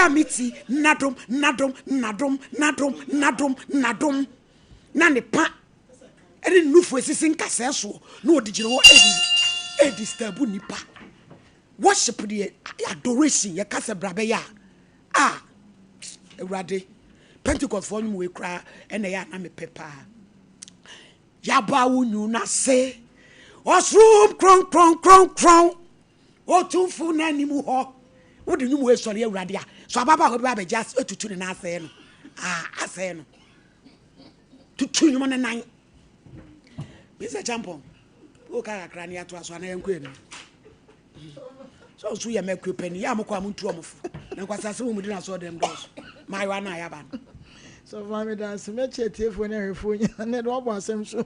Wei a meti nadom nadom nadom nadom nadom nadom na ne pa ɛne ne nufu esisi nkasɛɛ soɔ na ɔde gyina hɔ ɛdi ɛdisturb nipa. Worship deɛ, adoration, yɛka sɛ bra bɛyɛ a, ah, Awurade. Pentecost foɔ nwom wei koraa ɛna ɛyɛ a na mepɛ paa. Yaba wo nwunu ase, ɔsoro kronkron kronkron, Otumfo n'anim hɔ. Wode nwom wei sɔre Awurade a, so ababaawa bi ba abɛgye atutu ne nan asɛe no? Ah, asɛe no. Tutu nwom ne nan. Mr. Champon, woka kakra ne yɛatoa so anaa yɛnkɔ anim? Sɛ ɔso yɛ mɛkuo pani yɛ a mokɔ a montu ɔmo fo na nkwasase mu mudi no asɔre dɛm dɔɔso maayewa no a yɛaba no. Sɔfo Maame da ase mɛkyɛ atiefoɔ ne ahwɛfoɔ nyinaa ne de wabɔ asɛm so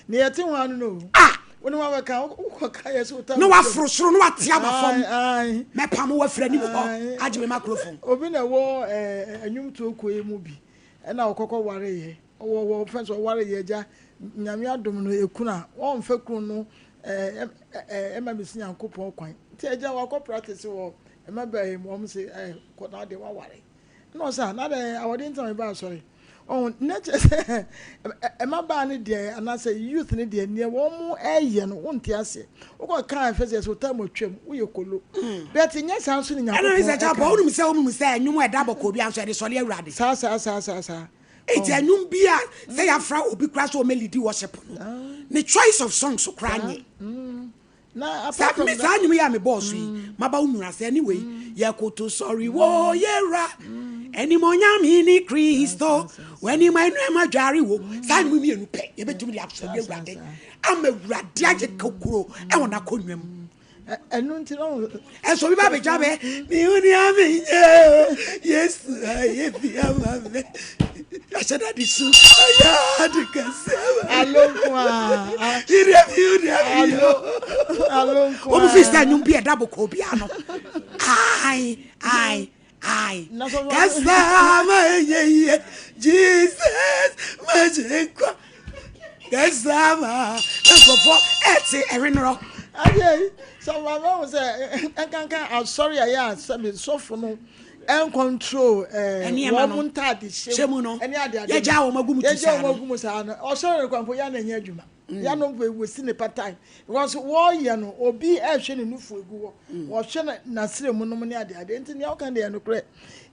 ne yɛte ho ano no. Ah! Wo ne wabɛka wokɔ ka yɛ so na waforo soro na wate aba fam mɛpam wo afiri anim hɔ agye me makrofon. Obi na ɛwɔ ɛnwomtoɔ kuo yi mu bi ɛna ɔkɔkɔ wareyɛ ɔwɔ wɔ fɛn sɛ ɔwareyɛ agya Nyame adom no ekunu a ɔnfɛ kunu no ɛma mesi Nyankopɔn kwan nti agya wakɔ practice wɔ mmabaa yi mu wɔn se ɛ kɔ na adeɛ waware ɛna ɔsɛ a na deɛ awɔde ntina meba asɔre ɔn ne kyɛ sɛ mmabaa no deɛ anaasɛ youth no deɛ neɛ wɔn ɛyɛ no wonte aseɛ wokɔ kan fɛ sɛ sɛ ɔtaa mu atwam woyɛ kolo but nyɛ saa nso ne Ɛna Nyankopɔn sɛ kyɛ ɛka pɔ wonim sɛ wonim sɛ nnwom a ɛda bɔkɔɔ bi anso ɛde sɔre Awurade. Saa saa saa saa saa. Enti ɛnwom bi a sɛ yɛafra obi koraa sɛ ɔmɛlidi worship no, ne choice of songs koraa nye. Saa me saa nnwom yi a mebɔɔ so yi, maba wo nwura sɛ anyway, yɛkoto sɔre wo yɛwura, animonyam ne Kristo, w'anim anuama dware wo. Saa nnwom mmienu pɛ yɛbɛtumi de asɔre Awurade ama Awurade agye kokuro ɛwɔ n'akonnwa mu. Ɛno nti na ɛsɛ obi ba abɛgya bɛ mehu nea menyɛ o Yesu ayɛ bi ama me ahyɛ da de su ayɛ ade kɛse ama alo nko a medeɛ mehu nea menyɛ o alo nko a wɔn fi sɛ nnwom bi ɛda bɔkɔɔ bi ano ai ai Ai, kasa ma enye yie, Jesus ma gye nkwa. Kasa ma nkurɔfoɔ ɛte ɛwenorɔ. Adeɛ yi, sɛ maame ahu sɛ nkanka asɔre a ɛyɛ a sɛbi sɔfo no ɛncontrol ɛɛ wɔn mo ntaade hyɛ mu no ɛne ade ade yɛgya wɔn agu mu ti saa no yɛgya wɔn agu mu saa no ɔsɔre no kwan po yɛ na ɛnyɛ adwuma. Yɛ no mpo wɔsi ne pa time because wɔyɛ no obi ɛhwɛ ne nufu egu hɔ wɔhwɛ no n'asrɛ mu nom ne ade ade nti nea ɔka deɛ nokorɛ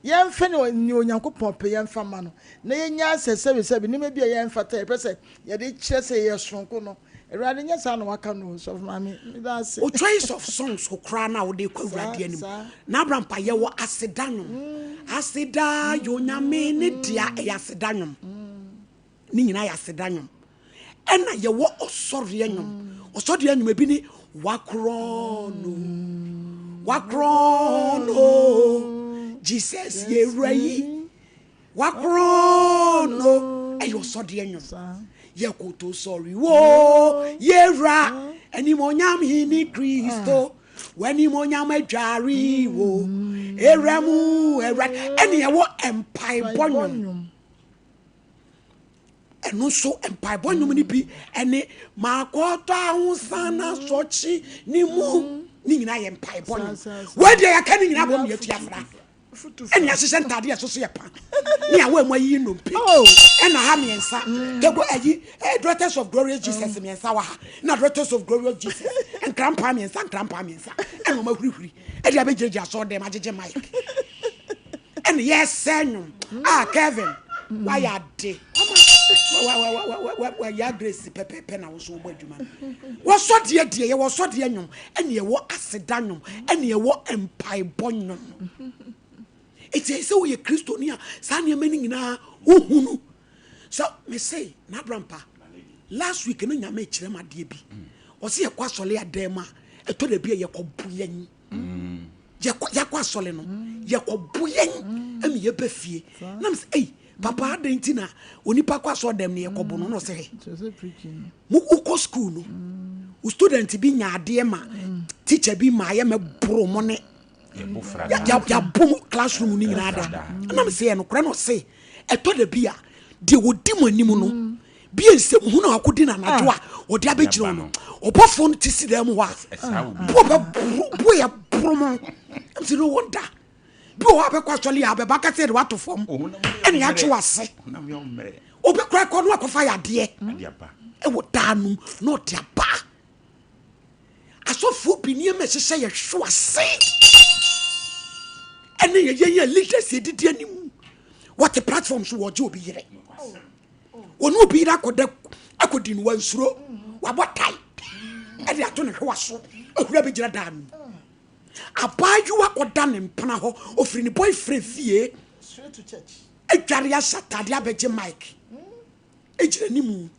yɛmfa ne nea Onyankopɔn pɛ yɛmfa ma no na yɛnya sɛ sɛbi sɛbi nneɛma bi a yɛmfata yɛpɛ sɛ yɛde kyerɛ sɛ yɛyɛ soronko no Awurade nyɛ saa na waka no o sɔfo maame meda ase. O choice of songs koraa na wode kɔ Awurade anim na abra mpa yɛwɔ aseda nwom aseda yɛ Onyame ne dea ɛyɛ aseda nwom. Ne nyinaa yɛ aseda nnwom. Ɛna yɛwɔ ɔsɔreɛ nnwom. Ɔsɔreɛ nnwom ebi ne wakorɔn no, wakorɔn no, Jesus yɛwura yi, wakorɔn no. Ɛyɛ ɔsɔreɛ nnwom. Yɛkoto sɔre wo yɛwura, animonyam hene Kristo, w'animonyam adware wo, ewura mu awura. Ɛne ɛwɔ mpaebɔ nnwom. Ɛno nso mpaebɔ nnwom no bi ɛne makɔtɔ ahosana sɔkye ne mu ne nyinaa yɛ mpaebɔ nnwom. Wei deɛ yɛaka ne nyinaa bɔ mmiɛtu afra ɛne ahyehyɛ ntaade ɛso so yɛ pa ne awɔ ɛmu ayiyi nnompe oh. Ɛna ha mmiɛnsa mm. Tego ayi eh, daughters of glorious Jesus mm. Mmiɛnsa wɔ ha na daughters of glorious Jesus nkrampa mmiɛnsa nkrampa mmiɛnsa ɛna wɔn ahurihuri ɛde abɛgyinagyina asɔɔ dɛm agyegye mic. Ɛna yɛsɛ nnwom a Kevin wayɛ ade wayɛ grace pɛpɛpɛ na woso wobɔ adwuma no wɔsɔ deɛ deɛ yɛwɔ sɔ deɛ nnwom ɛne ɛwɔ aseda nnwom ɛne ɛwɔ mpaebɔ nnwom. Ɛti ɛsɛ woyɛ kristoni a saa nneɛma no nyinaa wohunu sɛ mese na abrampa last week no Nyame kyerɛ m adeɛ bi ɔsɛ yɛkɔ asɔle adan mu a ɛtɔ da bi a yɛkɔbo yɛn yɛkɔ yɛakɔ asɔre no yɛkɔbo yɛn ɛna yɛba fie na mesɛ ei papa adɛn nti na onipa kɔ asɔre dɛm no yɛkɔbo no? Na ɔsɛ hwɛ, mo wokɔ school no wo student bi nya adeɛ ma teacher bi ma ayɛ mɛboro mo ne yɛabɔ mu classroom no nyinaa da. Ɛna mesɛ yɛ nokorɛ? Na ɔse ɛtɔ da bi a deɛ wɔdi mo anim no bie nsɛm hunu a wakɔdi no anadwo a wɔde abɛgyina no ɔbɔfoɔ no te si dan mu hɔ a bo bɛboro bo yɛ boro mo. Ɛm sɛ no wonder. Bi wɔ hɔ a bɛkɔ asɔre a bɛba kɛseɛ de wato fam ɛne yɛatwe wase. Obi kora kɔ no akɔfa yadeɛ ɛwɔ daa no na ɔde aba. Asɔfoɔ bi nneɛma ɛhyehyɛ yɛ hwe wase. Ɛne yɛ yɛn yɛ leaders yɛdidi anim. Wɔte platform so wɔgye obi yere. Wɔne obi yere akɔda akɔdi no wansuro wabɔ tae ɛde ato ne hwewa so ahura bɛgyina daa no mu. Abaayewa kɔda ne mpena hɔ, ofiri ne boyfriend fie adware ahyɛ atade abɛgye mic egyina ne mu.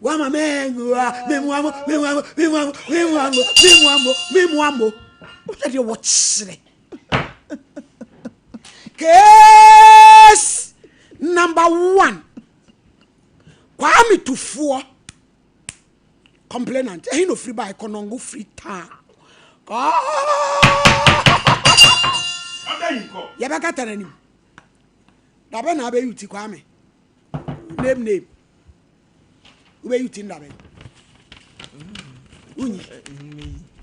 Wama mengua, memua mo, memua mo, memua mo, memua mo, memua mo, memua mo. Wohwɛ deɛ wɔkyerɛ. Case number one. Kwame Tufoɔ. Complainant, ɛhe na ofiri bae? Kɔnɔngo firi town. Yɛbɛkata n'anim. Dabɛ na abɛyi ti Kwame. Name name. Wobɛyi ti no dabɛ. Wonyi.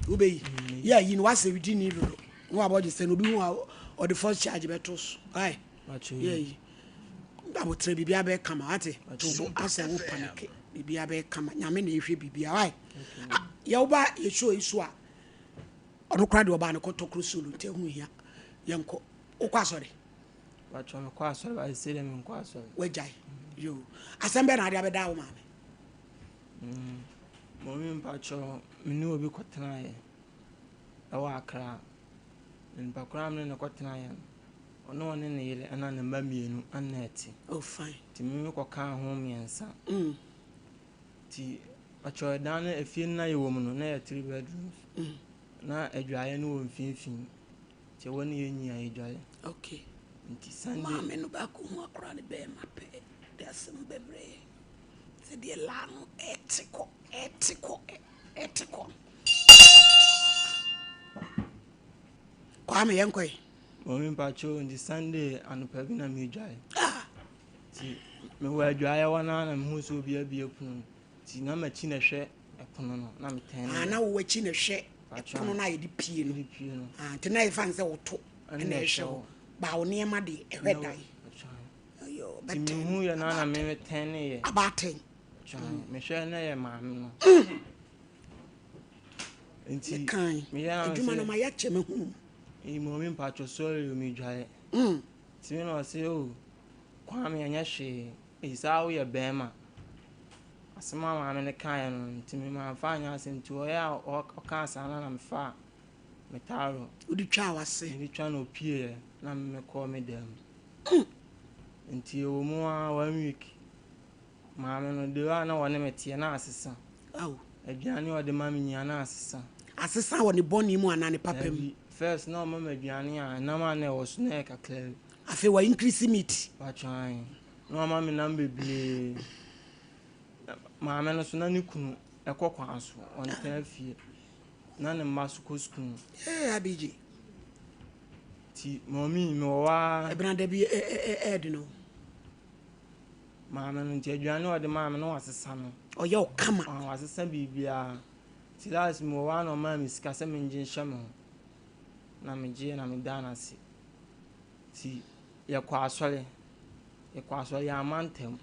Wobɛyi. Yɛ ayi no wasɛ widi ni dodo. Na wabɔ gye sɛ no obi hu a ɔde first charge bɛto so. Aye. Yɛ ayi. Aboterɛ biribiara bɛyɛ kama wate to bo asɛ wo panike biribiara bɛyɛ kama nyame na ɛhwɛ biribiara wai yɛ wo ba yɛ show yi so a ɔno koraa deɛ ɔbaa no kɔtɔ koro solo nti ɛho hia yɛnkɔ wokɔ asɔre Patro mekɔ asɔre ba sɛ deɛ menkɔ asɔre wagyae yo asɛm bɛɛ na ade abɛda wo maame mm, mɔmi mpatro me ne obi kɔtenaeɛ ɛwɔ Accra nipa koraa me ne no kɔtenaeɛ no Ɔne ɔne ne yere ɛna ne mma mienu ɛna ɛte. Oh fine. Nti me me kɔ kaa ho miɛnsa. Mm. Nti ɔkyerɛ dan no efie no na yɛ wɔ mu no na yɛ three bedrooms. Mm. Na adwaeɛ no wɔ mfinfin. Nti ɛwɔ ne yɛ nyia yɛ dware. Okay. Nti Sunday. Maame no baako ho akora ne bɛɛma pɛ de asɛm bɛbrɛ yɛ. Sɛ deɛ laa no ɛte kɔ ɛte kɔ ɛte kɔ. Kwame yɛn kɔ yi. Mɔmi mpakyɛw nti Sunday anɔpa bi na meredware. Nti mewɔ adwaeɛ hɔ no ara na mehu sɛ obi abue pono no. Nti na m'akyi na ɛhwɛ ɛpono no na metɛn Ah, na wo akyi na ɛhwɛ ɛpono no a yɛde pie no. Yɛde pie no. Ah, nti na yɛfa no sɛ woto ɛna ɛhwɛ hɔ. Ba wo nneɛma de ɛhwɛ dan. Ayo, Nti bɛtɛn. mehu yɛ no na metɛn ne yɛ. Abaatɛn. Mehwɛ na yɛ maame no. Nti Mekan. meyɛ na Adwuma no mesɛ ma yɛakyɛ mahunu. Eyi mɔmi mpatsɔ sorry o medware. Nti me na ɔse oh Kwame ɛnyɛ hwee eyi saa woyɛ bɛɛma. Asɛm a maame no kaeɛ no nti me mamfa anyɛ asɛm nti ɔyɛ a ɔkaa saa no na mefaa me towel. Wode twaa w'ase. Mede twa na opieeɛ na me mekɔɔ me dan mu. Nti ɛwɔ mu ara one week Maame no, the way a na ɔne me teɛ, na asesa. Ao. Aduane a ɔde ma me nyinaa, na asesa. Asesa wɔ ne bɔne mu anaa ne papa mu? Dabi. First, na ɔma me aduane a, nam a na ɛwɔ so, na ɛyɛ kakra bi. Afei wa increase meat. Pakyɛ ae. Na wama me nam bebree. Maame no so, na ne kunu kɔ kwan so, ɔntaa fie. Na ne mma so kɔ sukuu. Hey, Abigye. Nti, mɔmi, mewɔ hɔ ara. Ɛbena da bi ɛɛdene o. Maame no nti aduane a ɔde maa me no wasesa no. Ɔyɛ wo kama. Ah, wasesa biribiara. Nti last mewɔ hɔ a na ɔmaa me sika sɛ mengye nhyɛ me ho. Na megyeeɛ na medaa no ase. Nti yɛkɔ asɔre. Yɛkɔ asɔre yɛamma ntɛm.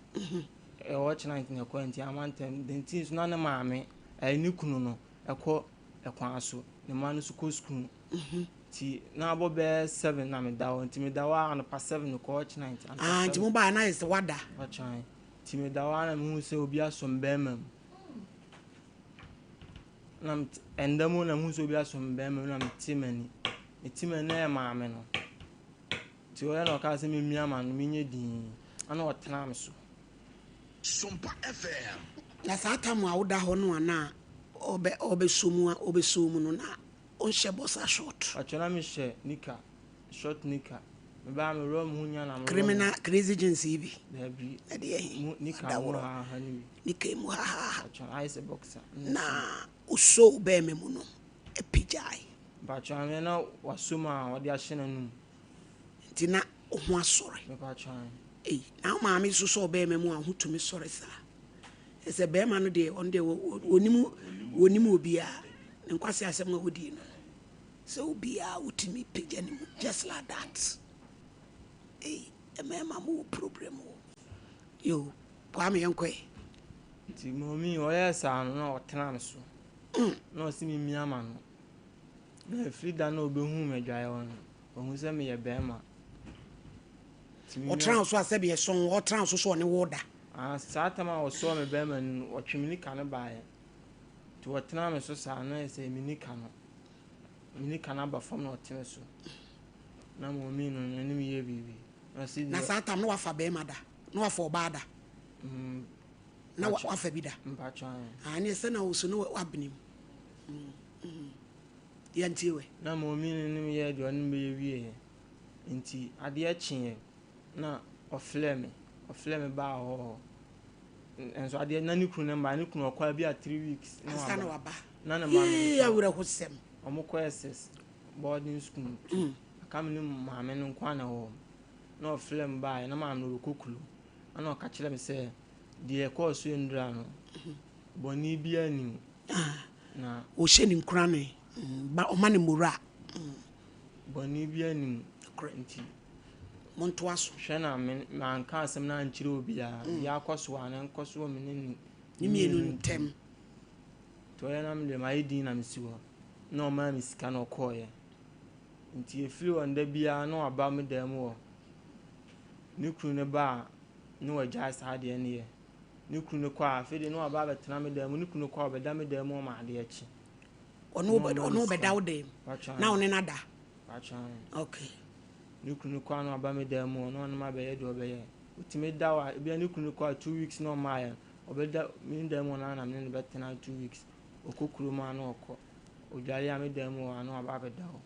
Ɛwɔ ɔkyena nti na yɛkɔɛ nti yɛamma ntɛm. The nti nso na ne maame, ɛɛ ne kunu no ɛkɔ ɛkwan so. Ne mma no nso kɔ sukuu. Nti na abɔ bɛyɛ seven na meda hɔ nti meda hɔ ara anɔpa seven mekɔ watch night anɔpa Ah, nti seven mo baa na ayɛ sɛ wada. watch night nti meda hɔ ara na mehu sɛ obi asɔ me bɛrima mu na mete ɛnda mu na mehu sɛ obi asɔ me bɛrima mu na mete m'ani mete m'ani na ɛyɛ maame no nti ɔyɛ na ɔkaa sɛ memia m'ano menyɛ dinn ɛna ɔtenaa me so. Sompa FM. Na saa tam a woda hɔ no a na ɔbɛ ɔbɛsɔ mu a ɔbɛsɔ mu no na Wonhyɛ boxer short. Pakyɛ na me hyɛ nika short nika me ba me worɔ me ho nya na me worɔ me. Criminal crazy jeans yi bi. Dabi. Ɛdeɛ he. Mu nika mu haha ni bi. Nika mu hahaha. Pakyɛ ayɛ sɛ boxer. Na osoo wo bɛɛma mu no pagyae. Pakyɛ ame na waso mu a ɔde ahyɛ n'anum. Nti na wo ho asɔre. Me pakyɛ ae. Ei na wo maame nso sɔ wo bɛɛma mu a wo ho tumi sɔre saa. Ɛsɛ bɛɛma no deɛ ɔno deɛ wɔnim wɔnim obiara. Ne nkwaseasɛm a wodii no no. Sɛ obiaa wotumi pagya ne mu just like that ei mmarima mo wɔ problem o. Yoo Kwame yɛnkɔ ɛ. Nti mummy ɔyɛɛ saa no na ɔtena me so na ɔse me mia m'ano na ɛfiri da no a ɔbɛhuu me adwaeɛ hɔ no ɔhu sɛ meyɛ bɛɛma. Nti me Ɔtena wo so a sɛdeɛ ɛsɔn wo ɔtena wo so sɛ ɔne wo da. Ah saa tam a ɔsɔɔ me bɛɛma no no ɔtwe me nika no baeɛ nti ɔtena me so saa na ayɛ sɛ me nika no Me nika no aba fam na ɔte me so. Na mɔmi no n'anim yɛ biribi. Na ɔsi Na deɛ. saa tam no wafa bɛrima da? Na wafa ɔbaa da? Mm, Na mpakyɛ. wafa bi da? Mpakyɛ ae. Ah, ɛneɛ sɛ na wo so na wabene mu. Mm, mm. Yɛntie wɛ. Na mɔmi no ne me yɛɛ deɛ ɔne me bɛyɛ wieɛ. Nti adeɛ kyeeɛ na ɔfrɛɛ me. Ɔfrɛɛ me baa hɔ hɔ. Nso adeɛ na ne kunu no mmaa. Ne kunu ɔkɔ a bi a 3 weeks na Ansa na waba. waba. Na ne mma no Yee, nso awerɛhosɛm. wɔn kɔ SS boarding school nti aka me ne maame no nko ara na ɛwɔ hɔ. Na ɔfrɛɛ me baeɛ na maame no ɔrekɔ kurom. Ɛna ɔka kyerɛɛ me sɛ deɛ ɛkɔɔ so nnura no bɔne biara nni mu. Na Ɔhyɛ ne nkurane. Ba ɔma ne mmora. Bɔne biara nni mu. Nokorɛ. Nti Montoa so. Hwɛ na me manka asɛm no ankyerɛ obiara. Deɛ akɔ so a na ɛnkɔ so wɔ me ne ne Ne mmienu ntam. Nti ɔyɛ na me deɛ mayɛ din na mesi hɔ. Na ɔmaa me sika na ɔkɔeɛ. Nti ɛfiri hɔ no da biara na waba me dan mu hɔ. Ne kunu no ba a na wagyae saa adeɛ no yɛ. Ne kunu no kɔ a afei deɛ na waba abɛtena me dan mu. Ne kunu kɔ a ɔbɛda me dan mu ama adeɛ kye. Ɔno ɔno bɛda wo dan mu na ɔne no ada. Okay. Ne kunu kɔ a na waba me dan mu hɔ na ɔne me abɛyɛ deɛ ɔbɛyɛ. Ɔtumi da hɔ a ebia ne kunu kɔ a 2 weeks na ɔmmaeɛ no ɔbɛda me dan mu hɔ no ara na me ne no bɛtena 2 weeks. Ɔkɔ kurom a na ɔkɔ. Ɔdware a me dan mu hɔ a na waba abɛda hɔ.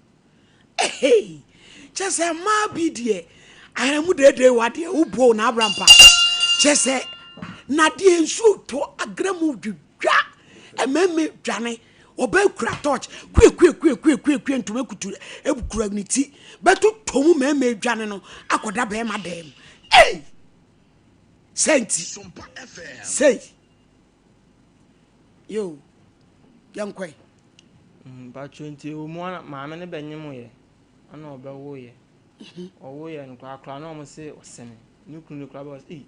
Hey, kyɛ sɛ mmaa bi deɛ ahɛmu deedee wa deɛ wobuo na abrampa kyɛ sɛ na deɛ nsuo tɔ agra mu dwidwa mmarima dwane ɔbaa kura torch kue kue kue kue kue kue ntoma kutu kura ne ti bɛto tɔ mu mmarima dwane no akɔda bɛrima dan mu ei sɛ nti Sompa FM. sei yo yɛnkɔe. Mpakyɛ nti ɛwɔ mu a maame no bɛnyemoeɛ ɛna ɔbɛwoeɛ. Ɔwoeɛ no koraa koraa na ɔmo se ɔsene. Ne kunu no koraa bɛka sɛ ei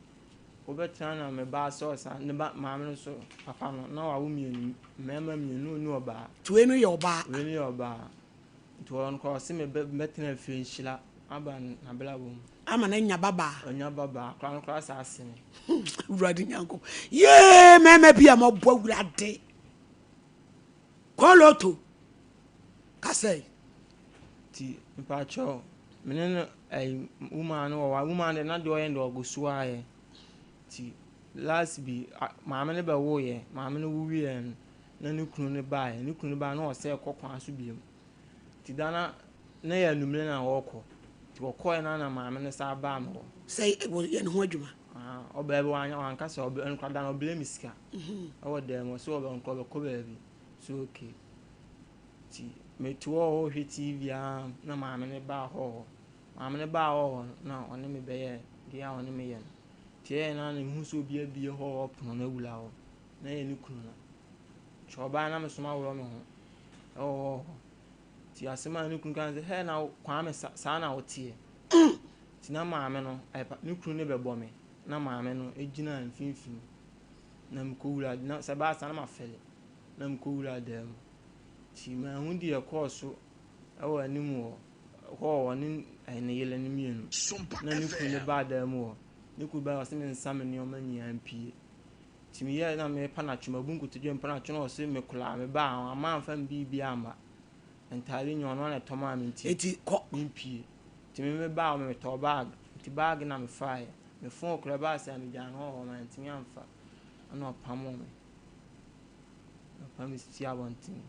wobɛtena na me ba asɛ ɔsa ne ba maame no so papa no na wawo mmienu mmarima mmienu ne ɔbaa. Nti wei no yɛ ɔbaa. Wei no yɛ ɔbaa. Nti ɔno koraa ɔse me bɛtena fie nhyira aba n'abrabɔ mu. Ama no anya babaa. Ɔnya babaa koraa no koraa saa asene. Awurade Nyankopɔn. Yee mmarima bi a mɔbɔ Awurade. Kɔlɔto. Kasɛe. Nti mpakyɛw me ne no ɛyi woman no wɔ hɔ a woman no deɛ na deɛ ɔyɛ no deɛ ɔgu so ara yɛ. Nti last bi maame no bɛwoeɛ maame no wo wieɛ no na ne kunu no baeɛ ne kunu no baeɛ na ɔsɛ kɔ kwan so biom. Nti da na na yɛ anummerɛ na ɔrekɔ. Nti ɔkɔeɛ no na maame no san baa me hɔ. Sɛ yɛ ne ho adwuma. Ɔbaa bi wanya wanka sɛ ɔbɛ nkora da no ɔbrɛ me sika. Ɛwɔ dan mu ɔsɛ ɔbɛ nkora ɔbɛkɔ baabi. So okay. Nti mete hɔ ɔrehwɛ TV a na maame no baa hɔ hɔ. Maame no baa hɔ hɔ no na ɔne me bɛyɛ deɛ a ɔne me yɛ no. Nti ɛyɛ na mehu sɛ obi abue hɔ hɔ pono no awura hɔ. Na ɛyɛ ne kunu no. Nti ɔbaa na me so maworɔ me ho ɛwɔ hɔ hɔ. Nti asɛm a ne kunu ka ne sɛ hɛ na Kwame saa na woteɛ. Nti na maame no ne kunu no bɛbɔ me na maame no gyina mfimfini na mekɔwura na sɛ ɛbaa saa na mafɛle na mekɔwura dan mu. Nti manhu deɛ ɛkɔɔ so ɛwɔ anim hɔ hɔ a ɔne ne yere no mmienu Sompa na ne kunu no FM. baa dan mu hɔ. Ne kunu baa ɔsɛ mensa me nneɛma nyinaa mpie. Nti meyɛɛ na merepa n'atwe mabu nkotodwe mpa n'atwe na ɔse mekoraa mebaa wamma amfa me biribiara amma. Ntaade nyinaa ɔno ara na ɛtɔ maa me nti Eti kɔ. mempie. Nti me mebaa hɔ metɔɔ bag nti bag na mefaeɛ. Me phone koraa ɛbaa sɛ megyaa no hɔ hɔ mantumi amfa ɛna ɔpamoo me. Ɔpam me sii abɔnten.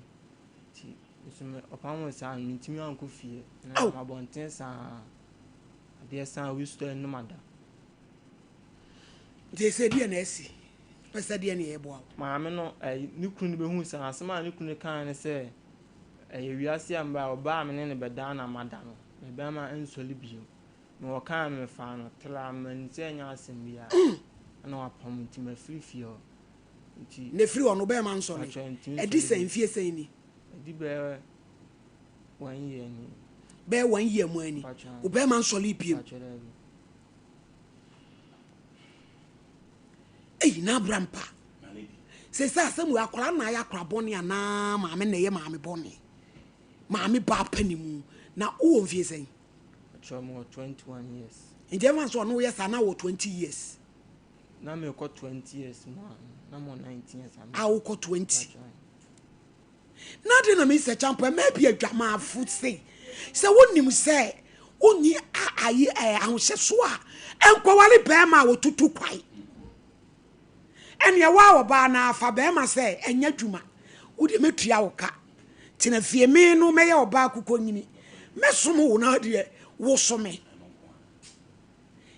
Nti nso me ɔpam me saa no mentumi ankɔ fie. Na Aw. nam abɔnten saa. Adeɛ saa obi sotɔ anim ada. Nti sɛ deɛ na asi. Pɛ sɛ deɛ na yɛboa wo. Maame no ɛyi ne kunu no bɛhu saa asɛm a ne kunu no kae ne sɛ ɛyɛ wiase a mba ɔbaa me ne no bɛda na mada no me bɛrima nsɔre bio. Na ɔkaa me mefaa no tra m'ani sɛ ɛnyɛ asɛm biara. Ɛna wapam nti mafiri fie hɔ. Nti Na efiri hɔ no bɛrima nsɔre. Mpakyɛ ntumi Ɛdi nsɔre sɛn bio. mfie sɛn ni. Ɛdi bɛyɛ. One year ni. Bɛyɛ one year mu ani. Mpakyɛ. Wo bɛrima nsɔre biem. Mpakyɛ daabi. Ei na abra mpa. Sese asɛm wei akwadaa na ayɛ akwadaa bɔne anaa maame na ɛyɛ maame bɔne? Maame baa pa ne mu na wowɔ mfie sɛn? Mpakyɛ mewɔ 21 years. Nti ɛmfa sɛ ɔno woyɛ saa na wɔ 20 years. Na mekɔ 20 years mu a na mewɔ 19 years a wokɔ 20. Na ade na mesɛ kyampo ɛmɛ bi adwamaafo sei sɛ wonim sɛ wonni ayi ahohyɛso a ɛnkɔwale bɛrima a wɔtutu kwae. Ɛneɛ wo a ɔbaa no afa bɛrima sɛ ɛnyɛ adwuma wodeɛ mɛtua wo ka tena fie me no mɛyɛ ɔbaa kokonyini mɛsom wo na deɛ woso me.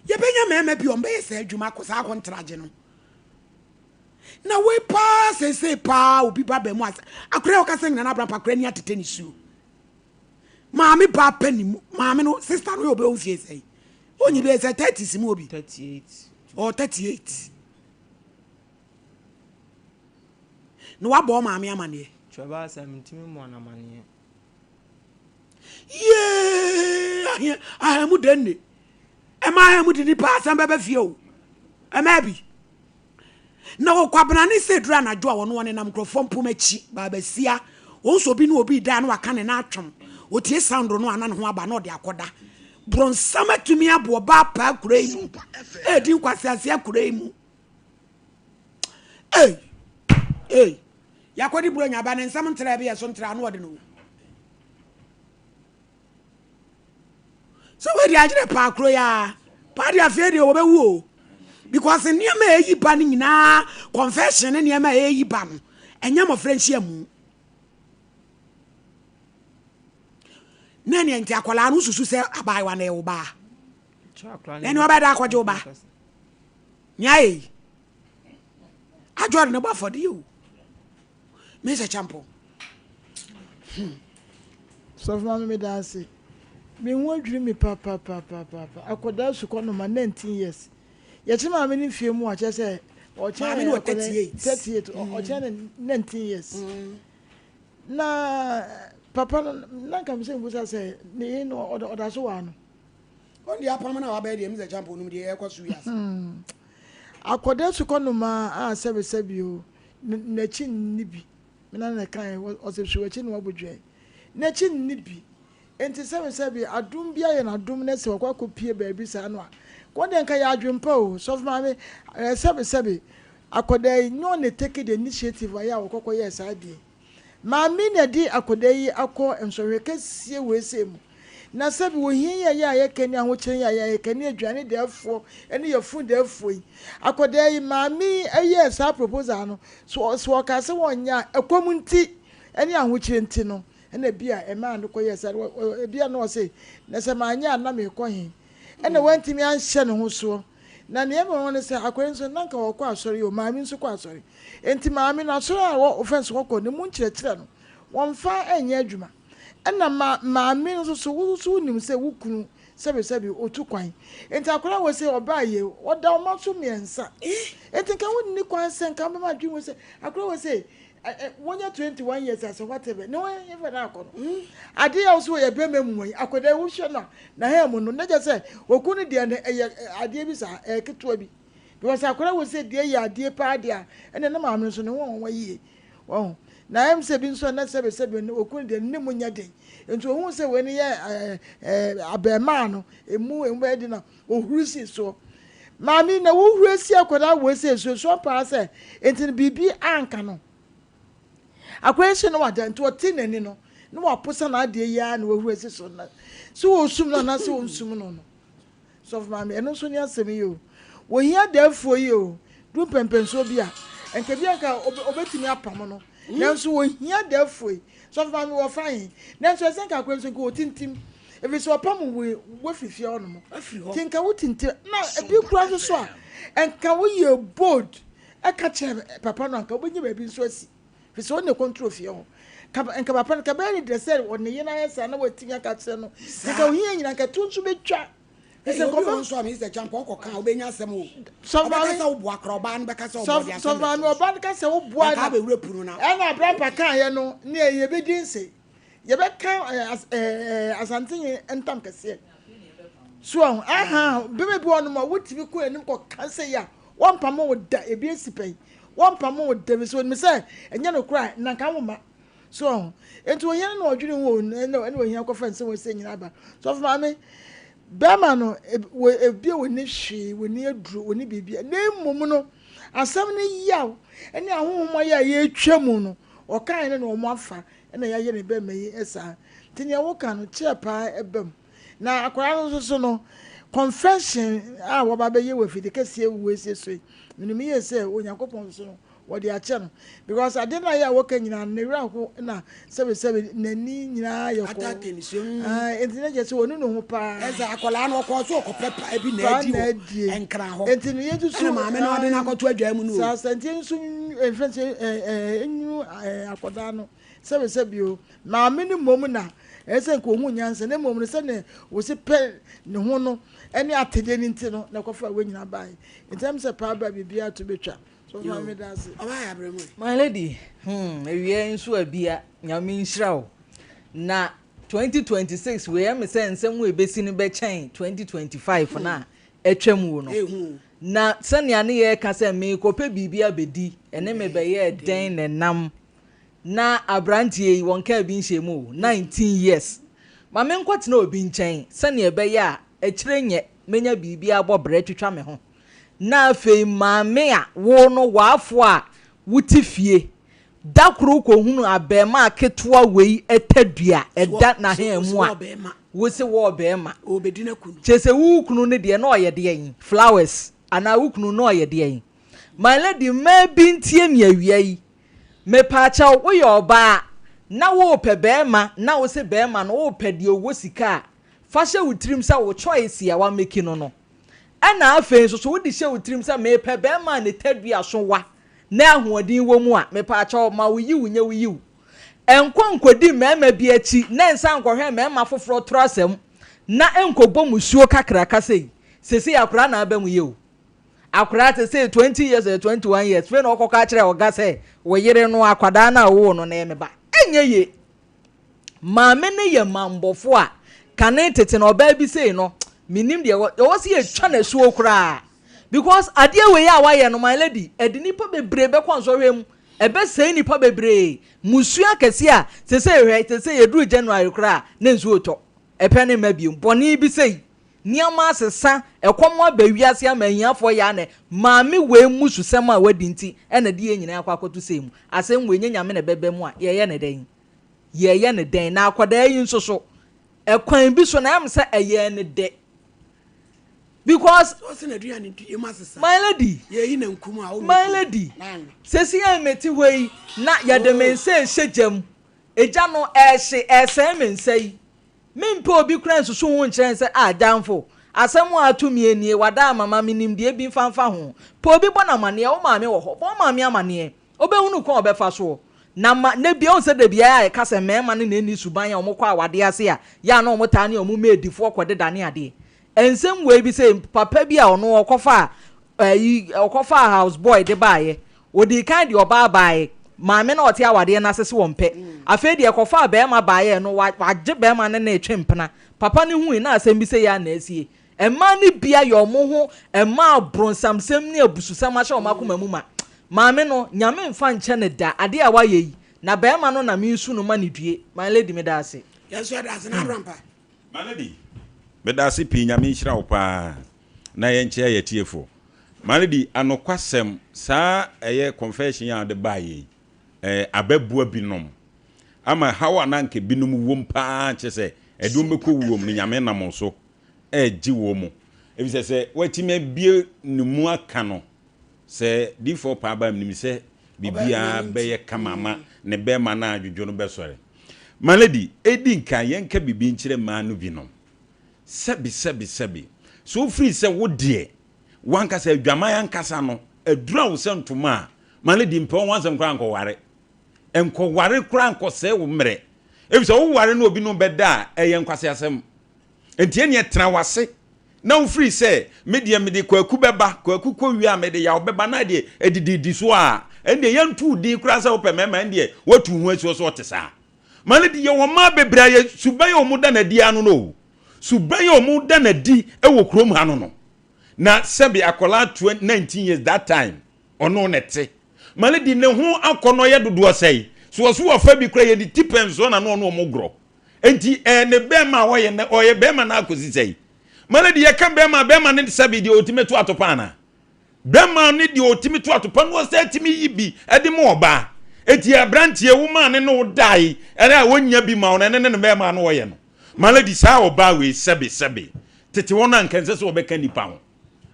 Yɛbɛnya mmarima bi ɔmbɛyɛ saa adwuma akɔ saa akɔntragye no. Na wei paa seesei paa obi ba bɛn mu asa akora ɔka sɛ nyina no abrampa akora ni atete ne suo. Maame ba pɛ ne mu maame no sister no yɛ ɔbɛwɔ mfie sɛn onyi bɛyɛ sɛ 30 si mu obi 38. Ɔ 38 na wabɔ maame amaneɛ. Kyerɛ baa sɛ mentumi mmɔ no amaneɛ. Yee ahia ahamu denne ɛma ahamu di nipa asɛm bɛbɛ fie o ɛma bi na ɔkwabena ne sɛ duru anadwo a wɔn wɔn nam nkurɔfoɔ mpom akyi baabasia wɔn nso obi ne obi da na waka ne nan atwom otie sound no ana ne ho aba na ɔde akɔda bronsam atumi abo ɔbaa paa kura yi mu ɛdi nkwasease akura yi mu ei ei yakɔdi buronya ba ne nsɛm ntra bi ɛso ntra ano ɔde no sɛ wɔadi agyerɛ paa kuro yi a paa de afei deɛ wɔbɛwu o because nneɛma a ɛyi ba no nyinaa confession ne nneɛma a ɛyi ba no ɛnyɛ mmɔfra nhyiamu na neɛ nti akwadaa no susu sɛ abaayewa na ɛwo baa na ɛne ɔbɛda akɔgye wo ba nea ayɛ yi adwo ɔde ne bɔ afɔdeɛ o mesɛ kyampo. Sɔfo maame meda ase. Me ho adwiri me papapapapa. Akwadaa sukɔ no ma 19 years. Yɛkye maame no mfie mu a kyerɛ sɛ ɔkyɛn Maame no wɔ 38. 38 ɔkyɛn ne 19 years. Na papa no na nka mesɛ mbusa sɛ ne yere no ɔda so wɔ ano. Ɔno deɛ apam no a wabɛyɛ deɛ mesɛ kyampo nom deɛ ɛkɔ so wiase. Akwadaa sukɔ no ma a sɛbesɛbe o n'akyi nni bi. Me nana na ɛkae, ɔse hwɛ w'akyi na wabɔ dua. N'akyi nni bi. Enti sɛbesɛbe adom bi ayɛ no adom na sɛ wakɔ akɔpie baabi saa no a, kɔ deɛ nka yɛ adwempa o. Sɔfo maame, sɛbesɛbe akwadaa yi, nyɛ ɔna take the initiative ayɛ a wɔkɔ kɔyɛɛ saa adeɛ yi. Maame na ɛde akwadaa yi akɔ nsɔhwɛ kɛseɛ wei sei mu. Na sɛbi ohia yi a yɛ a yɛka ni, ahokyere yi a yɛ a yɛka ni, aduane dɛɛfoɔ ne yafunu dɛɛfoɔ yi, akwadaa yi, maame yi yɛɛ saa proposal no, so ɔkaa sɛ wɔnyɛ a, ɛkɔm nti ne ahokyere nti no, ɛna bi a ɛmaa no kɔyɛɛ saa. Ebi a na ɔse, na sɛ manyɛ a na merekɔ he? Ɛna wantumi anhyɛ ne ho soɔ. Na nea ɛma wɔn ne sɛ, akwadaa yi nso, na anka ɔkɔ asɔre o, maame nso kɔ asɔre. Enti maame no, asɔre a wɔfrɛ no sɛ ɔkɔ no, emu nkyerɛkyerɛ no, wɔmfa nyɛ adwuma. Ɛna ma maame no nso so, wo nso wonim sɛ wo kunu sɛbesɛbe ɔtu kwan. Enti akwadaa wɔ sɛ ɔbaa yie, ɔda ɔma so mmiɛnsa. Enti nka wonni kwan sɛ nka wobɛma adwene mu sɛ akwadaa wɔ sɛ wɔnya 21 years asɛ whatever, ne wɔn yɛ fɛ no akɔ no. Adeɛ a wo so wɔyɛ bɛrima mu yi, akwadaa yi wohwɛ no a, na ha mu no, na kyerɛ sɛ okunu no deɛ no ɛyɛ adeɛ bi saa, ɛyɛ ketewa bi. Because akwadaa wɔ sɛ deɛ yɛ adeɛ paa deɛ a, ɛna ne maame nso ne ho ɔnwa yie. Wahu? Na ɛyɛ me sɛ bi nso a na sɛbesɛbe no okunu deɛ ne mu nyɛ den. Nti ohuu sɛ wei no yɛ ɛɛ ɛɛ abɛɛmaa no, emu emu bɛyɛ den na ohuru sii soɔ. Maame na wohuru asi akwadaa wei sɛ esuasua paa sɛ nti no biribi anka no. Akwadaa yi hyɛ na wada nti ɔte n'ani no na waposa n'adeɛ yi ara na wahuru asi so na sɛ ɔresum no anaasɛ ɔnsum no no. Sɔfo maame, ɛno nso ne asɛm yi o. Wɔhia dɛɛfoɔ yi o. Duru mpɛmpɛnsoɔ bi a, nka bi a nka ɔbɛtumi apam no. Nanso wɔhia dɛɛfoɔ yi. Sɔfo maame wɔfa he? Nanso ɛsɛ nka akora nso nka wɔtintim. Ɛfiri sɛ ɔpam wo wafiri fie hɔ nom. Nti nka wotintim. Na ebi kura nso so a, nka woyɛ bold ɛka kyerɛ papa no a, nka wobɛnya baabi nso asi. Ɛfiri sɛ ɔno na ɛkɔntro fie hɔ. Nka papa no, nka bɛyɛ ne dɛ sɛ ɔne yere no ayɛ saa na watumi aka akyerɛ no. Nka ohia nyina, nka tuo nso bɛtwa. Ɛsɛ obi wɔ nso a Mr. Champa ɔkɔ kan wobɛnya asɛm o. Ɔbɛka sɛ woboa korɔ ɔbaa no bɛka sɛ ɔboa de asɛm bɛto. Ɔbaa no ka sɛ woboa na. Nka abɛwura punu na. Ɛna Abrampa kaeɛ no ne ɛyɛ bɛdi nse. Yɛbɛka ɛɛ ɛɛ Asante ntam kɛseɛ. So ahu? Aha, bɛma bi wɔ hɔnom a wotumi kɔ anim kɔka sɛ yi a, wɔmpamo wo da, ebi asi pɛn. Wɔmpamo wo da, efisɛ onim sɛ ɛnyɛ nokorɛ a, na nka womma. So ahu? Enti ohia no na ɔdwene ho o, ɛna ɛna ohia kɔfa nsɛm wɔ sɛ nyinaa ba. Sɔfo maame, bɛrima no, wɔ ebi a wɔnni hwee, wɔnni aduro, wɔnni biribi, na mmom no, asɛm no yaw ne ahonhom ayɛ a yɛretwa mu no, ɔkae no na wɔn afa na yɛayɛ ne bɛrima yi saa. Nti nea woka no, kyerɛ paa ɛba mu. Na akwadaa no nso so no, confession a wɔba bɛyɛ wɔ afidi kɛseɛ wei sie so yi, menim yie sɛ Onyankopɔn nso so no, wɔde akyɛ no. Because ade no a yɛ a wɔka nyinaa no, ne werɛ aho na sɛbesɛbe n'ani nyinaa yɛ kɔɔ. Atata nisuo. Nti na kyerɛ sɛ ɔnu ne ho paa. Ɛsɛ akwadaa no ɔkɔɔ so ɔkɔpɛ paa bi na Paa adi na wɔ adie. Nkran hɔ. Nti no yɛn nso so. Ɛna maame no ɔde no akɔto adwaa mu no o. Saa saa nti yɛn nso mfɛn sɛ ɛɛ ɛnyu ɛɛ akwadaa no sɛbesɛbe o. Maame no mmom na ɛsɛ sɛ nka ɔhu nyansa, na mmom no sɛdeɛ ɔsi pɛ ne ho no ne atɛdeɛ no nti no na ɛkɔfaa wei nyinaa baeɛ. Nti ɛm sɛ paa ba biribiara to bɛtwa. So maame meda ase. Ɔbaa yɛ abrɛ mu ɛ. My lady hmm awia yi nso abia Nyame nhyira wo na 2026 wei ɛme sɛ nsɛm a ɛbɛsi no bɛkyɛn 2025 no a atwa mu no na sɛnea ne yɛreka sɛ merekɔpɛ biribi abɛdi ɛne me bɛyɛɛ dɛn na ɛnam Na abranteɛ yi wɔnkaa bi nhyɛɛ mu o, 19 years. Ma menkɔtena obi nkyɛn sɛdeɛ ɛbɛyɛ a akyire nyɛ mɛnya biribi abɔ brɛ atwitwa me ho. Na afei maame a wo no w'afoɔ a wote fie, da koro wokɔhunu abarimaa ketewa wei tadua ɛda n'ahan mu a, wose wɔɔbarima. Kyerɛ sɛ wo kunu no deɛ na ɔyɛ deɛn? Flowers anaa wo kunu na ɔyɛ deɛn? My lady mmaa bi ntie me awia yi. Mepaakyɛw, woyɛ ɔbaa na worepɛ bɛɛma na wose bɛɛma no worepɛ deɛ ɔwɔ sika a, fa hyɛ wo tirim sɛ wo choice a wameki no no. Ɛna afei nso so wode hyɛ wo tirim sɛ mepɛ bɛɛma a ne tadua so wa na ahoɔden wɔ mu a, mepaakyɛw ma wo yiw nyɛ wo yiw. Nkɔ nkɔdi mmarima bi akyi na nsan nkɔhwɛ mmarima foforɔ toro asɛm na nkɔbɔ musuo kakraka sei. Sesei akoraa na aba mu yɛ o. Akwadaa sesei 20 years or 21 years fei na ɔkɔka akyerɛ ɔga sɛ wo yere no akwadaa no a wowoo no no yɛ me ba. Ɛnyɛ yie. Maame no yɛ mammɔfo a kane tete no ɔbaa bi sei no menim deɛ ɛwɔ sɛ yɛtwa no asuo koraa because adeɛ wei a wayɛ no my lady ɛde nipa bebree bɛkɔ nsɔhwɛ mu ɛbɛsɛe nipa bebree mmusua akɛseɛ a sesei hwɛ sesei yɛduru January koraa na nsuo retɔ ɛpɛ ne mma biom bɔne bi sei Nneɛma asesa, ɛkɔm aba wiase ama ahiafoɔ yɛ anɛ, maame wei mmususɛm a wadi nti na ɛde yɛn nyinaa akɔ akɔto sei mu, asɛm wei nyɛ Nyame na ɛbɛba mu a, yɛyɛ no dɛn? Yɛyɛ no dɛn? Na akwadaa yi nso so, ɛkwan bi so no ɛyɛ me sɛ ɛyɛɛ no dɛ because my lady, my lady, sɛsi a mete hɔ yi na yɛde me nsa ɛhyɛ gya mu, egya no ɛhye ɛsɛe me nsa yi, Mempɛ obi koraa nsusu ho nkyerɛ no sɛ, 'Ah, Gyamfo, asɛm a ato me nie, wada ama ma me nimdeɛ bi mfa mfa ho. Pɛ obi bɔ no amanneɛ, wo maame wɔ hɔ, bɔ wo maame amanneɛ. Ɔbɛhunu kwan a ɔbɛfa soɔ. Na ma, na bia, wohu sɛ da biara yɛka sɛ mmarima no na ɛnni suban a wɔkɔ awadeɛ ase a, yɛ a na wɔtaa ne wɔn maidfoɔ kɔdeda ne adeɛ. Nsɛm wei bi sɛ, papa bi a ɔno ɔkɔfaa ayi, ɔkɔfaa house boy de baeɛ, Ɔdii kan de ɔbaa baeɛ, maame no a ɔte awadeɛ no ase se ɔmpɛ. Afei deɛ ɛkɔfaa barima baeɛ no, wagye barima no ne retwe mpena. Papa no hui na asɛm bi sei ara na asie. Mmaa no bi ayɛ wɔn ho mmaa abronsamsɛm ne abususɛm ahyɛ wɔn akoma mu ma. Maame no, Nyame mfa nkyɛ no da, adeɛ a wayɛ yi, na barima no na mensu no ma no due. My lady, meda ase. Yɛn nso yɛda ase, Nana Abrampah. My lady, meda ase pii, Nyame nhyira wo paa. Na yɛnkyea yɛn atiefoɔ. Malady, anokwasɛm, saa ɛyɛ confession yi a wode baeɛ yi, ɛɛ, abɛboa binom ama haw a na anka binom wom paa, kyerɛ sɛ ɛde wɔn bɛkɔ wuo mu no, Nyame nam wo so ɛregye wɔn mu. Efisɛ sɛ woatumi abue ne mu aka no, sɛ difoɔ paa ba a, menim sɛ biribiara bɛyɛ kama ama ne bɛrima no a adwodwo no bɛsɔre. Malady, ɛdi nkan yɛnka biribi nkyerɛ mmaa no binom. Sɛbi, sɛbi, sɛbi. Sɛ wofiri sɛ wo deɛ, w'ankasa, adwaman ankasa no, adura wo sɛ ntoma a, ma no di mpɛ wo ho asɛm koraa nkɔware. Nkɔware koraa nkɔsɛe wo mmerɛ. Efisɛ woware na obi ne wo bɛda a, ɛyɛ nkwaseasɛm. Enti ɛnneɛ tena w'ase na wofiri sɛ, me deɛ mede Kwaku bɛba, Kwaku kɔ wie a mede Yaw bɛba na deɛ ɛdididi so a, ɛndeɛ yɛnto wo din koraa sɛ wopɛ mmarima, ɛndeɛ woatu wo ho asi hɔ sɛ ɔte saa. Malady, yɛwɔ mmaa bebree a yɛ suban a wɔn da no adi ano no o. Suban a wɔn da no adi wɔ kurom ha no no. Na sɛbe akwadaa 20, 19 years that time, ɔno na ɛte. Malady, ne ho akɔnnɔ yɛ dodoɔ sɛe. So ɔso wɔfa bi koraa yɛde ti pɛn soɔ na na ɔne wɔn gorɔ. Enti ɛɛ ne bɛrima a ɔyɛ na ɔyɛ bɛrima no akɔsi sɛe. Malady, yɛka bɛrima a bɛrima ne sɛbe deɛ ɔtumi to atopa anaa? Bɛrima ne deɛ ɔtumi to atopa no ɔsɛ tumi yi bi de ma ɔbaa. Eti aberanteɛ wo maa ne ne wo dae ɛna a wɔnya bi ma wo no ɛne ne ne bɛrima no ɔyɛ no. Malady saa ɔbaa wei sɛbe sɛbe tete hɔ no anka ɛnsɛ sɛ ɔbɛka nipa ho.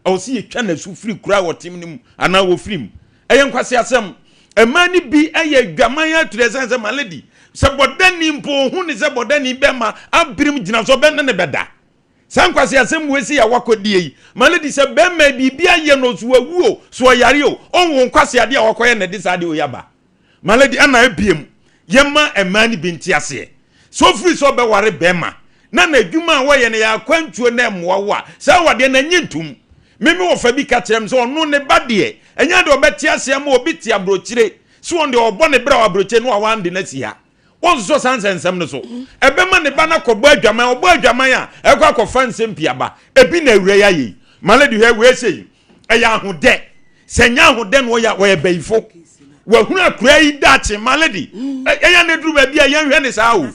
Ɛwɔ sɛ yɛtwa n'asu firi kuro a wɔtem no mu anaa wɔfiri mu. Ɛyɛ nkwaseasɛm. Mmaa no bi yɛ adwaman atiri ɛsiane sɛ Malady sɛ bɔdani mpo ɔhu ne sɛ bɔdani bɛrima abirim gyina so ɔbɛne ne bɛda. Saa nkwaseasɛm wei sei a wakɔdie yi, ma no di sɛ bɛrima yi biribi ayɛ no, so wawu o, so ɔyare o, ɔnwo nkwaseadeɛ a wakɔyɛ na ɛde saa adeɛ wei aba. Ma no di, ɛna ebiem, yɛmma mmaa no bi nte aseɛ, sɛ ɔfiri sɛ ɔbɛware bɛrima na n'adwuma a wɔyɛ no yɛ akwantuo na ɛmmoa wo a, saa awadeɛ no ɛnye ntom. Me me wɔfa bi ka kyerɛ me sɛ ɔno ne ba deɛ, ɛnyɛ adeɛ ɔbɛte aseɛ ama obi te aburokyire, sɛ ɔno deɛ ɔbɔ ne bra wɔ aburokyire na wawa de no asi ha. Wɔnsosɔ saa nsɛnsɛm no so. Ɛbɛma ne ba no akɔbɔ adwaman. Ɔbɔ adwaman a, ɛkɔ akɔfa nsɛm pii aba. Ebi na awura yi ayɛ yi. Malady hwɛ wei sei. Ɛyɛ ahodɛ. Sɛ ɛnyɛ ahodɛ na ɔyɛ a, ɔyɛ bayifo. Wahunu akora yi daakye. Malady, ɛyɛ na eduru baabi a yɛnhwɛ ne saa o.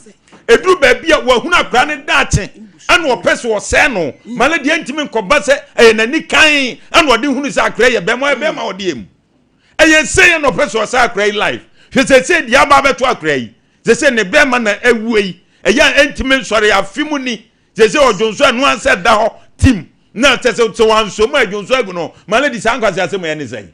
Eduru baabi a wahunu akora ne daakye ɛna ɔpɛ sɛ ɔsɛe no. Malady ɛntumi nkɔba sɛ ɛyɛ n'ani kan ɛna ɔde hunu sɛ akora yɛ bɛrima. Ɔyɛ bɛrima ɔde emu. Ɛyɛ sei na ɔpɛ sɛ ɔsɛ akora yi life. Hwɛ sɛsɛ deɛ aba abɛto akora yi. Sɛsɛ ne bɛrima na awuo yi. Ɛyɛ a ɛntumi nsɔre afe mu ni. Sɛsɛ ɔdwonso ɛno ara sɛ da hɔ tim. Na sɛ sɛ sɛ wansɔ mu a ɛdwonso agu no. Ma lady saa nkwasi asɛm yɛ ne sɛn.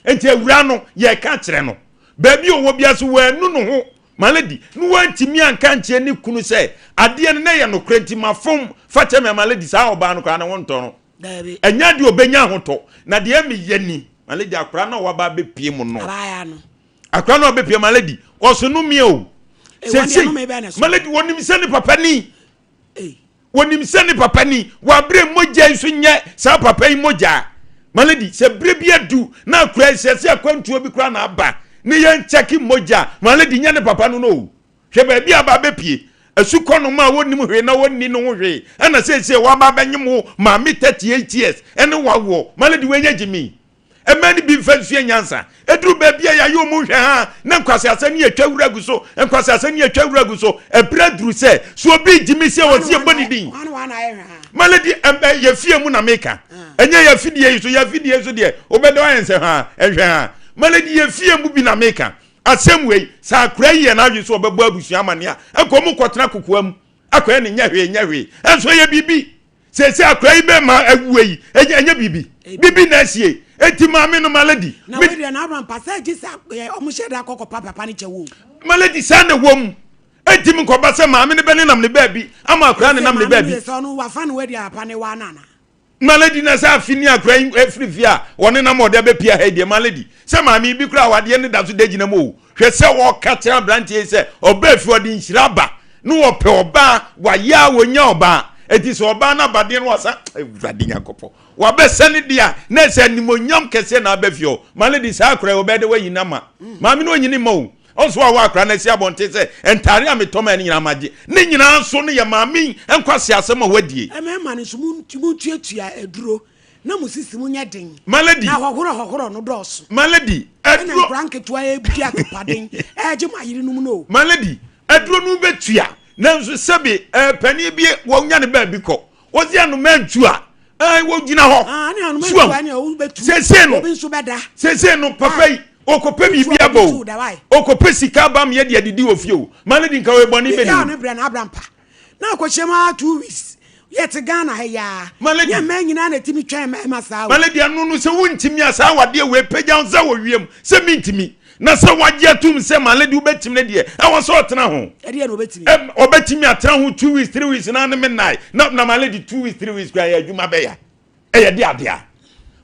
Nti awura no yɛka kyerɛ no. Baabi ɔwɔ bia so wɔanu ne ho. Ma lady no wantumi anka nkyerɛ ne kunu sɛ adeɛ no na ɛyɛ nokorɛ nti mafom fa kyɛ me. Ma lady saa ɔbaa no koraa ne ho ntɔ no. Daabi. Ɛnyɛ adeɛ ɔbɛnya ahotɔ. Na deɛ meyɛ ni, my lady, akora no a waba abɛpie mu no. Abaayewa no. Akora no a ɔbɛpie, my lady, ɔso no mia o. Eh, wɔn deɛ Seesei, nnome bɛn na ɛso? my lady, wɔnim sɛ ne papa ni. Ei. Wɔnim sɛ ne papa ni. Wɔabrɛ mogya yi so nyɛ saa papa yi mogya. My lady, sɛ berɛ bi adu na akora yi sɛ sɛ akwantuo bi koraa na aba ne yɛnkyɛke mogya, my lady, nyɛ ne papa no no o. Hwɛ baabi a aba abɛpue. Asukɔnoma a wɔnnim hwee na wɔnni no ho hwee ɛna seesei wɔaba abɛnyem wo maame 38 years ɛne wawoɔ. Ma lady wei nyɛ gyimi. Mmaa no bi mfa nsua nyansa. Ɛduru baabi a yɛayɛ wɔn nhwɛhaa na nkwaseasɛm ne yɛtwa wura gu so, nkwaseasɛm ne yɛtwa wura gu so. Ɛberɛ aduru sɛ, sɛ obi gyimi sɛ wɔsi yɛbɔ ne din. Ma lady ɛmɛ yɛ fie mu na meka. Ɛnyɛ yɛ afidie yi so, yɛ afidie yi so deɛ wobɛdɔ ayɛ nsɛhwaa, nhwɛhaa. Ma lady yɛ fie mu bi na meka. Asɛm wei, sɛ akora yi yɛ n'adwene sɛ ɔbɛbɔ abusua amanneɛ a, anka wɔkɔtena kokoa mu akɔyɛ no nyɛ hwee nyɛ hwee. Ɛnso ɛyɛ biribi. Seesei akora yi bɛma awuo yi, ɛnyɛ ɛnyɛ biribi. Biribi na asie. Enti maame no, Malady. Na wei deɛ n'abra mpa sɛ gye sɛ wɔn hyɛ da akɔ kɔpa papa no kyɛw o. Malady, saa na ɛwɔ mu. Ɛntumi nkɔba sɛ maame no bɛnenam ne baabi ama akora no nenam ne baabi. Seesei maame no deɛ sɛ ɔno wafa no adi a papa no waa no anaa? Malady na sɛ afe ni akora yi afiri fie a wɔne nam ɔde abɛpia ha yi deɛ Malady sɛ maame yi bi koraa awadeɛ no da so da gyina mu o hwɛ sɛ wɔka kyerɛ aberanteɛ yi sɛ ɔbaa fie ɔde nhyira aba ne wɔpɛ ɔbaa wayɛ a wɔnya ɔbaa eti sɛ ɔbaa no abadeɛ no wasa awurade nyankopɔn wabɛsɛ ne deɛ a na ɛsɛ animonyam kɛseɛ na aba fie hɔ Malady saa akora yi ɔbɛyɛ dɛ wayi no ama maame no ɔnyini ma o Ɔnso a ɔwɔ akora no asi abɔnten sɛ ntaare a metɔ mae no nyinaa magye. Ne nyinaa nso no yɛ maame yi nkwaseasɛm a wadie. Mmarima no nso, montuatua aduro na mo sisi mu nyɛ den, Malady. na hɔhorɔhɔhorɔ no dɔɔso. Malady, Ɛna aduro. nkwadaa nketewa redi atopaden regye mo ayerenom no o. Malady, aduro no wobɛtua, nanso sɛbe eh, panin bi wɔnya ne baabi kɔ. Wɔsi anoma ntu a, ɛn wɔgyina hɔ. Ah, ne anoma Suam. ntu a, ne wobɛtu. Seesei no, Obi nso bɛda. seesei no papa yi, ɔkɔpɛ biribi aba o. Ɔkɔpɛ sika aba ma yɛde adidi wɔ fie o. Ma no di nka ɔyɛ bɔne bɛni o. o. no brɛ no abra mpa. Na akɔhyɛ mu ara 2 weeks. Yɛte Ghana ha yi ara. Malady. Nyɛ mmaa nyinaa na ɛtumi twɛn mmarima saa o. Malady ɛno no sɛ wontumi a saa awadeɛ wei pagya wo nsa wɔ wiem sɛ mentumi. Na sɛ wagye atum sɛ Malady wobɛtumi no deɛ ɛwɔ sɛ ɔtena ho. Ɛdeɛ na ɔbɛtumi. Ɔbɛtumi atena ho 2 weeks 3 weeks na ne me nnae na na Malady 2 weeks 3 weeks koraa yɛ adwuma bɛya. Ɛyɛ de adeɛ.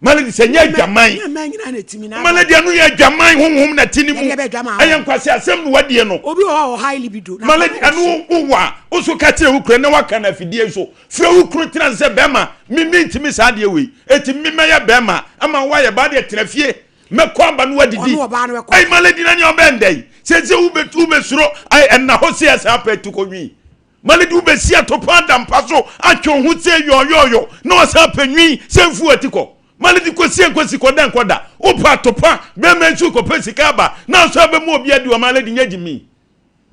Malady sɛ nyɛ adwaman. Nyɛ mmaa nyinaa na ɛtumi na. Malady ɛno yɛ adwaman honhom na ti ne mu. Yɛdeɛ bɛ adwaman Ɛyɛ nkwasi asɛm na wadie no. Obi wɔ hɔ a ɔhigh libido. Na Malady ɛno wowɔ a woso ka kyerɛ wo kunu na waka no afidie so. Frɛ wo kunu tena ase sɛ bɛrima me mentumi saa adeɛ wei. Eti me mɛyɛ bɛrima ama woayɛ baa deɛ tena fie. Mɛkɔ aba no wadidi. Ɔno ɔbaa no bɛkɔ. Ɛyi Malady na nea ɔbɛn dɛ yi. Sese wobɛsuro ɛnna hɔ sɛ ɛsɛ apɛ atikɔ nwi. Malady wobɛsi atopa ada mpa so atwe wo ho sɛ yɔyɔyɔ na wasan apɛ nwi sɛ mfu atikɔ. Malady kɔsi nkɔsi kɔda nkɔda. Wopɛ atopa bɛrima nso kɔpɛ sika aba na nso abɛmu obi adi wɔ. Malady nyɛ gyimi.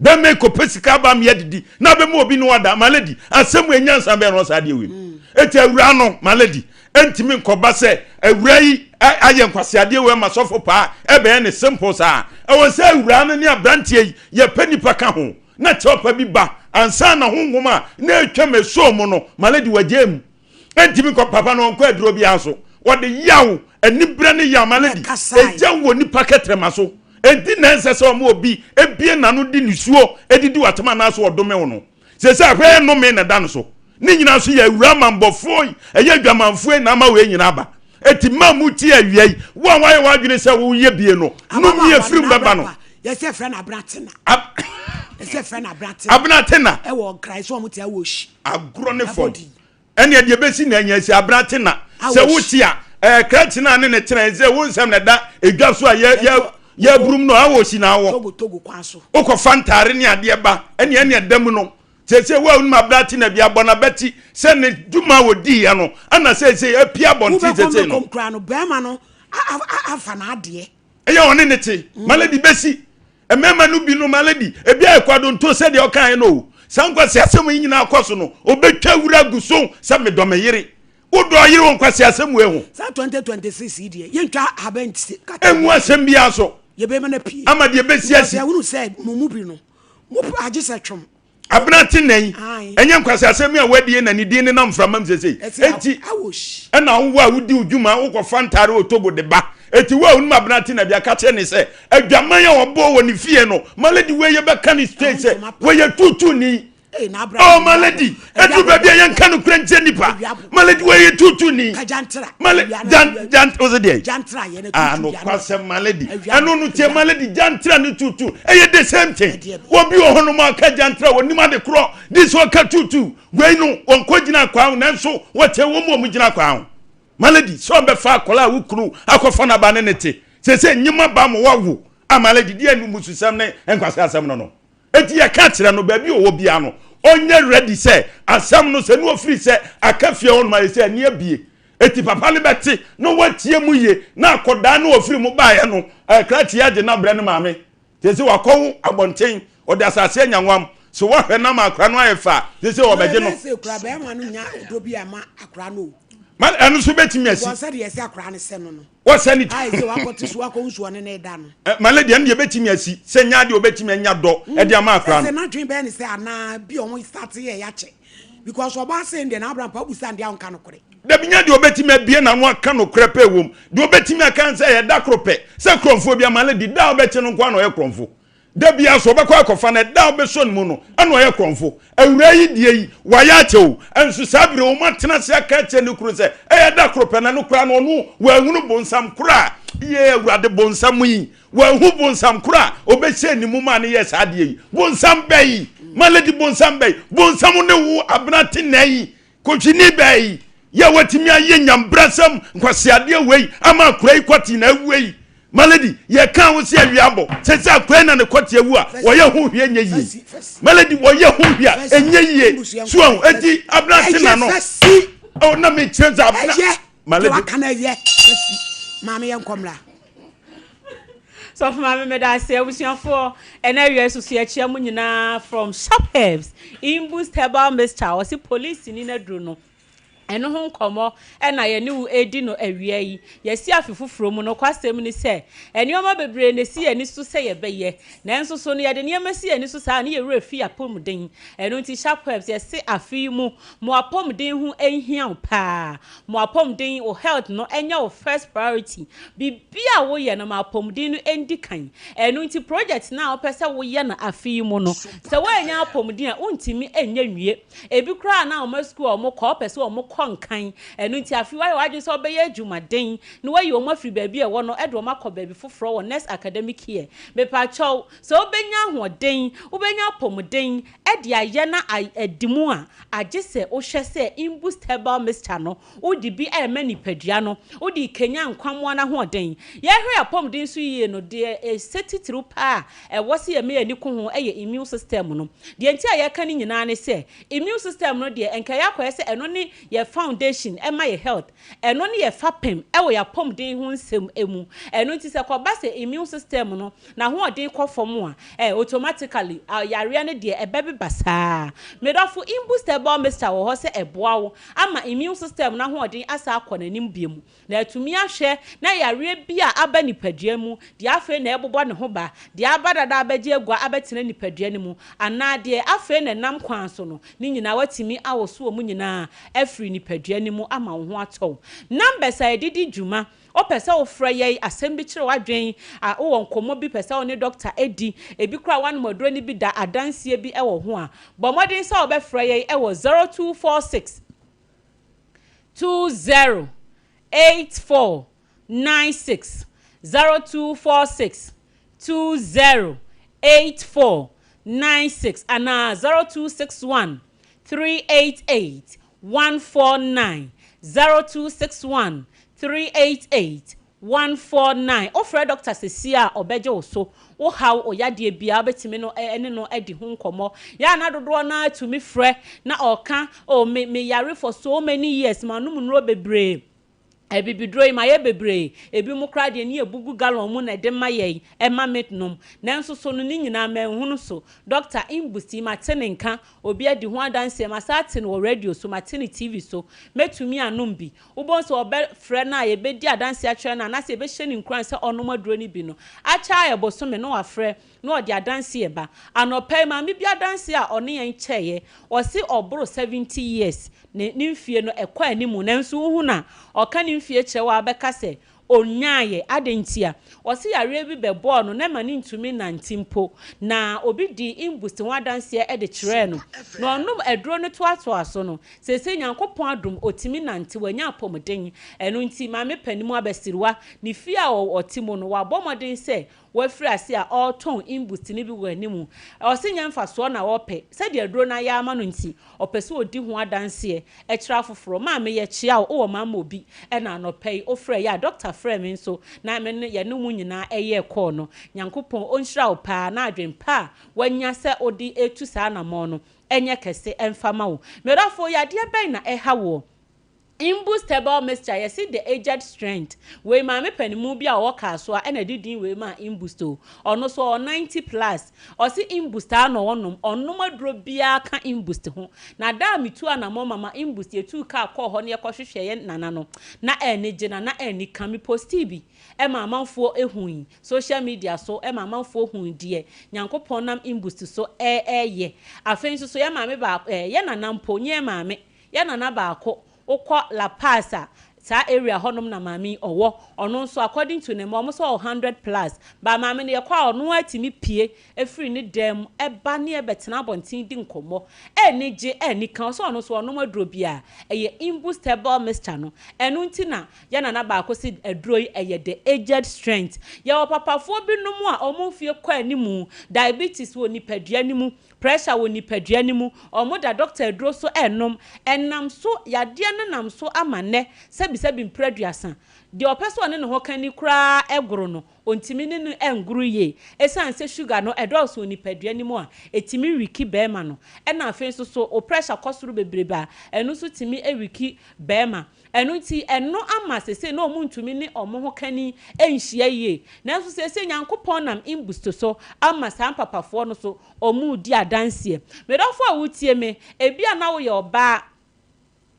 Bɛrima kɔpɛ sika aba mi adidi na abɛmu obi no wada. Malady, asɛm enya nsa bɛn no ɔsa adeɛ wei. Eti awura no, Malady, ntumi nkɔba sɛ awura yi ayɛ nkwaseadeɛ wei ama sɔfo paa ɛbɛyɛ ne simple saa. Ɛwɔ sɛ awura no ne aberanteɛ yi yɛpɛ nipa ka ho na kyɛw pa bi ba ansa na honhom a na etwam esuo mu no, Malady, wagye mu. Ntumi nkɔ papa no ɔnkɔ aduro biara so. Wɔde yaw anibrɛ ne yaw, Malady, egya wɔ nipa kɛtɛrɛma so. Enti na ɛnsɛ sɛ ɔmo obi ebie n'ano di nisuo edidi watam anaasɛ ɔdome wo no. Sɛ ahwɛ nnome na ɛda no so ne nyinaa nso yɛ awura amambɔfoɔ yi, ɛyɛ adwamanfoɔ yi na ama wei nyinaa aba. Eti mmaa mu ti awia yi, wo a wayɛ w'adwene sɛ woyɛ bie no, nnome efiri mu bɛba no. Yɛsɛ frɛ no Abena. Yɛsɛ frɛ no Abena. Abena Tena. Ɛwɔ Nkran sɛ ɔmo te awɔ ohyi. Agorɔ ne fam. Ɛnna deɛ bɛsi na anya si Abena Tena sɛ wote a ɛɛ krakye na ne ne tena sɛ wo nsɛm na ɛda edwa so a yɛ yɛ yɛ burum no awɔ si na awɔ. Togo Togo kwan so. Wokɔfa ntaare ne adeɛ ba ɛne ɛne ɛda mu no sese wo a wonim Abena Tena bi abɔ n'abɛti sɛ ne dwuma a wɔdiiɛ no ɛna sese apia abɔnten sese no. Wobɛkɔm kura no bɛrima no afa n'adeɛ. Ɛyɛ ɔne ne te. Malady, bɛsi mmarima no bi no, Malady, ebi ayɛ kwadonto sɛdeɛ ɔkaeɛ no o. Saa nkwasi asɛm yi nyinaa kɔ so no, obɛtwa wura gu so sɛ medɔ me yere. Wodɔ yere wɔ nkwasi asɛm wei ho? Saa 2026 yi deɛ, yɛntwa ahaban nti kata. Ɛngu asɛm biara so. Yɛbɛma no pie. Ama deɛ bɛsi asi. Because yɛhunu sɛ mo mu bi no, mo agye sɛ twom. Abena te nna yi, ɛnyɛ nkwasi asɛm yi a wadie na ne din ne nam mframa mu sesei. Enti ɛna wo a wodi wo dwuma wokɔfa ntaare wɔ Togo de ba. Enti wo a wonim Abena te na bi aka kyerɛ ne sɛ adwaman a ɔbɔɔ wɔ ne fie no, Malady, wei yɛbɛka ne straight sɛ wɔyɛ tuutuuni. Oh, Malady, ɛduru baabi a yɛnka no kura nkyerɛ nipa. Malady, wɔyɛ tuutuuni. Male jan jan o sɛ deɛ. Ah, no kwasɛm, Malady. Ɛno no tie, Malady, jantra ne tuutu ɛyɛ the same thing. Obi wɔ hɔ nom aka jantra wɔnim ade korɔ de sɛ ɔka tuutu wei no wɔnkɔ gyina akwaa ho, nanso wɔkyɛ wɔn mu a wɔn gyina akwaa ho. Malady, sɛ ɔbɛfa akɔla a wo kunu akɔfa n'aba ne ne te sɛ nyima ba mo wawo a, Malady, deɛ mususɛm ne nkwasɛ asɛm no. Eti yɛka kyerɛ no baabi a ɔwɔ biara no ɔnyɛ ready sɛ asɛm no sɛ ne ofiri sɛ aka fie hɔ nom ayɛ sɛ ani abie. Eti papa no bɛte na watie mu yie na akɔdaa no ofiri mu baeɛ no krakye agye n'abrɛ ne maame te sɛ wakɔwo abɔnten ɔde asase anya nwam so wahwɛ nam akora no ayɛ fa te sɛ ɔbɛgye no. Sɛ kura bɛrima no nya ɔdɔ bi ama akora no o. Ma ɛno nso bɛtumi asi. Wɔn sɛ deɛ ɛsɛ akora no sɛ no. Wɔsɛ ne ti. Ayɛ sɛ wakɔte so wakɔ nsuo ne ne da no. Ma lady, ɛno deɛ bɛtumi asi sɛ nya adeɛ ɔbɛtumi anya dɔ ɛde ama akora no. Sɛ n'adwene bɛyɛ ne sɛ anaa bi a wɔn start yɛ yɛakyɛ because ɔbaa sɛn deɛ n'abra mpa abusa deɛ a ɔnka nokorɛ. Dabi, nya deɛ ɔbɛtumi abie n'ano aka nokorɛ pɛ wom. Deɛ ɔbɛtumi aka sɛ ɛyɛ da koro pɛ sɛ kurɔmfoɔ bi ama lady da a ɔbɛkye no nko ara na ɔyɛ kurɔmfo. Da bia so ɔbɛkɔ akɔfa no ɛda a ɔbɛsɔ ne mu no ɛna ɔyɛ korɔmfo. Awura yi deɛ yi wayɛ akyɛ o, nso saa bere wɔn atena ase aka akyerɛ ne kunu sɛ ɛyɛ da koro pɛ na no koraa no ɔno wanhunu bonsam koro a yɛ awurade bonsam yi wanhu bonsam koro a ɔbɛhyɛ ne mu maa ne yɛ saa adeɛ yi. Bonsam bɛyi malady, bonsam bɛyi, bonsam ne wo Abena te nna yi kotwini bɛyi yɛ watumi ayɛ nyambrasɛm nkwaseadeɛ wei ama akora yi kɔte na awue yi. Malady, yɛka wo sɛ awia abɔ sɛ akora yi na ne kɔte awu a wɔyɛ ho hwee nyɛ yie. Malady, wɔyɛ ho hwee a ɛnyɛ yie so ahu. Eti Abena te na no ɔ na mekyerɛ sɛ Abena Malady waka na ɛyɛ maame yɛ nkɔmla. Sɔfo maame, meda ase. Abusuafoɔ, ɛna awia soso yɛkyia mu nyinaa from Sharp Herbs Imboost Herbal Mixture. Ɔse polisi ni n'aduro no ɛno ho nkɔmmɔ ɛna yɛne wo edi no awia yi. Yɛsi afe foforɔ mu no, kwasɛm ni sɛ nneɛma bebree na esi yɛn ani so sɛ yɛbɛyɛ, nanso so no yɛde nneɛma si yɛn ani so saa ne yɛwerɛ fi apɔmuden. Ɛno nti Sharp Herbs yɛse afe yi mu mo apɔmuden ho nhia wo paa. Mo apɔmuden, wo health no ɛnyɛ wo first priority. Biribi a woyɛ no, ma apɔmuden no ndi kan. Ɛno nti project no a wopɛ sɛ woyɛ no afe yi mu no, sɛ woannya apɔmuden a, wontumi nyɛ nwie. Ebi koraa na wɔn sukuu a wɔkɔ, wopɛ sɛ wɔkɔ Wɔkɔ nkan. Ɛno nti afei woayɛ w'adwene sɛ wobɛyɛ adwumaden na woayi wɔn afiri baabi a ɛwɔ no de wɔn akɔ baabi foforɔ wɔ next academic year. Mepakyɛw, sɛ wobɛnya ahoɔden, wobɛnya apɔmuden de ayɛ na adi mu a, agye sɛ wohwɛ sɛ Imboost Herbal Mixture no, wode bi rema nipadua no, wode rekanyan nkwammoa no ahoɔden. Yɛhwɛ yɛn apɔmuden so yie no, deɛ ɛsɛ titiriw pa ara a ɛwɔ sɛ yɛma yɛn ani ku ho yɛ immune system no. Deɛ nti a yɛreka ne nyinaa ne sɛ, Immune system no deɛ nka ɛyɛ akɔyɛ sɛ ɛno ne yɛ foundation ɛma yɛ health, ɛno ne yɛ fapem ɛwɔ yɛ apɔmuden ho nsɛm mu. Ɛno nti sɛ ɛkɔba sɛ immune system no n'ahoɔden kɔ fam a, eh, automatically yareɛ no deɛ ɛbɛbeba saa. Me dɔfo, Imboost Herbal Mixture wɔ hɔ sɛ ɛboa wo ama immune system no ahoɔden asan akɔ n'anim biom. Na atumi ahwɛ na yareɛ bi a aba nipadua mu, deɛ afei na ɛrebobɔ ne ho ba, deɛ aba dada abɛgye agua abɛtena nipadua no mu, anaa deɛ afei na ɛnam kwan so no, ne nyinaa woatumi awoso wɔn nyinaa afiri nipadua no mu ama wo ho atɔ wo. Numbers a yɛde di dwuma, Wopɛ sɛ wofrɛ yɛn, asɛm bi kyere w'adwene, a wowɔ nkɔmmɔ bi pɛ sɛ wo ne dɔkta di, ebi koraa woanom aduro no bi da, adanseɛ bi wɔ ho a, bɔ mmɔden sɛ wobɛfrɛ yɛn wɔ 0246 20 84 96 0246 20 84 96 anaa 0261 388 149 0261 388 149 Wofrɛ dɔkta sesie a ɔbɛgye wo so. Wo haw, wo yadeɛ biara wobɛtumi no ne no adi ho nkɔmmɔ. Yɛ a na dodoɔ no ara tumi frɛ na ɔka, oh me me yare for so many years, manom nnuro bebree, abibiduro yi mayɛ bebree, ebinom koraa deɛ ne yɛbu gu gallon mu na ɛde ma yɛn, ɛma me nom. Nanso so no ne nyinaa manhunu so. Dɔkta, Imbusti, mate ne nka, obi adi ho adanseɛ, masan ate no wɔ radio so, mate no TV so, mɛtumi anom bi. Wobɛhu sɛ wɔbɛfrɛ no a yɛbɛdi adanseɛ akyerɛ no anaasɛ yɛbɛhyɛ no nkuran sɛ ɔnnom aduro no bi no, akyɛ ayɛ bosome na wafrɛ na ɔde adanseɛ ba. Anɔpa yi, maame bi adanseɛ a ɔne yɛn kyɛeɛ, ɔse ɔboro 70 years, ne ne mfie no ɛkɔ anim nanso wohu no a, ɔka ne mfie kyerɛ wo a wobɛka sɛ Ɔnyaeɛ. Adɛn ntia? Ɔse yareɛ bi bɛbɔɔ no na ɛma no ntumi nnante mpo. Na obi dii Imbust ho adanseɛ de kyerɛɛ no. Na ɔnom aduro no toatoaa so no, seesei Nyankopɔn adom ɔtumi nante, wanya apɔmuden. Ɛno nti Maame Panimu Abasiriwa, ne fie a ɔte mu no, wabɔ mmɔden sɛ Wafiri ase a ɔretɔn imbust no bi wɔ anim. Ɔse nyɛ mfasoɔ na ɔpɛ. Sɛdeɛ aduro no ayɛ ama no nti, ɔpɛ sɛ ɔdi ho adanseɛ kyerɛ afoforɔ. Maame yɛkyea wo, wowɔ mamma obi ɛna anɔpa yi wofrɛɛ yɛ a doctor frɛɛ me nso na me ne yɛne mo nyinaa yɛɛ call no. Nyankopɔn ɔnhyira wo paa na adwen pa a wanya sɛ wode retu saa anamɔn no nyɛ kɛse mfa ma wo. Me dɔfo, yadeɛ bɛn na ɛha woɔ? Imbus herbal mixture yɛse the aged strength wei maame panimu bi a ɔwɔ kasoa ɛna ɛde din wei maa imbust o ɔno so ɔwɔ 90 plus ɔse imbust aa na ɔnom ɔnnom aduro biaa ka imbust ho na da a metuu anamɔn mama imbust yɛtuu car kɔɔ hɔ na yɛkɔ hwehwɛ yɛ nana no na ɛni gye na na ɛni ka me postii bi ɛma amanfoɔ hui social media so ɛma amanfoɔ hui deɛ Nyankopɔn nam imbust so ɛɛyɛ afei nso so yɛ maame baako ɛɛ yɛ nana mpo nyɛ yɛ maame Yɛ nana baako, wokɔ La Paz a, saa area hɔ nom na maame yi ɔwɔ. Ɔno nso according to ne mma, wɔn nso ɔwɔ hundred plus. But maame no yɛkɔ a ɔno ara tumi pue firi ne dan mu ba ne yɛ bɛtena abɔnten di nkɔmmɔ. Ɛni gye, ɛni ka. Ɔsɛ ɔno nso ɔnom aduro biara. Ɛyɛ Imboost herbal mixture no. Ɛno nti na yɛ nana baako se aduro yi ɛyɛ the aged strength. Yɛwɔ papafoɔ binom a wɔn mfie kɔ animu, diabetes wɔ nipadua no mu, Pressure wɔ nipadua no mu, ɔmo da doctor aduro so ɛnom, ɛnam so, yadeɛ no nam so ama nnɛ, sɛbisɛbi mprɛ aduasa, deɛ ɔpɛ sɛ ɔne ne ho ka ni koraa ɛgoro no, ɔntumi ne no ɛngoro yie, ɛsiane sɛ sugar no ɛdɔɔso wɔ nipadua no mu a, ɛtumi wiki bɛɛma no, ɛna afei nso so wo pressure kɔ soro bebrebe a, ɛno nso tumi wiki bɛɛma. Ɛno nti, ɛno ama seesei na wɔntumi ne wɔn ho kani nhyia yie. Nanso seesei Nyankopɔn nam Imbusto so ama saa mpapafoɔ no so wɔredi adanseɛ. Me dɔfo a wotie me, ebia na woyɛ ɔbaa,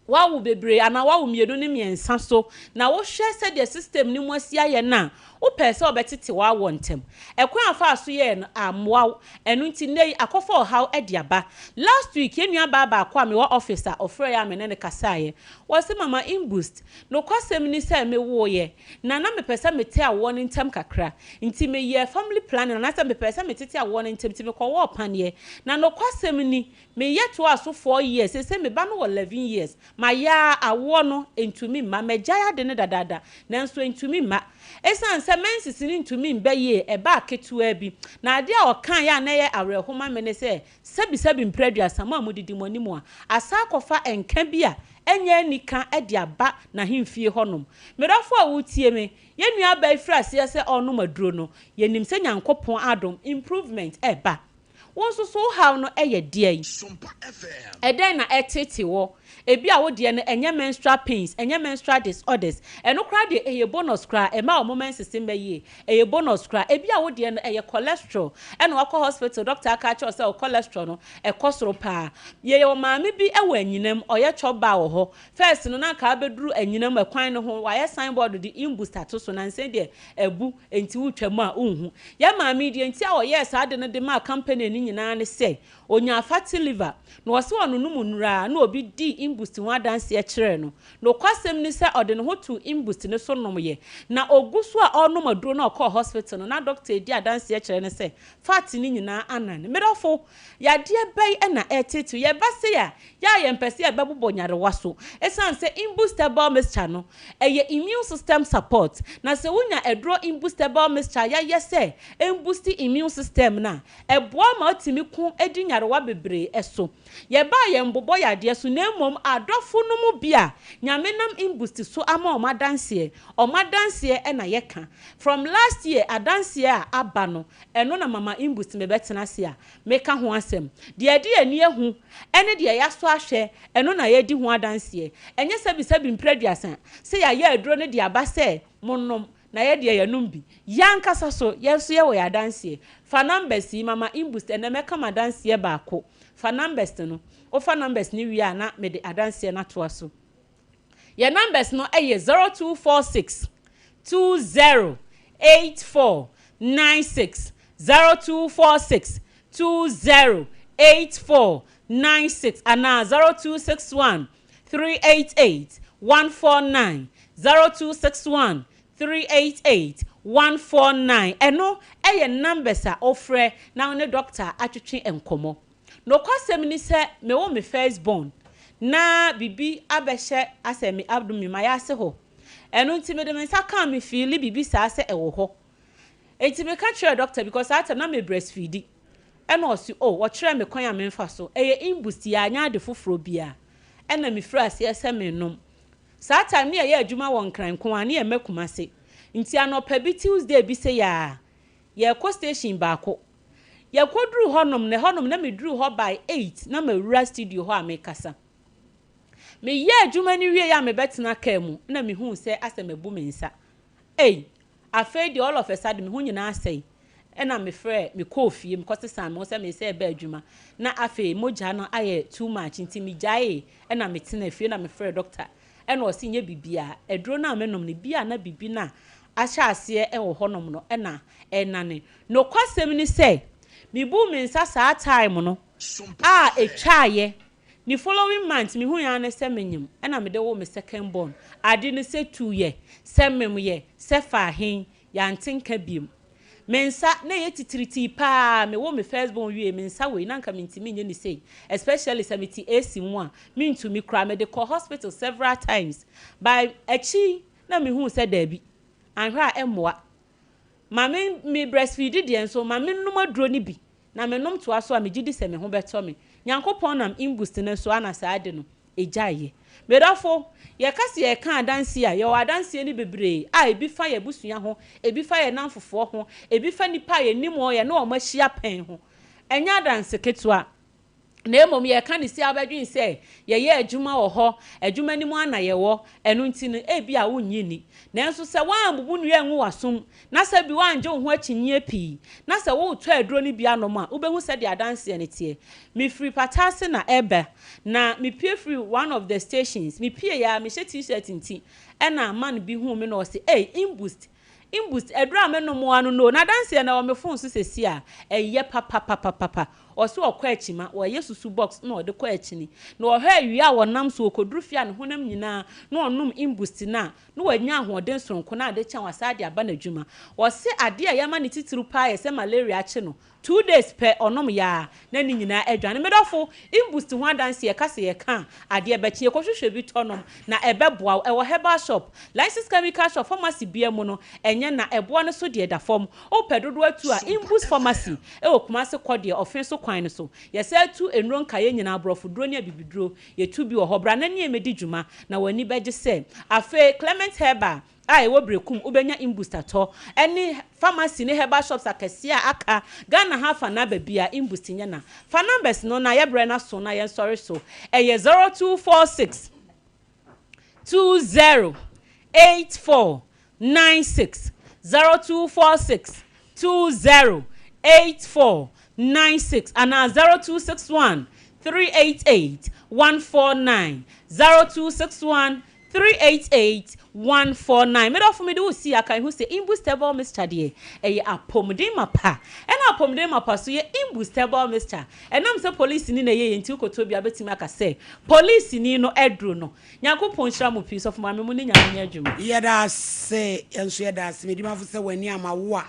woawo bebree anaa woawo mmienu ne mmiɛnsa so, na wohwɛ sɛdeɛ system no mu asi ayɛ no a, Wopɛɛ sɛ wɔbɛtete w'awoɔ ntɛm. Ɛkwan a ɔfaa so yɛɛ no ammoa wo, ɛno nti nnɛ yi akɔfa ɔhaw de aba. Last week yɛn nua baa baako a mewɔ office a ɔfrɛeɛ a me ne no kasaeɛ. Ɔse Mama Imbust, nokwasɛm ni sɛ mewooeɛ na na mepɛ sɛ mete awoɔ no ntɛm kakra nti meyɛɛ family planning anaasɛ mepɛɛ sɛ metete awoɔ no ntɛm nti mekɔwɔɔ paneɛ. Na nokwasɛm ni meyɛ toaa so four years, seesei me ba no wɔ 11 years. Mayɛ ara awoɔ no ntumi mma. Magyae ade no dadaada nanso ɛntumi mma. Ɛsiane sɛ menses no ntumi mba yie, ɛbaa ketewaa bi. Na adeɛ a ɔkaeɛ a na ɛyɛ awerɛho ma me ne sɛ, sɛbisɛbi mprɛ aduasa, mo a modidi mo anim a, asa akɔfa nka bi a ɛnyɛ anika de aba n'ahemfie hɔnom. Me dɔfo a woretie me, yɛn nuabaa yi firii aseɛ sɛ ɔrenom aduro no, yɛnim sɛ Nyankopɔn adom, improvement reba. Wo nso so wo haw no yɛ deɛn? Ɛdɛn na ɛreteetee wo? Ebia wo deɛ no ɛnyɛ menstrual pains, ɛnyɛ menstrual disorders. Ɛno koraa deɛ ɛyɛ bonus koraa, ɛmma wɔn menses mma yie. Ɛyɛ bonus koraa. Ebia wo deɛ no ɛyɛ cholesterol, ɛna woakɔ hospital, doctor aka akyerɛ wo sɛ wo cholesterol no ɛkɔ soro paa. Yɛwɔ maame bi wɔ Anyinam, ɔyɛ chop bar wɔ hɔ. First no na anka abɛduru Anyinam ɛkwan no ho, wɔayɛ sign board de Imboost ato so, nansa yi deɛ abu, enti wotwa mu a wonhu. Yɛn maame yi, deɛ nti a ɔyɛɛ saa ade no de maa company no nyinaa ne sɛ, ɔnyaa fatty liver, na ɔse ɔnonom nnuru ara na obi dii Imboost ho adanseɛ kyerɛɛ no. Nokwasɛm ne sɛ ɔde ne ho too Imboost no so nomyɛ, na ɔgu so a ɔrenom aduro no a ɔkɔɔ hospital no, na doctor redi adanseɛ kyerɛ no sɛ fat no nyinaa anan. Me dɔfo, yadeɛ bɛn na ɛreteetew? Yɛba sei a, yɛ a yɛmpɛ sɛ yɛbɛbobɔ nyarewa so. Ɛsiane sɛ Imboost herbal mixture no, ɛyɛ immune system support, na sɛ wonya aduro Imboost herbal mixture a yɛayɛ sɛ ɛmbusti immune system no a, ɛboa ma wotumi ko di nyarewa bebree so. Yɛbaa yɛmbobɔ yadeɛ so na mmom adɔfo no mu bi a Nyame nam Imboost so ama wɔn adanseɛ, wɔn adanseɛ na yɛka. From last year adanseɛ a aba no, ɛno na mama Imboost mebɛtena ase a meka ho asɛm. Deɛ yɛde yɛn ani ahu ne deɛ yɛasɔ ahwɛ, ɛno na yɛredi ho adanseɛ. Ɛnyɛ sɛbisɛbi mprɛ aduasa sɛ yɛayɛ aduro no de aba sɛ monnom, na yɛ deɛ yɛnom bi. Yɛn ankasa so, yɛn nso yɛwɔ yɛn adanseɛ. Fa numbers yi, mama Imboost, ɛnnɛ mɛka m'adanseɛ baako. Fa numbers no. Wofa numbers no wie a na mede adanseɛ no atoa so. Yɛn numbers no yɛ 0246 20 84 96, 0246 20 84 96 anaa 0261 388 149, 0261 388 149. Ɛno yɛ numbers a wofrɛ na wo ne doctor atwetwe nkɔmmɔ. Nokwasɛm ne sɛ mewo me first born na biribi abɛhyɛ asɛ me abdomen mayɛ ase hɔ. Ɛno nti mede me nsa kaa me feeli biribi saa sɛ ɛwɔ hɔ. Nti meka kyerɛɛ doctor because saa time na me breastfeedi. Ɛna ɔse oh ɔkyerɛɛ me kwan a memfa so. Ɛyɛ imboost yi anyɛ ade foforɔ biara. Ɛna me firi aseɛ sɛ menom. Saa time no yɛyɛ adwuma wɔ Nkran nko ara ne yɛmma Kumase. Nti anɔpa bi Tuesday bi sei ara yɛrekɔ station baako. Yɛkɔduruu hɔnom no, ɛhɔnom na meduruu hɔ by eight na mawura studio hɔ a merekasa. Meyɛɛ adwuma no wieeɛ a mebɛtena kaa mu na mehuu sɛ asɛ mabu me nsa. Ei! Afei deɛ all of a sudden me ho nyinaa asɛe. Ɛna mefrɛɛ, mekɔɔ fie, mekɔsesaa me ho sɛ meresɛ reba adwuma. Na afei mogya no ayɛ too much nti megyaee ɛna metenaa fie na mefrɛɛ doctor ɛna ɔse nyɛ biribiara, aduro no a menom no bi a na biribi no a ahyɛ aseɛ wɔ hɔnom no na ɛrenane. Nokwasɛm ne sɛ, mebuu me nsa saa time no a ɛtwaeɛ, ne following month mehuiɛ ara ne sɛ menyem ɛna mede woo me second born. Ade no sɛ tuiɛ, sɛ memyɛ, sɛ faa hen, yɛante nka biom. Me nsa, na ɛyɛ titiritii paa, mewoo me first born wiei, me nsa wei, na anka mentumi nyɛ no sei, especially sɛ mete AC mu a, mentumi koraa, mede kɔɔ hospital several times, by akyi yi na mehuu sɛ daabi, anhwɛ a ɛmmoa. Ma me me breastfeedi deɛ nso, ma mennom aduro no bi, na menom toa so a, megye di sɛ me ho bɛtɔ me. Nyankopɔn nam Imboost no so ana saa ade no ɛgyaeɛ. Me dɔfo, yɛka sɛ yɛreka adanseɛ a, yɛwɔ adanseɛ no bebree a ebi fa yɛn abusua ho, ebi fa yɛn nnamfofoɔ ho, ebi fa nnipa a yɛnim wɔn, yɛne wɔn ahyia pɛn ho. Ɛnyɛ adanse ketewa. Na mmom yɛreka no sei a wobɛdwene sɛ yɛyɛ adwuma wɔ hɔ, adwuma no mu ara na yɛwɔ, ɛno nti no ebia wonnye nni. Nanso sɛ woambubu nnua angu w'asom, na sɛ bi woangye wo ho akyinnyeɛ pii, na sɛ woretɔ aduro no bi anom a, wobɛhu sɛdeɛ adanseɛ no teɛ. Mefiri pata ase na ɛreba, na mepue firii one of the stations, mepieeɛ ara, mehyɛ T-shirt nti, ɛna man bi huu me na ɔse, Ei, Imbust, Imbust, aduro a menom ara no no o, na adanseɛ no ɛwɔ me phone so seesei a, ɛyɛ papapapapa. Ɔse ɔkɔ akyima, ɔyɛ susu box na ɔde kɔ akyini. Na ɔhwɛ awia a ɔnam so, ɔkɔduru fie a ne honam nyinaa na ɔnom Imboost no a, na wanya ahoɔden soronko na ade kye a wasan de aba n'adwuma. Ɔse adeɛ a ɛyɛ ma no titiriw paa yɛ sɛ malaria akye no, 2 days pɛ ɔnom yɛ a na ne nyinaa adwane. Me dɔfo, Imboost ho adanse yɛka sɛ yɛka a, adeɛ bɛkye. Yɛkɔhwehwɛ bi tɔ nom na ɛbɛboa wo. Ɛwɔ herbal shop, licensed chemical shop, pharmacy biara mu no, ɛnyɛ na ɛboa no so deɛ da fam. Wopɛ dodoɔ atu a, Imboost Pharmacy ɛwɔ Kumase kɔ deɛ ɔfe so kwan no so. Yɛsɛ tu nnuro nkaeɛ nyinaa, aborɔfoduro ne abibiduro. Yɛtu bi wɔ hɔ. Bra na ne yɛmmɛdi dwuma na w'ani bɛgye sɛ. Afei, Clement Herbal a ɛwɔ Berekum, wobɛnya Imboost atɔ. Ɛne pharmacy ne herbal shops akɛseɛ a aka Ghana ha afa na baabi a Imboost nyɛ na. Fa numbers no na yɛbrɛ no aso na yɛnsɔre so. Ɛyɛ 0246 20 84 96, 0246 20 84 96 anaa 0261 388 149, 0261 388 149. Medɔfo, mede wo si aka ihu sɛ Imboost Herbal Mixture deɛ, ɛyɛ apɔmuden mapa, ɛna apɔmuden mapa so yɛ Imboost Herbal Mixture. Ɛnam sɛ polisi ni na ɛyɛ yɛn nti, wokɔtɔ bi a bɛtumi aka sɛ polisi ni no aduro no. Nyankopɔn nhyira mo pii. Sɔfo maame, mu ne Nyame nyɛ adwuma. Yɛda ase. Yɛn nso yɛda ase. Medimafo sɛ w'ani ama wo a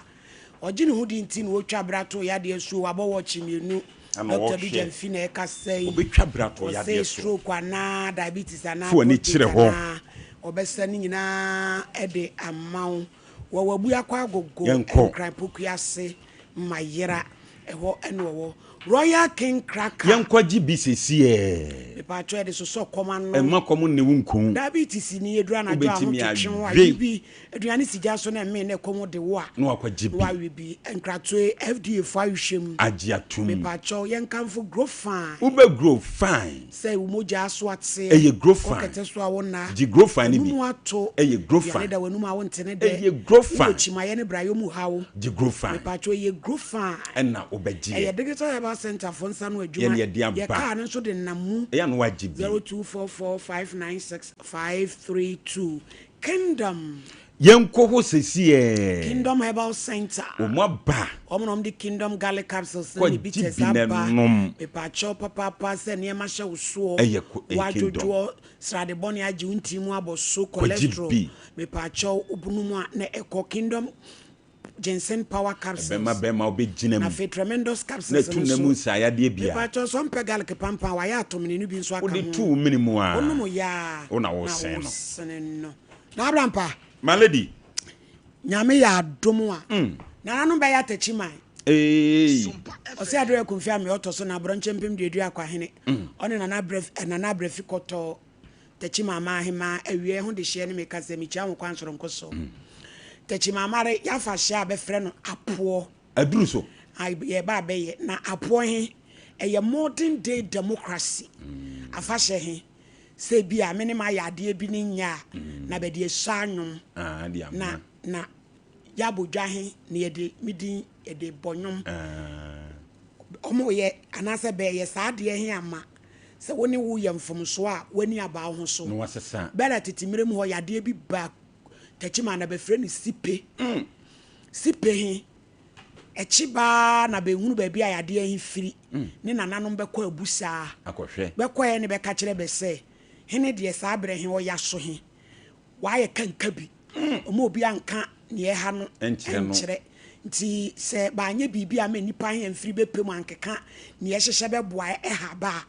ɔgye ne ho di nti na wɔtwa bra to yadeɛ so, wabɔ wɔkye mmienu. Ana Dr. wɔhwɛ. Bi Gyamfi na ɛkasa yi. Obɛtwa bra to ɔsɛ yadeɛ so. Stroke anaa diabetes anaa Fo w'ani prostate kyerɛ hɔ. anaa ɔbɛsa ne nyinaa ɛde ama wo. Wɔwɔ Abuakɔ Agogo. Yɛnkɔ. Nkran Pokuase Mayera ɛhɔ ɛna ɔwɔ Royal King Cracker. Yɛnkɔgye bi sesiɛ. Mepatwɛ, yɛde sosɔ kɔm ano. Ɛma kɔm ne wo nko. Diabetes ni eduru anadwo a Wobɛtumi ho twetwe wo awe. awe bi, aduane si gya so na ɛmee na ɛkɔm de wo a, na wakɔgye na bi. Wawe bi. Nkratoe FDA fo ahwehwɛ mu. Agye atom. Mepatwɛ, yɛnkamfo Grow Fine. Wobɛ Grow Fine. Sɛ wo mogya so ateɛ. Ɛyɛ Grow Fine. Kɔkɛtɛ so a wo na Gye Grow Fine no bi. Ɛnum ato. Ɛyɛ Grow Aduane Fine. da w'anum a wonte ne dɛ. Ɛyɛ Grow Fine. Wowɔ kyimayɛ ne brayɔ mu haw. Gye Grow Fine. Mepatwɛ, ɛyɛ Grow Fine. Ɛna wobɛgyeɛ. Ɛyɛ Digital Herbal Center fo nsa no adwuma. Yɛne yɛde aba. Yɛ kaa no nso de nam mu. Ɛyɛ na wagye bi. 0244596532. Kingdom. Yɛnkɔ hɔ sesiɛ. Kingdom Herbal Center. Wɔn aba. Wɔn na wɔn de Kingdom Garlic Capsules ne Kɔ ne gye bitters bi na aba. nom. Mepatwɛ papaapa, sɛ nneɛma hyɛ wo soɔ. Ɛyɛ Kingdom. Wadwodwoɔ, srade bɔne agye wo ntiri mu abɔ so, Kɔgye cholesterol. bi. Mepatwɛ, wobunu a na ɛkɔ. Kingdom Ginseng Power Capsules. Bɛma bɛma wobɛgyina Na mu. afei Tremendous Na Capsules tu no na mu so. nsayadeɛ bia. Mepatwɛ, sɛ ɔmpɛ garlic pampan, wayɛ atomene no bi nso aka Wode ho. tu wo mene mu a, wonom yaa. Wo na wosɛn no. Wosene no na abrampa. My lady. Nyame yɛ adom a, nananom bɛyɛ atakyi man. Ee. Ɔsɛ adeɛ akumfi ame ɔtɔ so na aborɔnkyɛ mpem duadua akwahene. Ɔne Nana Brɛ, Nana Abrɛfi kɔtɔ Takyi Maama ahema awie ho de hyeɛ ne meka sɛ mekyia ho kwan soronko so. Takyi Maama re yɛafa hyɛ a bɛfrɛ no apoɔ. Aduru so. A yɛba abɛyɛ na apoɔ he ɛyɛ modern day democracy afahyɛ he, sɛ bi a me ne ma ayɛ adeɛ bi ne nyɛ a, na bɛde asua anwom. Ah, de ama. Na yɛabɔ dwa he na yɛde me din yɛde bɔ nwom. Ɔmo yɛ anaasɛ bɛyɛ saa adeɛ he ama sɛ wo ne wo yɛ mfomsoɔ a, w'ani aba wo ho so. Na wasesa. Bɛrɛ tete mmerɛ mu hɔ, yadeɛ bi ba Takyima na bɛfrɛ no sipe. Sipe he ɛkyi baa na bɛhunu baabi a yadeɛ he firi ne nananom bɛkɔ abusaa. Akɔhwɛ. Bɛkɔɛ ne bɛka kyerɛ bɛ sɛ hene deɛ, saa berɛ he ɔya so he waayɛ kanka bi, ɔma obi anka neɛ ɛha no ɛnkyerɛ no. Ɛnkyerɛ nti sɛ baanyɛ biribi a ma nnipa he amfiri bɛpɛ mu ankeka neɛ ɛhyehyɛ bɛboa ɛha ba a,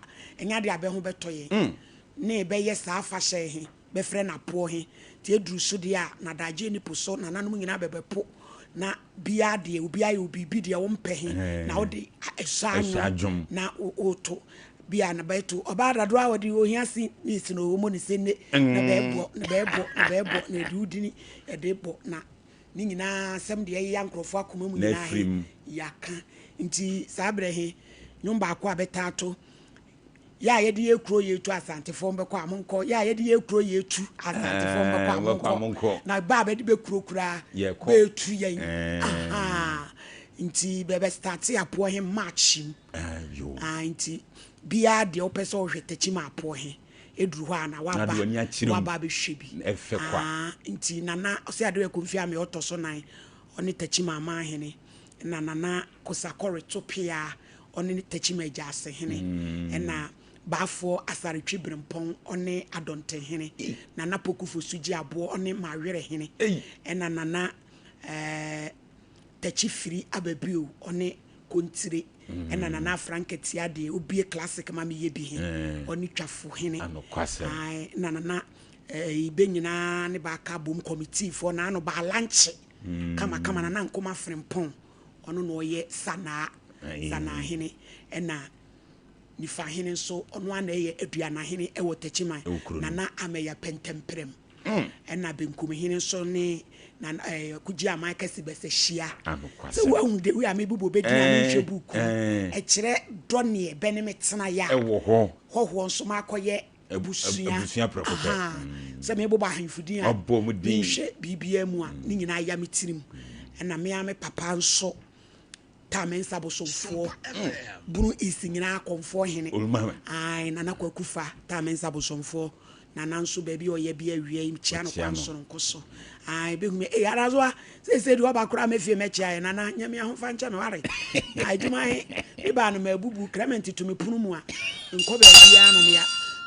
ɛnyɛ adeɛ a bɛho bɛtɔ yɛn ne bɛyɛ saa afahyɛ he bɛfrɛ no apoɔ he. Nti ɛduru so deɛ a, na adagye ni po so nananom nyinaa bɛbɛpo na biaa deɛ obi ayɛ wo biribi deɛ wompɛ he na wode ɛsɔ ɛsɔ anwom adwom. Na woto bia na bɛto ɔbaa dadoɔ a wɔde ohia si ne si no ɔwɔ mu ne sɛ ne na bɛɛbɔ na bɛɛbɔ na bɛɛbɔ na yɛde wodini yɛde bɔ na ne nyinaa asɛm deɛ ɛyɛ nkurɔfoɔ akoma mu Na nyinaa afiri he mu. yɛaka. Nti saa berɛ he, nnwom baako a bɛtaa to yɛ a yɛde yɛ kuro yɛ tu Asantefoɔ mbɛkɔ a monkɔ, yɛ a yɛde yɛ kuro yɛ tu Asantefoɔ mbɛkɔ a Ɛɛ, mbɛkɔ a monkɔ monkɔ. Na ba a bɛde bɛ kuro koraa Yɛkɔ. bɛɛtu yɛn. Ɛɛ. Aha. Nti bɛbɛ start apoɔ he March mu. Ayo. Ah, nti biara deɛ wopɛ sɛ wohwɛ Takyi ma apoɔ he ɛduru hɔ a na waba. Na de w'ani akyerɛ mu. Waba abɛhwɛ bi. Ɛfɛ kwa. Ah, nti Nana ɔsɛ adeɛ kɔmfi ame ɔtɔ so nan, ɔne Takyi ma ama ahene na Nana Kosakɔre to pea. ɔne ne Techiman Agyaase hene, ɛna Baafoɔ Asare Twi Berempɔn ɔne Adɔnten hene, Nana Poku Fosu Gye Aboɔ ɔne Mawerɛ hene, ɛna Nana eh, Takyi Firi Ababio ɔne Kontire, ɛna Nana Afra Nkatia deɛ obie classic ma meyɛ bi he, ɔne Twafo hene. Ae, ɛna Nana eh, bɛ nyinaa ne baaka abom kɔmitiifoɔ na ano baa lankye kamakama. Nana Nkoma Frempɔn ɔno na ɔyɛ Sanaa, Sanaa hene, ɛna Nifa hene nso ɔno ara na ɛyɛ Aduana hene wɔ Takyiman, Nana Amɛya Pɛntɛmprɛm. Ɛna Benkum hene nso ne Nana ɛɛ Kugye Aman Kɛse Bɛsɛ hyia. Sɛ woahu de wei a mebobɔ bɛdin a menhwɛ buuku mu. Ɛkyerɛ dɔ neɛ bɛ ne me tena yɛ a. Hɔhoɔ nso makɔyɛ abusua. Ahaa. Sɛ mebobɔ ahemfo din a menhwɛ biribiara mu a ne nyinaa ya me tirim. Ɛna me ara me papa nso Taa Mensah Bosomfoɔ, Bunu East nyinaa akɔmfoɔ hene. Ae, Nana Kwaku Fa, Taa Mensah Bosomfoɔ. Nana nso baabi a ɔyɛ bi awia yi, mekyia no kwan soronko so. Ae, bɛhu me, ei, Arazoa, seesei deɛ ɔba koraa mɛfie mɛkyia yɛ. Nana, nyɛ me ahofa nkyɛ me, ware. Na adwuma he, me baa no mabubu, Clement to me pono mu a, nkɔ baabiara na meya,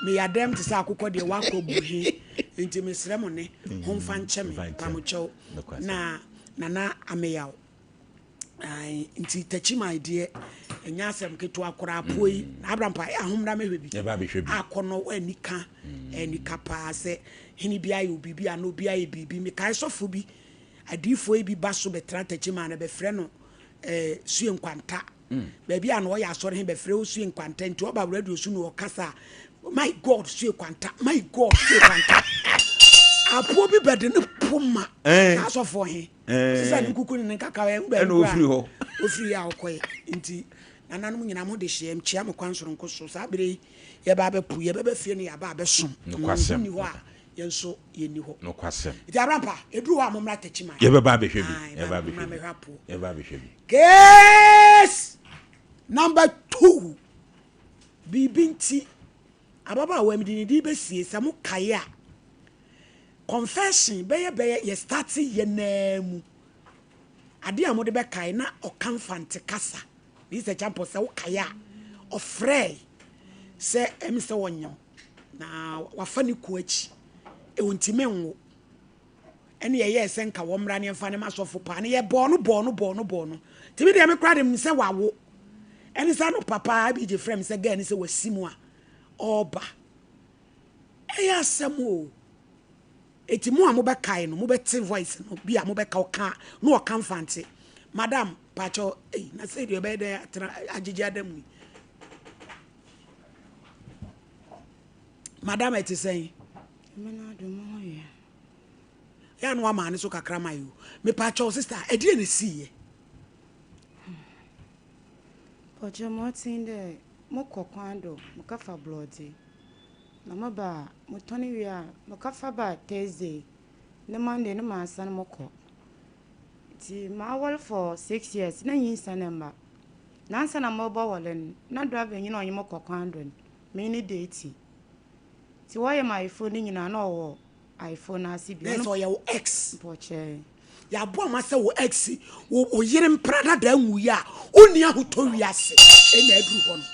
meya dɛm te sɛ akokɔ deɛ wakɔ bu he. Nti mesrɛ mo ne, homfa nkyɛ me, pamokyɛw. Na Nana Ameyaw. Ae, nti Takyiman deɛ ɛnyɛ asɛm ketewa koraa apoa yi. Na Abraham pa, ahommra mɛhwɛ bi. Yɛba abɛhwɛ bi. Akɔnɔ anika, anika paa sɛ hene bi ayɛ obi anaa obi ayɛ biribi. Mekae sɔfo bi, adiyifoɔ yi bi ba so bɛtena Takyiman na bɛfrɛ no eh, Sue Nkwanta. Baabi a na ɔyɛ asɔre he bɛfrɛ wo Sue Nkwanta nti ɔba radio so na ɔkasa a, my God Sue Kwanta, my God Sue Kwanta. Apoɔ bi bɛde ne poma saa asɔfoɔ he. Ɔsesa ne nkuku ne ne nkakawa ɛhu baabi Ɛna ofiri hɔ. Ofiri yɛ a ɔkɔɛ. Nti nananom nyinaa mo de hyeɛ mekyia mo kwan soronko so. Saa bere yi yɛba abɛpo yɛbɛba fie no yɛaba abɛsom. Nokwasɛm. Nni hɔ a yɛn nso yɛnni hɔ. Nokwasɛm. Nti Abrampa ɛduru hɔ a mommra Techiman. Yɛbɛba abɛhwɛ bi. Yɛbɛba abɛhwɛ bi. Yɛbɛba abɛhwɛ bi. Case number 2. Biribi nti ababaawa mede ne din bɛsie sɛ mokae a Confession bɛyɛ bɛyɛ yɛ starte yɛ naa mu adeɛ a mode bɛkae na ɔka mfante kasa Mister Acheampong sɛ wokae a ɔfrɛe sɛ ɛm sɛ ɔnyem na wafa ne ku akyi ɔntimi nwo ɛne yɛyɛɛ sɛ nka wɔmmra ne yɛmfa ne ma sɔfo paa ne yɛbɔɔ no bɔɔ no bɔɔ no bɔɔ no nti me deɛ me koraa de menim sɛ wawo ɛne sɛ no papa bi gye frɛ me sɛ gɛɛ ne sɛ wasi mu a ɔreba Ɛyɛ asɛm o. Eti mo a mobɛkae no mobɛte voice no bi a mobɛka ɔka na ɔka mfante. Madam pakyɛw ei na sei deɛ ɔbɛyɛ dɛn atena agyegye ada mu yi. Madam ɛte sɛn? Nyame n'adom mo ho yɛ. Yɛ a na wama ne so kakra ma yi o. Mepakyɛw sister ɛdeɛ na esiiɛ? Pakyɛw ma ɔtsen dɛ mokɔ kwan do mekɛfa borɔdze. Na meba a, motɔn wie a, mekɛfa ba Thursday ne Monday no masan mokɔ. Ntsi mawar for six years na nyinsɛn mmba. Na ansaana morobɔwar no, na driver nyi no a ɔnye mo kɔ kwan do no, menye no date. Ntsi wɔyɛ me ayefor no nyina na ɔwɔ ayefor no ase bi. Na sɛ ɔyɛ wo ex? Mpɔkyɛɛ. Yɛaboa ma sɛ wo ex, wo yere mpra dada nwui a, wonni ahotɔ wiase. Ɛna aduru hɔ no.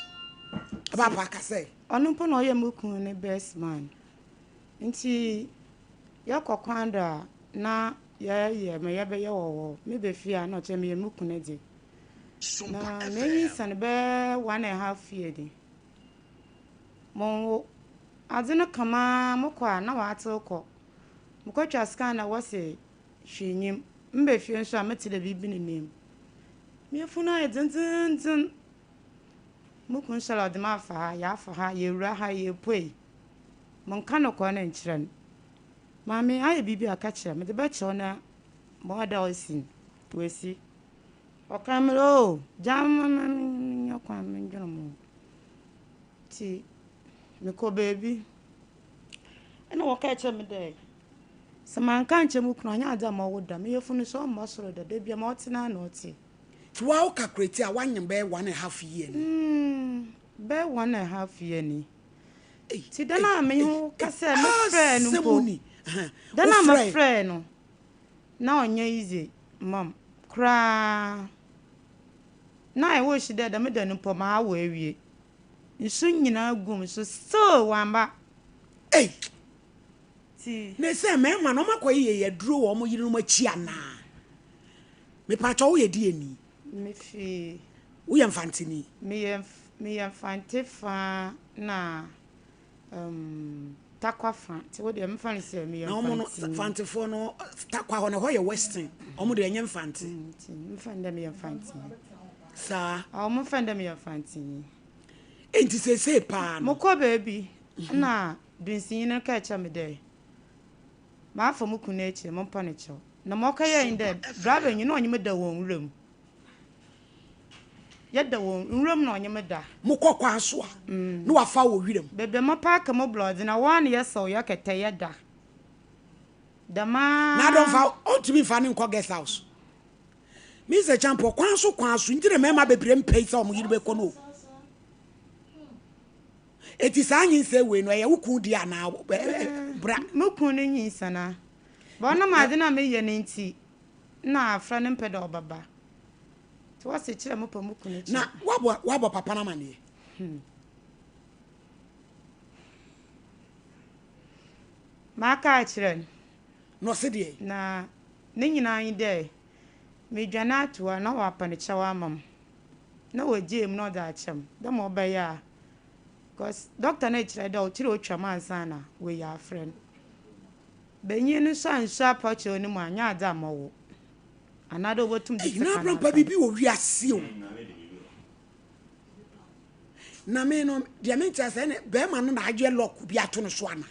Ɛbaapa ka sɛ. Ɔno mpo na ɔyɛ mo kun ne best man ntsi yɛkɔ kwan do a na yɛyɛ ma yɛbɛyɛ wɔ hɔ. Meba fie a na ɔkyerɛ meyɛ mo kun dze. Na menyinsɛn bɛyɛ one and half year ni. Monnwo. Adze no ka m'ara mokɔ a na ɔatsew kɔ. Mokɔtwa scan na wɔse hwee nnyim. Meba fie so a metse dɛ biribi nenam mu. Me yafun ayɛ dzendzenndzen. Mo kun sɔr a ɔdze me afa ha, yɛafa ha, yewura ha, yepuei. Monnka nokwar no nnkyerɛ no. Maame, ayɛ biribi a ka kyerɛ me, medze bɛkyɛ wo na ma ɔda a osi no, oesi. Ɔkaa me dɛ, oh, gyaa me ma menyɛ kwan mendwen mo ho. Ntsi mekɔr beebi na wɔkaa kyerɛɛ me dɛ, sɛ mannka annkyerɛ mo kun a, ɔnnyɛ adze a mɔwo da. Me yafun no so ɔmmbɔ sor da, dabiara ma ɔtse no ara na ɔtse. Nti woa wo calculate a woanyem bɛyɛ one and half year ni? Mm, bɛyɛ one and half year ni. Ei, Nti da no ei, a menye ei, wo ei, kasae, mefrɛɛ no asɛm mpo, ni. Ɛhɛn, da no a wofrɛɛ. mefrɛɛ no, na ɔnyɛ easy ma m koraa. Na I wish dɛ dɛm da no mpo mawo ewie. Nsu nyina gu mu so still ɔammba. Ei! Ntsi. Ne sɛ mmarima no wɔn akɔ yeyɛ aduro wɔ wɔn yerenom akyi anaa? Mepaakyɛw woyɛ deɛ ni? Me fi. Woyɛ Mfanteni? Meyɛ meyɛ Mfante fa na um, Tarkwa fa nti wo deɛ memfa no sɛ meyɛ Na wɔn no Mfanteni. Mfantefoɔ no Tarkwa hɔ no ɛhɔ yɛ western wɔn deɛ ɛnyɛ Mfante. Nti memfa no dɛ meyɛ Mfanteni. Saa. Ɔɔ momfa no dɛ meyɛ Mfanteni. Enti seesei paa no. Mokɔ baabi na dunsinyi no kaa kyerɛ me dɛ mafa mo kun ekyir, mompa no kyɛw. Na ma ɔkɛyɛe nye dɛ driver nyi no ɔnye me da wɔ nwura mu. Yɛda wɔ nwura mu na ɔnye me da. Mokɔ kwan so a, na wafa wo wɔ wiram. Beebi a mapaake mo blɔdze no, hɔ ara na yɛsaw yɛkɛtɛ yɛda. Dɛm Na ara. adɛ ɔmfa, ɔntumi mfa no nkɔ guest house? Mister Champɔ, kwan so kwan so nti na mmarima bebree mpɛ sɛ wɔn yere bɛkɔ no o. Eti saa nyinsɛn wei no, ɛyɛ wo kun deɛ anaa bra? Mo kun no nyinsɛn a, but ɔnam adze no a meyɛ no ntsi, nna afra no mmpɛ dɛ ɔbɛba. Ntsi wɔse kyerɛ mopɛ mo kun kyɛw. Na woabɔ woabɔ papa no amaneɛ? Hmm. Maka akyerɛ no. Na ɔse deɛn? Na ne nyinaa nye dɛ, medwane ato hɔ a na ɔapa no kyɛw ama m'. Na oegyaa mu na ɔdze akyɛ m' dɛ ma ɔbɛyɛ a cos doctor no kyerɛ dɛ ɔkyerɛ otwa mu ansaana oeyi afrɛ no. Banyin no so annsuo apɔkyerɛw no mu a, nnyɛ adze a mɔwo anaadɛ obotum dze Ei, na sekan abrampa aka biribi wɔ wiase o. Na me no, deɛ mente asɛ ne bɛrima no na ayɛ lock bi ato no so anaa?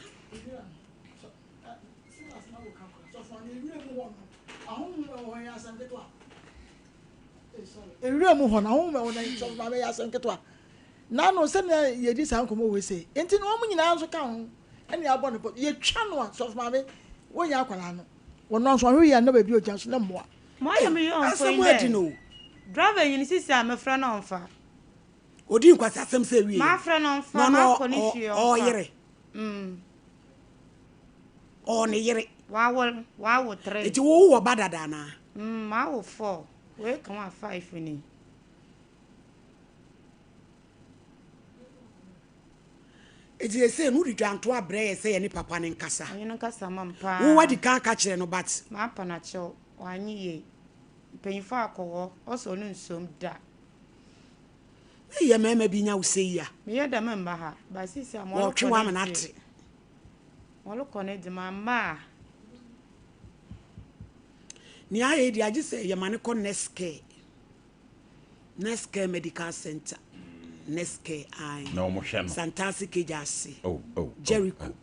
Nwura mu hɔ no, ahonhom a ɛwɔ no sɔfo maame yɛ asɛm ketewa. N'ano sɛnea yɛdi saa nkɔmmɔ wei sei. Nti no wɔn nyinaa nso ka ho ɛne abɔ no pɔ. Yɛtwa no a sɔfo maame wɔnyɛ akwadaa no. Wɔn nso ɔhwɛ yɛ na baabi ogya so na mmoa. Ma ɔyɛ me yɔnko yi Asɛm adi dɛ no o. driver nyi no sisi a mefrɛ no ɔmmfa. Odi nkwasiasɛm sɛ wie. Mafrɛ no ɔmmfa, Na ɔno makɔ ne fie ɔmmfa. ɔyere. Ɔwɔ ne yere. Wawo wawo tre. Nti wo wɔ ba dada anaa? Mm mawo four, wei ka ho a five ni. Nti sesei no wode dwanto abrɛ yɛ sɛ yɛne papa no nkasa. Ɔnye no nkasa ma me paa. Wo wadi kan aka kyerɛ no but. Mapa no akyɛw, wanye yie. Mpanyinfo akɔ hɔ, ɔsɛ ɔno nsuom da. Eyɛ mmarima bi nya wo sei a. Meyɛ dɛ memba ha, but sesei a ma Wɔtwe ɔrokɔ wo no amena dze. ate. Wɔrokɔ no dze mamma a. Nea ayɛ yi deɛ agye sɛ yɛma no kɔ Nurse Care. Nurse Care Medical Center. Nurse Care ae. Na wɔn hwɛ no. Santase Kegya ase. Oh, oh, oh, Jericho. oh.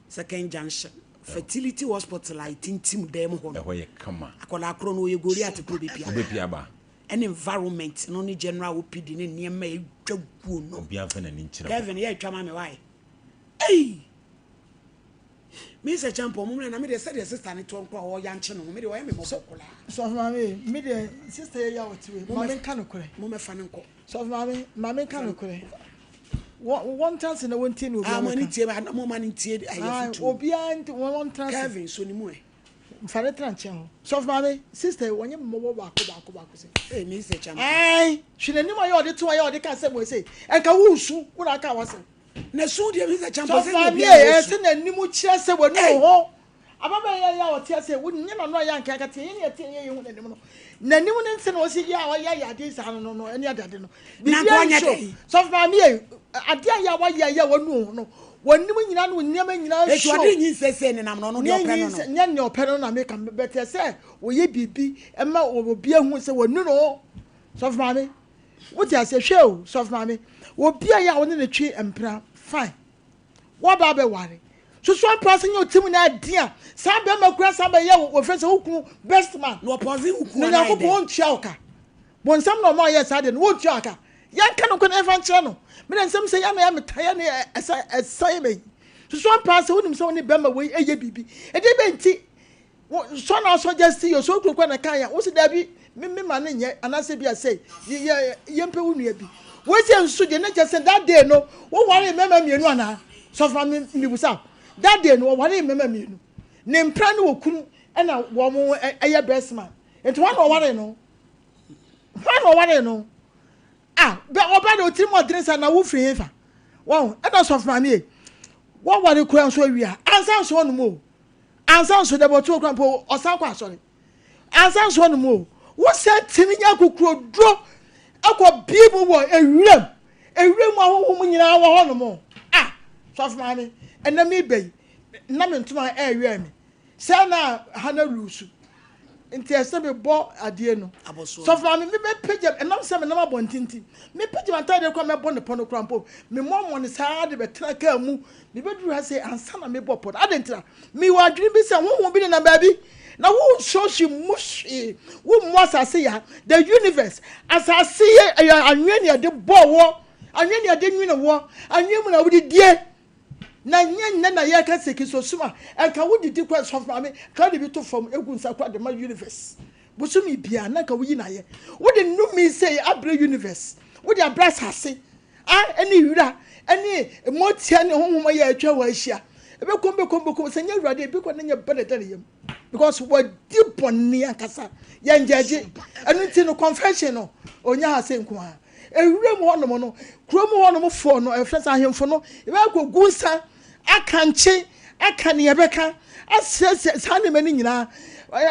Second Junction. Fertility Hospital a ɛtintim dan mu hɔ no. Ɛhɔ yɛ kama. Akwadaa korɔ no ɔyɛ Goliath korɔ bɛpia. Ɔbɛpia aba. Ɛne environment no ne general OPD ne nneɛma a ɛtwa guo no. Obiara mfa n'ani nkyerɛ hɔ. Kevin yɛ atwa ma me why? Ei! Me sɛ kyampɔn mo mmerɛ na me deɛ sɛdeɛ sister no toɔ nkoa ɔɔyankye ne ho me deɛ ɔyɛ me mmɔbɔ koraa. Sɔfo maame me deɛ sister yɛ yɛ a ɔte wei ma me nka nokorɛ. Mo mɛfa no nkɔ. Sɔfo maame ma me nka nokorɛ. Wɔn wɔn tena ase na wɔn tie na obiara Ah mo bɛka. ani tie mo ma no ntie ɛyɛ Ah futuo. obiara nti wɔn wɔn tena ase. Kevin so ne mu ɛ. Fa ne tena nkyɛn hɔ. Sɔfo maame sister yi wɔnyɛ mmɔbɔ baako baako baako sɛ. Ee me sɛ kyampɔn. Ɛn hwɛ n'anim a yɛ ɔde to a yɛ ɔde ka asɛm wɔ sei ɛnka wo nsu wo na aka w'asɛm. Na su deɛ mi sɛ kyampa sɛ Sɔfo obi maame a ɛsɛ ɔsu. n'anim kyerɛ sɛ w'ani wɔ hɔ. Ababaa yi a ɔte ase wo nyɛ n'ano a yɛ anka yɛka teɛ yɛn yɛ teɛ yɛ yɛhu n'anim no. N'anim ne nse na ɔsi yɛ a ɔyɛ yɛ adeɛ saa no no no ɛne ade ade no. Na nka Biribiara ɔnyɛ nhyɛ o. dɛn? Sɔfo maame yɛ adeɛ a yɛ a wayɛ a yɛ a wanu ho no w'anim nyinaa ne wo nneɛma nyinaa Eti show. ɔde nyinsɛn sei nenam no ɔno deɛ Nyɛ ɔpɛ no no. nyinsɛn nyɛ nea ɔpɛ no na meka bɛtɛ sɛ ɔyɛ biribi ɛma obi ahu sɛ wanu ne ho. Sɔfo maame wote aseɛ hwɛ o sɔfo maame obi a yɛ a wo ne no twe mpena fine woaba abɛware soso ampa sɛ nyɛ ɔtim na adi a saa bɛrima kura saa bɛyɛ wɔfrɛ sɛ wo kunu best man Na ɔpɔse wo kunu na anaa yɛ Nyankopɔn dɛn? ɔntua wo ka bonsam na ɔma ɔyɛ saa deɛ no wɔntua wo ka yɛnka no kɔ na yɛmfa nkyerɛ no mede nsɛm sɛ yɛ na yɛ meta yɛ ne ɛsa ɛsa yɛ mɛyi soso ampa sɛ wonim sɛ wo ne bɛrima wei ɛyɛ biribi ɛdeɛ bɛnti Wo sɔ na asɔ gya si yɛ so kuro kura na kan ya wo si dabi me me ma ne nyɛ anaasɛ bi asɛ yɛ yɛ yɛ mpɛ wo nua bi wo si nso deɛ ne kyɛ sɛ that day no wo ware mmarima mmienu anaa sɔfra me mibusa that day no wɔware mmarima mmienu ne mpra ne wɔ kunu ɛna wɔn ɛyɛ best man nti wɔn na ɔware no wɔn na ɔware no. Ah, bɛ ɔbaa deɛ ɔtiri mu ɔdene sa na wofiri hefa? Wɔn, ɛna sɔfo maame ye, wɔware kura nso awie a, ansa nso ɔnom o. Ansa nso dɛ bɔto okura mpo ɔsan kɔ asɔre. Ansa nso ɔnom o. Wosɛ tumi nya kokuroduro ɛkɔ bie mu wɔ ewuram. Ewuram ahohom nyinaa wɔ hɔ nom. Ah, sɔfo maame, ɛnɛ mi bɛ yi, na me ntoma ɛɛwɛn mi. Sɛ na ha na lusu. Nti ɛsɛ mebɔ adeɛ no. Sɔfo maame, mebɛpagya, ɛnam sɛ menam abɔnten nti, mepagya m'ataadeɛ koraa mɛbɔ ne pɔ no koraa mpo, memmɔmmɔ no saa de bɛtena kaa mu. Mebɛduru ha sei ansa na mebɔ pɔ no. Adɛn ntira? Mewɔ adwene bi sɛ honhom bi nenam baabi, na wonsuo hwee mmu hwee, wommu asase ya, the universe. Asase yɛ ɛyɛ anwea ne yɛde bɔɔ wɔ, anwea ne yɛde nwene wɔ, anwea mu na wode die. Na nyɛ nnɛ na yɛreka sɛ Kristosom a, ɛnka wodidi kora sɔfo maame, ka wode bi to fam egu nsa kora de ma universe. Bosome biara na nka woyi no ayɛ. Wode nnome sei abrɛ universe, wode abrɛ asase, a ɛne wira ɛne motia ne honhom yɛ atwa hɔ ahyia. Ɛbɛkɔm bɛkɔm bɛkɔm sɛ nyɛ awurade ebi kɔ ne nyɛ ba na ɛda ne yam. Because wadi bɔne ankasa. Yɛn gyɛgye. Ɛno nti no confession no onya ha sɛ nko ara. Ewuram hɔnom no, kurom hɔnom foɔ no, ɛfrɛ sɛ ahemfo no, yɛbɛkɔ gu nsa, akankye, aka nea yɛbɛka, asrɛsrɛ saa nneɛma no nyinaa.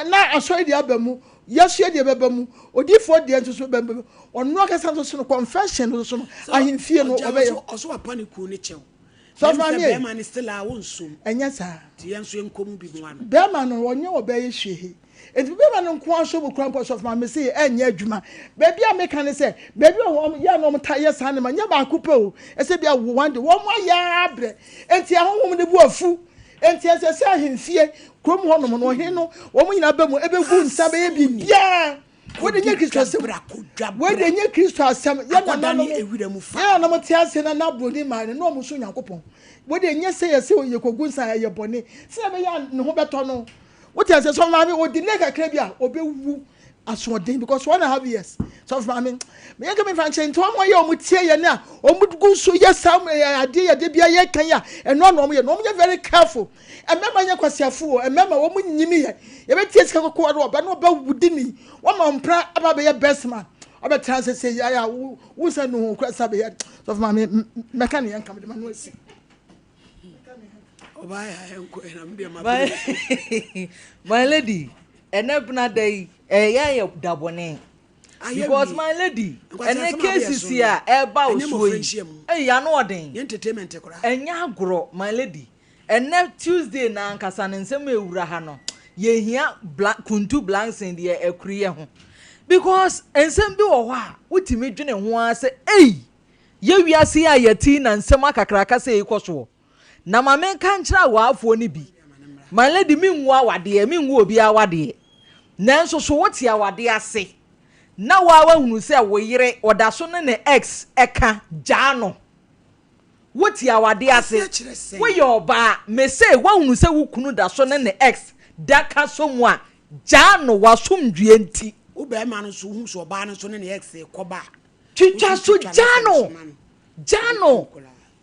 Na asɔre deɛ aba mu, yɛsoɛ deɛ bɛba mu, odiifoɔ deɛ nso so bɛba mu, ɔno ankasa nso so no, confession no so no, ahemfie no ɔbɛyɛ. Ɔso wapa ne kunu ne kyɛw. Sɔfo maame ei. Bɛrima no still a wonsom. Ɛnyɛ saa. Nti yɛn nso yɛnkɔ mu bi mu ano. Bɛrima no ɔnyɛ ɔbaa yi hwee. Enti bɛrima no nko ara so mu kura mpo sɔfo maame se ɛnyɛ adwuma. Baabi a meka ne sɛ, baabi a wɔn yɛ na wɔn taa yɛ saa nneɛma nyɛ baako pɛ o. Ɛsɛ bi a wɔn de wɔn ayɛ abrɛ. Enti ahonhom no bo afu. Enti ɛsɛ sɛ ahemfie kurom hɔnom no ɔhene no wɔn nyinaa bɛ mu ɛbɛgu nsa bɛyɛ biribiara. Wode nyɛ Kristo asɛm. Wode nyɛ Kristo asɛm. Yɛ nananom yɛ nananom te ase na na broni maa no na wɔn so Nyankopɔn. Wode nyɛ sɛ yɛsɛ yɛkɔgu nsa ɛyɛ bɔne. Sɛ ɛbɛyɛ a ne ho bɛtɔ no. Wote aseɛ sɔfo maame o delay kakra bi a ɔbɛwu asoɔden because 1.5 years. Sɔfo maame meyɛ nka mefa nkyɛn nti wɔn yɛ wɔn tie yɛ ne a wɔn gu so yɛ saa adeɛ yɛ de bia yɛ kan a ɛno ano wɔn yɛ no wɔn yɛ very careful. Mmarima nyɛ kwasiafo o, mmarima wɔn nyini yɛ yɛbɛtie sika kɔkɔɔ no ɔbɛ no ɔbɛ wudi ni wɔn ma mpra aba bɛyɛ best man ɔbɛtena sɛ sɛ yɛ a wo sɛ no ho kura sa bɛyɛ. Sɔfo maame mɛka ne yɛn nka mede ma no asi. My lady, ɛnɛ bena da yi ɛyɛ ayɛ da bɔne because my lady ɛnɛ cases a ɛba wo soɔ yi ɛyɛ ano ɔden, ɛnyɛ agorɔ my lady. Ɛnɛ Tuesday na ankasa ne nsɛm a ɛwura ha no yɛhia bla kuntu blankson deɛ ɛkuriyɛ ho because nsɛm bi wɔ hɔ a wotumi dwene ho ara sɛ ei, yɛ wiase yi a yɛte na nsɛm akakraka sɛ ɛkɔ soɔ. Na ma menka nkyerɛ awaafoɔ no bi, my lady, mengu awadeɛ, mengu obi awadeɛ, nanso so wote awadeɛ ase na waa wahunu sɛ wo yere ɔda so ne ne ex ɛka, gyaa no. Wote awadeɛ ase, woyɛ ɔbaa, mese woahunu sɛ wo kunu da so ne ne ex da ka so mu a, gyaa no w'asomdwie nti. Wo bɛrima no nso wohu sɛ ɔbaa no nso ne ne ex kɔba a, twitwa so gyaa no, gyaa no.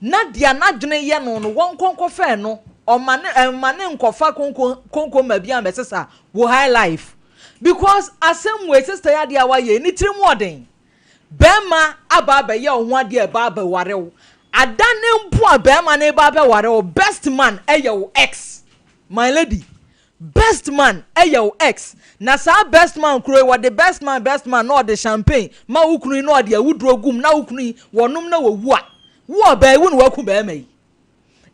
Na deɛ n'adwene yɛ no no wɔn nkɔnkɔfɛn no ɔma ne ɛma ne nkɔfa konko konko ma bi a mɛsesa wo high life because asɛm wei sister yi adeɛ a wayɛ ne tiri mu ɔden. Bɛrima aba abɛyɛ wo ho adeɛ a ɛba abɛware wo ada ne mpo a bɛrima ne ba abɛware wo, best man ɛyɛ wo ex. My lady, best man ɛyɛ wo ex, na saa best man kuro yi wɔde best man best man na ɔde champagne ma wo kunu yi na ɔde awuduro gum na wo kunu yi wɔnom na wɔwu a, wo ɔbaa yi wo na waku bɛrima yi.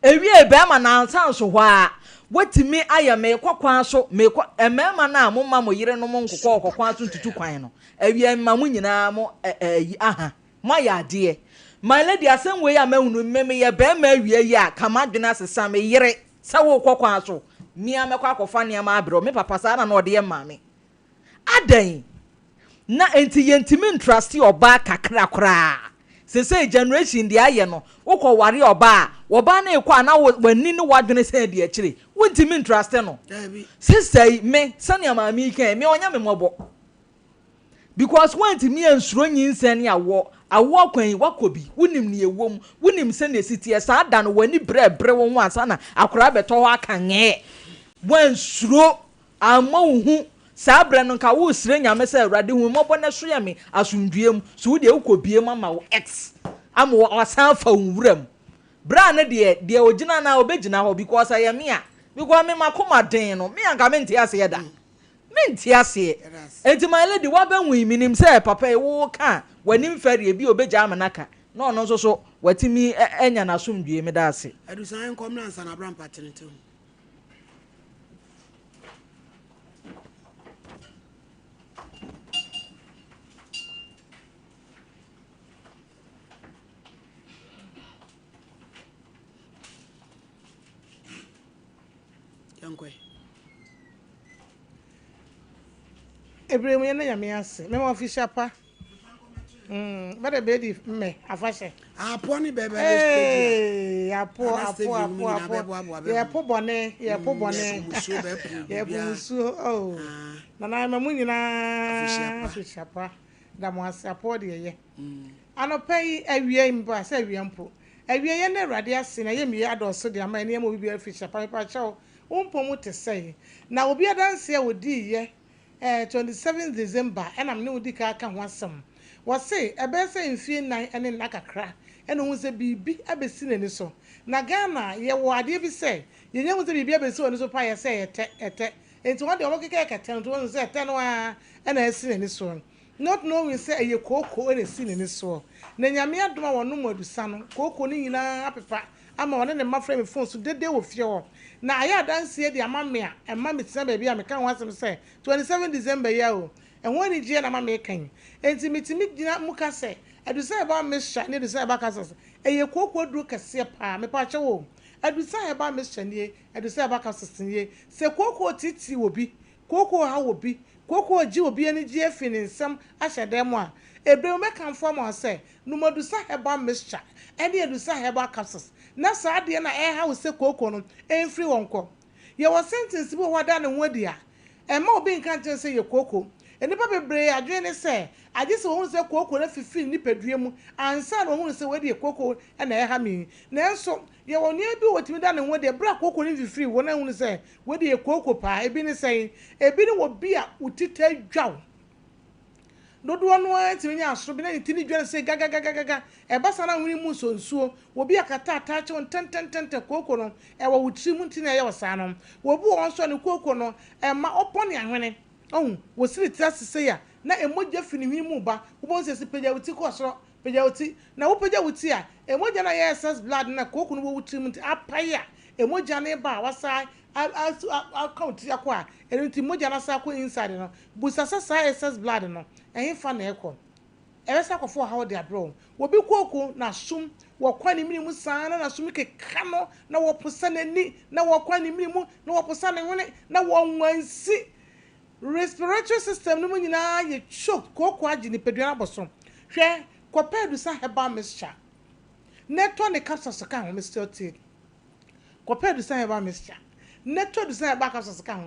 Ewie bɛrima nansa nso hɔ a watumi ayɛ meekɔ kwan so meekɔ. Mmarima no a moma mo yerenom nkokɔ ɔkɔ kwan so ntutu kwan no, awie mma mo nyinaa mo ɛyi aha moayɛ adeɛ. My lady, asɛm wei a mahunu me meyɛ bɛrima awie yi a ka m'adwene asesa. Me yere sɛ wokɔ kwan so mea mɛkɔ akɔfa nneɛma abrɛ me papa saa na na ɔde yɛ maame adan na nti yɛntumi ntrust ɔbaa kakra koraa. Sesei generation deɛ ayɛ no, wokɔ ware ɔbaa a, ɔbaa no ekɔ a na w'ani ne w'adwene sɛn di akyire, wontumi ntrust no. Sister yi, me sɛnea maame yi kan me ɔnyɛ me mmɔbɔ because woantumi ansuro nyinsɛn ne awoɔ awoɔ kwan yi wakɔ bi, wonim nea ɛwɔ mu, wonim sɛnea ɛsi teɛ. Saa da no w'ani brɛ bere wo ho ansa na akwaraa bɛtɔ hɔ aka ngɛɛ. Woansuro ammɔ wo hu. Saa berɛ no nka woresrɛ Nyame sɛ Awurade hu me mmɔbɔ na soɛ me asomdwoeɛ mu, so wo deɛ wokɔ bie mu ama wo ex ama wasan afa wo nwura mu. Bra no deɛ, deɛ ɔgyina no a ɔbɛgyina hɔ because ɛyɛ me a, because me makoma den no, me anka mente aseɛ da. Mente aseɛ. Enti my lady wabɛhu yi, menim sɛ papa yi woka a w'anim fɛreɛ bi a ɔbɛgyaa me no aka na ɔno nso so watumi anya n'asomdwoeɛ. Meda ase. Adusan nkɔ mmra ansa na abra mpa tenetene ho. Yɛnkɔ. Ebere mu yɛn nyame ase. Mɛma official pa. Bɛde bɛdi mmɛ afahyɛ. Apoɔ ne bɛbɛ Ee, apoɔ apoɔ apoɔ apoɔ. Yɛpo bɔne, yɛpo bɔne. Yɛpo musuo. Oh. Nana ma mu nyinaa official pa. Da mo ase apoɔ deɛ yɛ. Anɔpa yi awia yi mpo a sɛ awia mpo. Awia yɛn da Awurade ase na yɛmmie adɔɔso de ama nneɛma obi biara firi hyɛ pa mepa kyɛw wo mpɔ mu te sɛn na obi adanseɛ a ɔdii yɛ eh 27 December ɛna me ne wo di kan aka ho asɛm wɔse ɛbɛyɛ sɛ mfie nnan ne nna kakra ɛna ohuu sɛ biribi abɛsi n'ani so na Ghana yɛwɔ adeɛ bi sɛ yɛnya hu sɛ biribi abɛsi w'ani so paa yɛsɛ ɛyɛ tɛ ɛtɛ nti wɔn deɛ wɔkeka ɛkɛtɛ no nti wɔhu sɛ ɛtɛ no ara ɛna asi n'ani soɔ Not knowing sɛ ɛyɛ kooko na ɛsi n'ani soɔ. Na Nyame adom a wɔnom adusa no, kooko no nyinaa apepa ama ɔne ne mma frɛ me phone so dede wɔ fie hɔ. Na ayɛ adanseɛ de ama me a ɛma metena baabi a meka ho asɛm sɛ 27 December yi ara o, ɛho anigyeɛ na ama meka yi. Enti metumi gyina mu ka sɛ Adusa Herbal Mixture ne Adusa Herbal Capsules ɛyɛ kooko aduro kɛseɛ paa. Mepaakyɛw o, Adusa Herbal Mixture nie, Adusa Herbal Capsules nie. Sɛ kooko reteetee obi, Kooko haw obi, kooko regye obi anigye afi ne nsam ahyɛ dan mu a, ebere mu mɛkamfo ama wo sɛ nom Adusa Herbal Mixture ne Adusa Herbal Capsules na saa adeɛ no a ɛreha wo sɛ kooko no mfiri hɔ nkɔ. Yɛwɔ sentence bi wɔ hɔ a ɛda ne ho adi a, ɛmma obi nka nkyerɛ no sɛ yɛ kooko. Nnipa bebree adwene ne sɛ agye sɛ wɔhunu sɛ kooko no afifiri ne nipadua mu ansa na wɔahunu sɛ wei deɛ kooko na ɛreha me yi. Nanso, yɛwɔ nneɛma bi wɔ hɔ a ɛtumi da ne ho adi bere a kooko no mfifirii hɔ na ahunu sɛ Wei deɛ yɛ kooko paa. Ebi ne sɛn? Ebi ne wɔ bi a wo ti taa dwa wo. Dodoɔ no ara tumi nya asoro bi na ne ti no dwa no sei gagagagaga. Ɛba saa na hwene mu nsɔ nsuo. Wɔ bi a kata taa kye wo ntɛntɛntɛntɛn. Kooko no, ɛwɔ wo tiri mu nti na ɛyɛ wo saa no. Wɔ bi wɔ hɔ nso a ne kooko no, ɛma ɔpɔ ne ahwene. Wahu? Wɔsi ne tiri ase sei a, na mogya fi ne hwene mu reba. Wobɛhu sɛ ɛsi pagya wo ti kɔ soro, pagya wo ti. Na wopagya wo ti a, mogya no a ɛyɛ excess blood no na kooko no wɔ wo tirim nti apae a, mogya no reba a wasan aka wo tiri akɔ a, ɛno nti mogya no asan akɔ inside no. Busa sɛ saa excess blood no, ɛhefa na ɛkɔ? Ɛbɛsan akɔfa ɔhaw de abrɛ wo. Obi kooko n'asom, wɔkɔ ne mene mu saa na n'asom keka no, na wɔposa n'ani, na wɔkɔ ne mene mu, na wɔposa ne hwene, na wɔnwansi. Respiratory system no mu nyinaa yɛ choked, kooko agye nipadua no abɔ so. Hwɛ, kɔpɛ adusa herbal mixture na tɔ ne capsules ka ho, mesrɛ tie. Kɔpɛ adusa herbal mixture na tɔ adusa herbal capsules ka ho.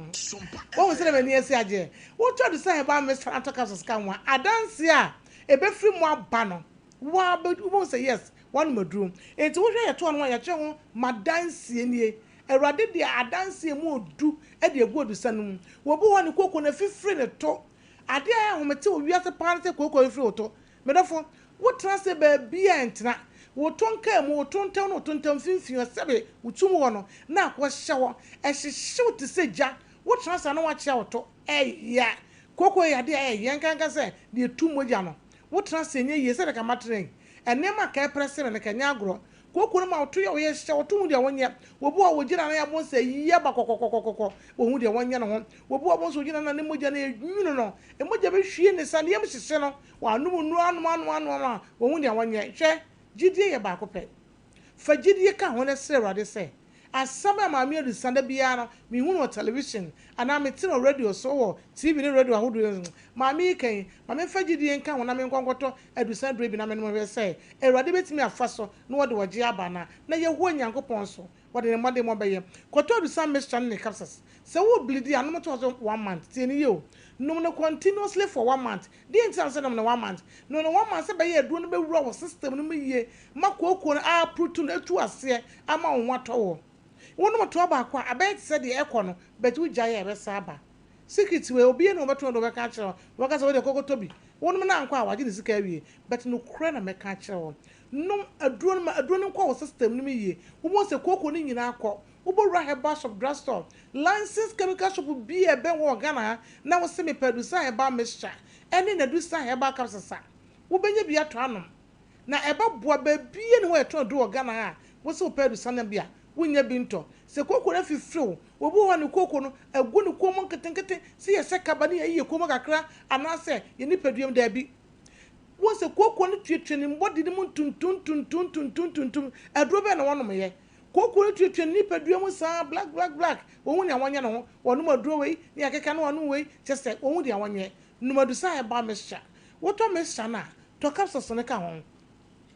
Woahu sɛdeɛ m'ani asi agyeɛ? Wotɔ adusa herbal mixture na tɔ capsules ka ho a, adanseɛ a ɛbɛfiri mu aba no, wo ara wobɛhu sɛ yes, woanom aduro. Enti wohwɛ yɛtoɔ no ho a, yɛatwerɛ ho m'adanseɛ nie. Awurade de adanse a emu ɔdu de agu adusa no mu. Wɔbu hɔ ne kooko no afifiri ne to. Adeɛ a ɛyɛ ahomete wɔ wiase paa ne sɛ kooko afifiri wo to. Me dɔfo, wotena ase baabi a ɛntena. Wo to nkaa mu, wo to ntɛm ne wo to ntɛm mfimfini hɔ, sɛbe wo to mu hɔ no, na akɔhyɛ hɔ. Ɛhyehye wo te sɛ gya. Wotena ase a na woakyea wo to. Ɛya. Kooko yɛ adeɛ a ɛyɛ nkanka sɛ deɛ ɛtu mogya no. Wotena ase ɛnyɛ yie sɛdeɛ ka matena yi. Nneɛma a ka ɛprɛse me no, ka ɛnyɛ agorɔ. Kooko no ma woto yɛ woyɛ hyehyɛ woto hu deɛ wonyɛ. Obi wɔ hɔ ogyina na yɛabɔ nsa ayi aba kɔkɔkɔkɔkɔ ohu deɛ wɔnyɛ ne ho. Obi wɔ hɔ nso ogyina na ne mogya no enwunu no, mogya bɛhwie ne sa, ne yam hyehye no, wanom nnuro anom anom anom a ohu deɛ wɔnyɛ. Hwɛ, gyidie yɛ baako pɛ. Fa gyidie ka ho na srɛ Awurade sɛ, Asɛm a Maame Adusa da biara no mehu no wɔ television anaa mete no wɔ radio so wɔ TV ne radio ahodoɔ yi so, Maame yi ka yi, ma memfa gyidie nka ho na menkɔ nkɔtɔ adusa aduro bi na menom nhwɛ sɛ Awurade bɛtumi afa so na wɔde ɔgyeɛ aba anaa. Na Yehowa Nyankopɔn nso, wɔde ne mmɔdemmɔ bɛyɛ. Kɔtɔ adusa mixture ne ne capsules. Sɛ wo bleedi a, nom toa so one month. Tie no yie o. Nom no continuously for one month. Deɛ nti na mesɛ nom no one month? Nom no one month sɛ ɛbɛyɛ aduro no bɛwura wo system no mu yie ma kooko no aaprutu no atu aseɛ ama wo ho atɔ wo. Wonom toa baako a, abɛyɛ te sɛ deɛ ɛkɔ no, but wogyae a ɛbɛsan aba. Secret wei obiara nni hɔ ɔbɛto no de ɔbɛka akyerɛ wo. Ɔbɛka sɛ wo deɛ kɔkɔtɔ bi. Wonom na ankɔ a wagye ne sika awie. But nokorɛ na mɛka akyerɛ wo. Nom aduro no ma aduro no nkɔ wo system no mu yie. Wobɛhu sɛ kooko no nyinaa kɔ. Wobɛwura herbal shop, drug store, licensed chemical shop biara a ɛbɛn wo wɔ Ghana ha na wose mepɛ Adusa herbal mixture ɛne Nadusa herbal capsules a, wobɛnya bi atɔ anom. Na ɛbɛboa. Baabiara nni hɔ a yɛtɔn aduro wɔ Ghana ha a wose wopɛ Adusa no bi a, wonnya bi ntɔ. Sɛ kooko no afifiri wo, obi wɔ hɔ a ne kooko no agu ne kɔn mu nketenkete sɛ yɛhyɛ kaba ne yɛyi yɛn kɔn mu kakra anaasɛ yɛn nipadua mu, daabi. Wohu sɛ kooko no tuatua ne body no mu ntuntum ntuntum ntuntum ntuntum. Aduro bɛn na wɔnomyɛ? Kooko no tuatua ne nipadua mu saa black black black. Wɔnhu nea wɔnyɛ ne ho. Wɔnom aduro wei ne yɛakeka ne wɔanom wei, kyerɛ sɛ wɔnhu deɛ wɔnyɛ. Nom adusa herbal mixture. Wotɔ mixture no a, tɔ capsules no ka ho.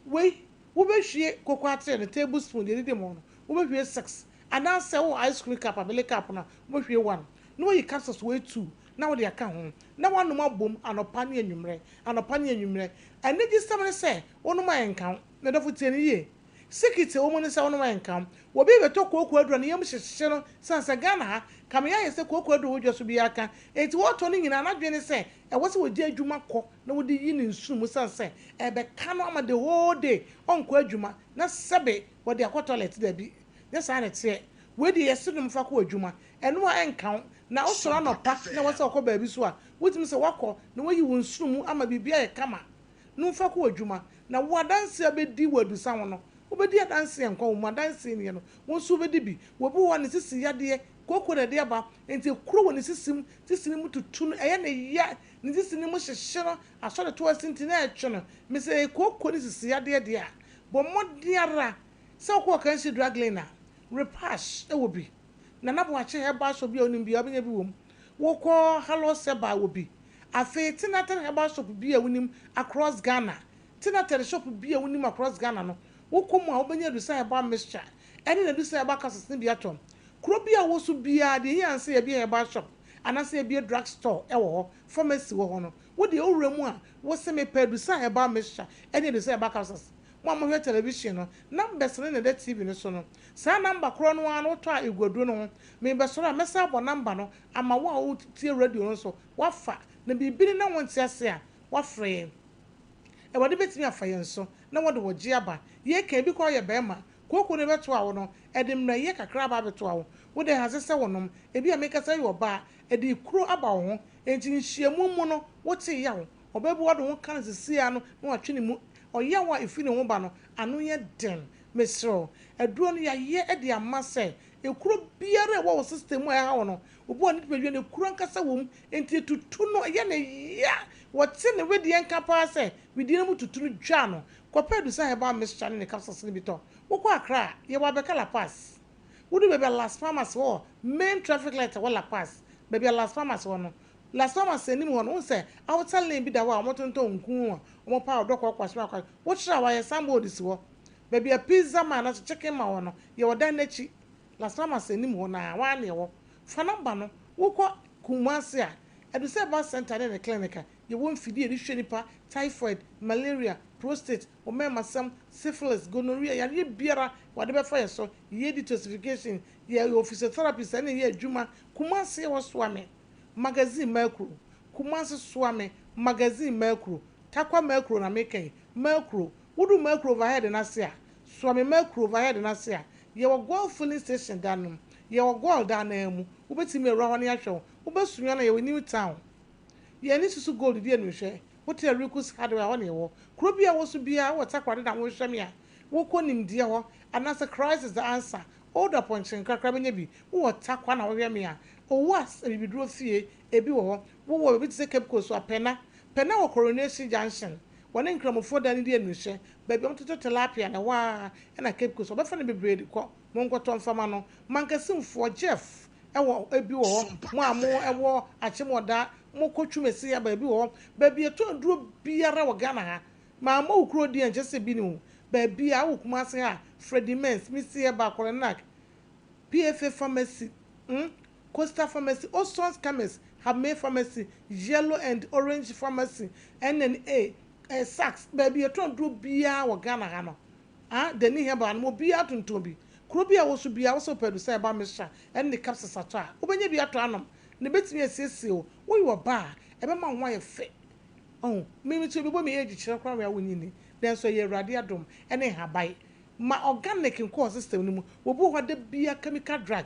Wei, wobɛhwie koko atere no tablespoon deɛ ɛdidi mu no, wobɛhwie six, anaasɛ wowɔ ice cream cup a, mele cup no a, wobɛhwie one, na woayi capsules wei two na wode aka ho, na woanom abom anɔpa ne anwummerɛ, anɔpa ne anwummerɛ. Anigyesɛm ne sɛ, wonom a ɛnka wo. Me dɔfo tie no yie. Secret a ɛwɔ mu ne sɛ wonom a ɛnka wo. Obi rebɛtɔ kooko aduru a ne yam hyehye no sane sɛ Ghana ha, kame ayɛ sɛ kooko aduru a ɛwɔ dwa so biara ka. Enti wɔretɔ no nyinaa n'adwene ne sɛ ɛwɔ sɛ wɔgye adwuma kɔ na wɔde yi ne nsono mu sane sɛ ɛrebɛka no ama the whole day ɔnkɔ adwuma na sɛbe wɔde akɔ toilet. Dabi, nyɛ saa na ɛteɛ. Wei deɛ yɛse nom fa kɔ adwuma. Ɛno a ɛnka wo. Na wosɔre anɔpa na ɛwɔ sɛ wokɔ baabi so a, wotumi sɛ woakɔ na woayi wo nsono mu ama biribi ayɛ kama. Nom fa kɔ w'adwuma, na wo adanse a wobɛdi wɔ adusa ho no, wobɛdi adanse a nkwa wɔ mu, adanse nni no, wo nso wobɛdi bi. Obi wɔ hɔ a, ne sisi yadeɛ, kooko na ɛde aba, enti ekuro wɔ ne sisi mu, sisi no mu tutu no, ɛyɛ no ya, ne sisi no mu hyehye no, asɔre to ase nti na ɛtwe no. Mese ɛyɛ kooko ne sisi yadeɛ deɛ a, bɔ mmɔden ara sɛ wokɔ Ɔkanhyi Drug Lane a, Repash wɔ bi, Nana Boakye Herbal Shop bi a wonim biara wobɛnya bi wɔ mu, wokɔ Hallos Herbal wɔ bi, Afei Tinatel herbal shop bi a wonim across Ghana, Tinatel shop bi a wonim across Ghana no, wokɔ mu a wobɛnya Adusa herbal mixture ɛne Nadusa herbal capsules no bi atɔ. Kuro bi a wowɔ so biara, deɛ ɛhia ne sɛ yɛabue herbal shop anaasɛ yɛabue drug store wɔ hɔ, pharmacy wɔ hɔ no, wo deɛ wowura mu a, wose mepɛ Adusa herbal mixture ɛne Adusa herbal capsules. Mo a mohwɛ television no, numbers no na ɛda TV no so no. Saa number korɔ no ara no wotɔ a ɛgu aduro no ho. Merebɛsɔre a, mɛsan abɔ number no ama wo a wotie radio no nso. Woafa, na biribi ne na wonte ase a, woafrɛ yɛn. Awurade bɛtumi afa yɛn so na wɔde ɔgyeɛ aba. Yei ka, ebi koraa woyɛ barima, kooko no bɛtoa wo no, ɛde mmerɛyɛ kakra aba abɛtoa wo. Wo deɛ ɛhase sɛ wonom. Ebia mekasa yi ɔbaa, ɛde kuro aba wo ho. Enti nhyiamu mu no, wote yaw. Ɔbaa bi wɔ hɔ a ɔde ho ka no seesei ara no na watwe ne mu. Ɔyaw a ɛfiri ne ho ba no, ano yɛ den. Mesrɛ wo, aduro no yɛayɛ de ama sɛ ekuro biara a ɛwɔ wo system mu a ɛha wo no, obi wɔ ne nipadua no ekuro ankasa wɔ mu, enti etutu no, ɛyɛ no ya. Wɔte ne wedeɛ nka paa sɛ wedeɛ no mu tutu no dwa no. Kɔpɛ Adusa Herbal Mixture ne ne capsules no bi tɔ. Wokɔ Accra a, yɛwɔ Abɛka La Paz. Wodu baabi a Las Palmas wɔ hɔ, main traffic light a ɛwɔ La Paz, baabi a Las Palmas wɔ no, Las Palmas anim hɔ no, wohu sɛ outer lane bi da hɔ a wɔtontɔn nku a wɔpaw dɔkɔ kɔ asoma akɔ. Wokyerɛ a, wɔayɛ signboard si hɔ. Baabi a Pizza Man anaasɛ Chicken Man wɔ no, yɛwɔ dan no akyi. Las Palmas anim hɔ no ara, hɔ ara na yɛwɔ. Fa number no, wokɔ Kumasi a, Adusɛ Herbal Centre ne ne clinic a, yɛwɔ mfidie a yɛde hwɛ nnipa, typhoid, malaria, prostate, ɔmɛɛmasɛm, syphilis, gonorrhea, yareɛ biara wɔde bɛfa yɛn so, yɛyɛ detoxification, yɛyɛ physiotherapist ɛne yɛ adwuma. Kumasi yɛwɔ Soame, Magazine Mercury, Kumasi Soame, Magazine Mercury, Tarkwa Mercury na meka yi, Mercury, wodu Mercury overhead no ase a, Soame Mercury overhead no ase a, yɛwɔ Goil filling station dan no mu, yɛwɔ Goil dan no ara mu, wobɛtumi awura hɔ ne ahwɛ wo, wobɛsua no yɛwɔ New Town. Yɛn ani susu gold di animhwɛ, wote Rikus Hardware hɔ na yɛwɔ. Kuro bi a wɔ so biara wɔ Takoradi na wohwɛ me a, wokɔ nimdeɛ hɔ, anaasɛ Christ is the answer, Old Apɔnkye nkrakra bɛnya bi, wowɔ Tarkwa na wohwɛ me a, Owas abibiduro fie, ebi wɔ hɔ, wowɔ baabi te sɛ Cape Coast so a, Pɛna, Pɛna wɔ Coronation Junction, wɔne Nkramofoɔ dan no di animhwɛ, baabi a wɔtoto tilapia na ɛhɔ ara ɛna Cape Coast, wɔbɛfa no bebree de kɔ, monkɔtɔ mfama no. Mankasimfoɔ, Jeff, ɛwɔ ebi wɔ hɔ, mo a mo ɛwɔ Akyemɔda, mokɔ Twumasi aba ebi wɔ hɔ, baabi ɛtɔ aduro biara wɔ Ghana ha, maa mo kuro di nkyɛ sɛ bi ne o, baabi a wɔ Kumasi ha, Freddie Mens, Missy Herbal, Korenak, PFA Pharmacy, Coastal Pharmacy, Osons Chemist, Hame Pharmacy, Yellow and Orange Pharmacy, NNA, Saks, baabi ɛtɔ aduro biara wɔ Ghana ha no, ah, Dani Herbal no, obiara tontɔn bi. Kuro bi a wɔ so biara, wɔ sɛ wopɛ Adusa Herbal Mixture ɛne ne capsules atɔ a, wobɛnya bi atɔ anom. Na ɛbɛtumi asiesie wo. Woyɛ ɔbaa a, ɛbɛma wo ho ayɛ fɛ. Ɔho, me me nso mebɔ me age kyerɛ koraa wei a wonnye nni. Nanso ɛyɛ Awurade adom ne nhaban. Ma organic nkɔ wo system no mu. Obi wɔ hɔ a da biara chemical drug.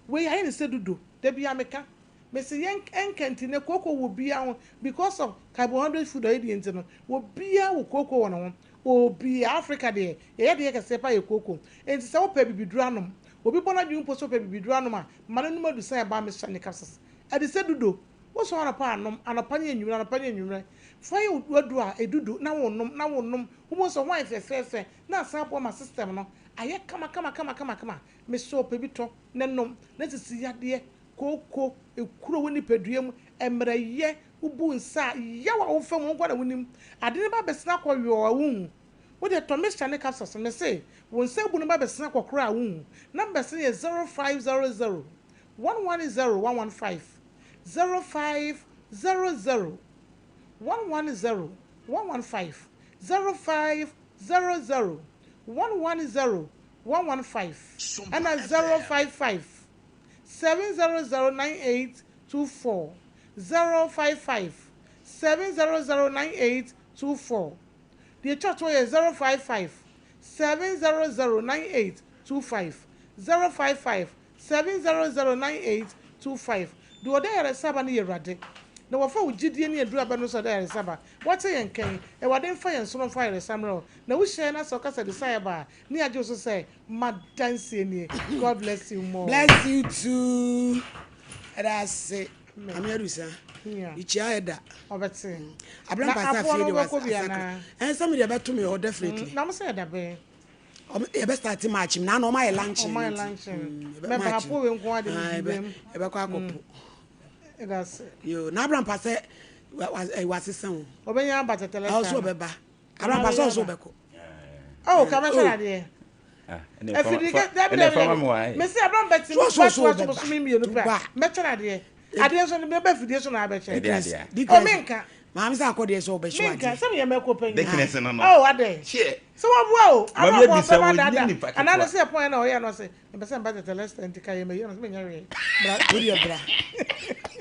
Wei ayɛ no sɛ dudo. Da biara meka. Mese yɛn ɛnka nti nɛ kooko wɔ obiara ho because of carbohydrate food a yɛdie nti no obiara wɔ kooko wɔ ne ho. Obiara, Africa deɛ yɛyɛ deɛ kɛseɛ paa yɛ kooko. Nti sɛ wopɛ abibiduro anom, obi bɔ n'adwene mpo sɛ ɔpɛ abibiduro anom a, ma no nom adusan ɛbaa mixture ne capsules. Ɛde sɛ dudo. Wosɔre anɔpa a nom, anɔpa ne anwummerɛ, anɔpa ne anwummerɛ. Fa yɛ w'aduro a ɛdudo na wonom na wonom. Wobɛhu sɛ ho ayɛ fɛfɛɛfɛ na asan aboa ma system no ayɛ kama kama kama kama kama. Mesrɛ wo pɛ bi tɔ na nom na sisi yadeɛ kooko, ekuro wɔ nipadua mu, mmerɛyɛ, wobu nsa a, yaw a wofa mu, wo nko ara na wonim. Ade no ba bɛsene akɔ yɔɔ a wonhu. Wo deɛ tɔ mixture ne capsules no, mese wo nsa abu no ba bɛsene akɔ koraa a wonhu. Numbers no yɛ 0500 110 115, 0500 110 115, 0500 110 115, ɛna 055 700 9824, 055 700 9824. Deɛ ɛtwa toɔ yɛ 055 700 9825, 055 700 9825. Deɛ ɔda ayaresaba no yɛ Awurade. Na wafa wo gyidie ne aduru aba no so ada ayaresaba. Wate yɛn nka yi, Awurade mfa yɛn soro mfa ayaresa mmerɛ wo. Na wo hyia yɛn na sɛ ɔka sɛ desire ba a, ne yɛagye wo so sɛ M'adanseɛ nie. God bless you more. Bless you too. Ɛda ase. Maame Adusa. Ikyia ɛda. Ɔbɛte. Mm. Abira mpa sɛ afei de wasakra. Ɛn sɛ mi deɛ ɛbɛto mi hɔ definitely. Mm, na mo sɛ ɛda bɛn? Yɛbɛ start March mu na na ɔmo ayɛ luncheon. Ɔmo ayɛ luncheon. Mɛ baako wei nko adi mi bi bɛm. Yɛbɛkɔ akɔpo. Ɛda ase. Yo, na abira mpa sɛ wasesa o. Ɔbɛnya aba tɛtɛlɛ saa. Ɔso ɔbɛba. Abira mpa sɛ ɔso ɔbɛkɔ. Oh, ka bɛhyɛ no adeɛ. Afidi kɛ dabi dabi dabi. Mesi abira mbɛ ti mi ba to aso bosomi mmienu pɛ a mɛkyɛ no adeɛ. Adeɛ nso no bɛba afidie so na abɛkyɛ. Oh menka. Maame sɛ akɔ deɛ sɛ ɔbɛhyɛ adeɛ. Menka sɛ meyɛ mɛkɔ panyin. Dickness no no. Oh adɛn. Sɛ waboa o. Abira bɔ ɔbɛma dada. Anaa no sɛ ɛpɔn na ɔyɛ no ɔsɛ Mepɛ sɛ meba Tetelestai nti ka yɛ mayi ano sɛ menyɛ hwee. Bra. Wo deɛ bra.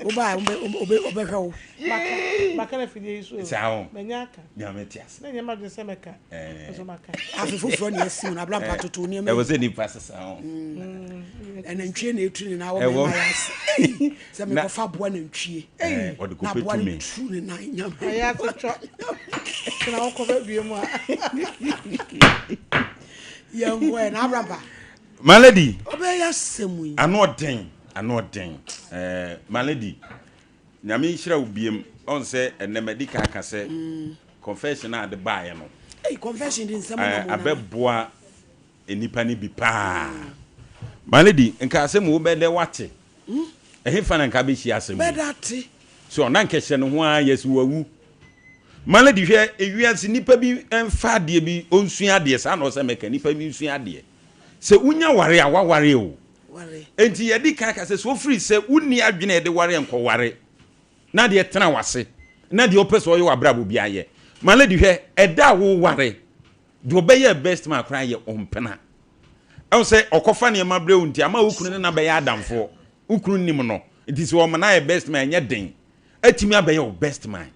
Wo ba a ɔbɛhwɛ wo. Maka maka na fidie yi so o. Saa o. Manya aka. Nyame te ase. Na nyɛ m'adwene sɛ mɛka. Nso maka. Afe foforɔ na yɛasi mu no abra mpa toto nneɛma. Ɛwɔ sɛ nipa sesa o. Ɛnantwie na ɛtu ne nan wɔ mmarima yɛ ase. Sɛ mekɔfa aboa nantwie. Ɔde Na kɔpɛ aboa no tumi. tu ne nan nyame. Ɛyɛ asetwɔ. Tena wo kɔbɛ bie mu a. Yɛnkɔ ɛ na abra mpa. My lady. Ɔbɛyɛ asɛm yi. Ano ɔden, ano ɔden. Ɛɛ my lady, Nyame nhyira wo biem. Ɔn sɛ ɛnɛ madi kan aka sɛ mm. confession a ade baeɛ no. Hey, confession di nsɛm na mo abɛboa nnipa no bi paa. Mm. My lady, nka asɛm wo bɛdɛ wate. Mm. Ɛhe fa na nka bɛhyia asɛm yi? Bɛda te. So ɔna nkɛhyɛ ne ho ara yɛsi wawu. My lady hwɛ ewiase nipa bi mfa adeɛ bi onsua adeɛ saa na ɔsɛ mɛka nipa bi nsua adeɛ. Sɛ wonya ware a waware o. Enti yɛde kan ka sɛ sɛ ofiri sɛ wonni adwene a yɛde ware nkɔware na deɛ tena wase na deɛ ɔpɛ sɛ ɔyɛ w'abrabɔ bi ayɛ. My lady hwɛ ɛda a woware deɛ ɔbɛyɛ best man koraa yɛ ɔmpena. Ɛwɔ sɛ ɔkɔfa nneɛma brɛ wo nti ama wo kunu ne na bɛyɛ adamfoɔ. Wo kunu nim no nti sɛ ɔma no ayɛ best man ɛnyɛ den. Atumi abɛyɛ wo best man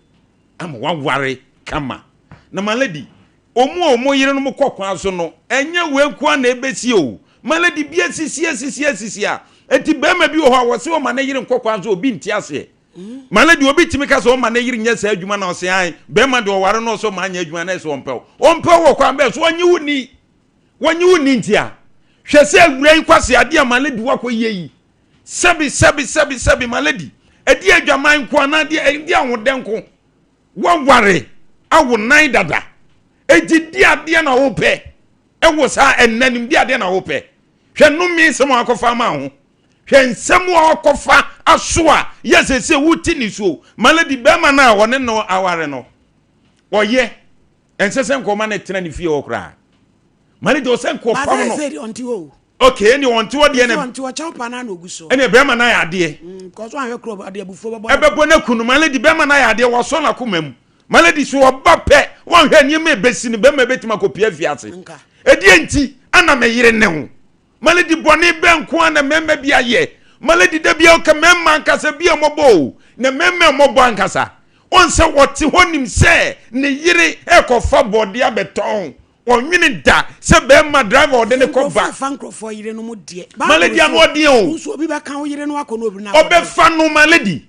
ama waware kama. Na my lady Wɔn a wɔn yerenom kɔ kwan so no, ɛnyɛ wei nko ara na ɛbɛsi o. Malady bi asisi asisi asisi a, enti barima bi wɔ hɔ a wɔse ɔma ne yere nkɔ kwan so, obi nte aseɛ. Malady obi tumi ka sɛ ɔma ne yere nyɛ saa adwuma na ɔse ae, barima deɛ ɔware no ɔsɛ ɔma anyɛ adwuma na ɛsɛ ɔmpɛ wo. Ɔmpɛ wo wɔ kwan bɛn so? Ɔnye wo ni. Wɔnye wo ni nti a. Hwɛ sɛ awura yi kwase adeɛ a malady wakɔ yie yi. Sɛbi sɛbi sɛbi sɛbi malady, ɛdeɛ adwaman nko anaa ɛdeɛ ahodɛ nko. Woaware awo nan dada, enti di adeɛ na wopɛ ɛwɔ saa ɛnna nim di adeɛ na wopɛ. Hwɛ nnome nsɛm a wakɔfa ama ho. Hwɛ nsɛm a wakɔfa aso a yɛ sese wote ne suo. Malady bɛrima no a ɔne no aware no, ɔyɛ ɛnsɛ sɛ nkɔma no tena ne fie hɔ koraa. Malady ɔsɛ nkɔpam no. Sɛ ɔnte hɔ o. Okay, ɛne ɔnte hɔ deɛ na. Ɔnte hɔ kyɛw pa na na ogu so. Ɛne bɛrima no ayɛ adeɛ. Mm, kɔsɔ ahwɛ kuro ɔde abufuo bɛbɔ. Ɛbɛbɔ n'aku no, Malady bɛrima no ayɛ adeɛ wɔsɔ n'akoma mu. Malady so ɔba pɛ wɔnhwɛ nneɛma ebesi no bɛrima ebetumi akɔpia afiase. Ɛdeɛ nti ana me yere ne ho. Malady bɔne bɛn nko ara na mmarima bi ayɛ. Malady da biara ɔka mmarima ankasa bi a mmɔbɔ o, na mmarima mmɔbɔ ankasa. Ɔn sɛ ɔte hɔ nim sɛ ne yere rekɔfa bɔɔdeɛ abɛtɔn. Ɔnwene da sɛ barima driver ɔde ne kɔ ba. Nkurɔfoɔ fa nkurɔfoɔ yerenom deɛ. Malady ano ɔden o. Nso obi bɛka wo yere no akɔ na obi no akɔdɔ. Ɔbɛfa no Malady.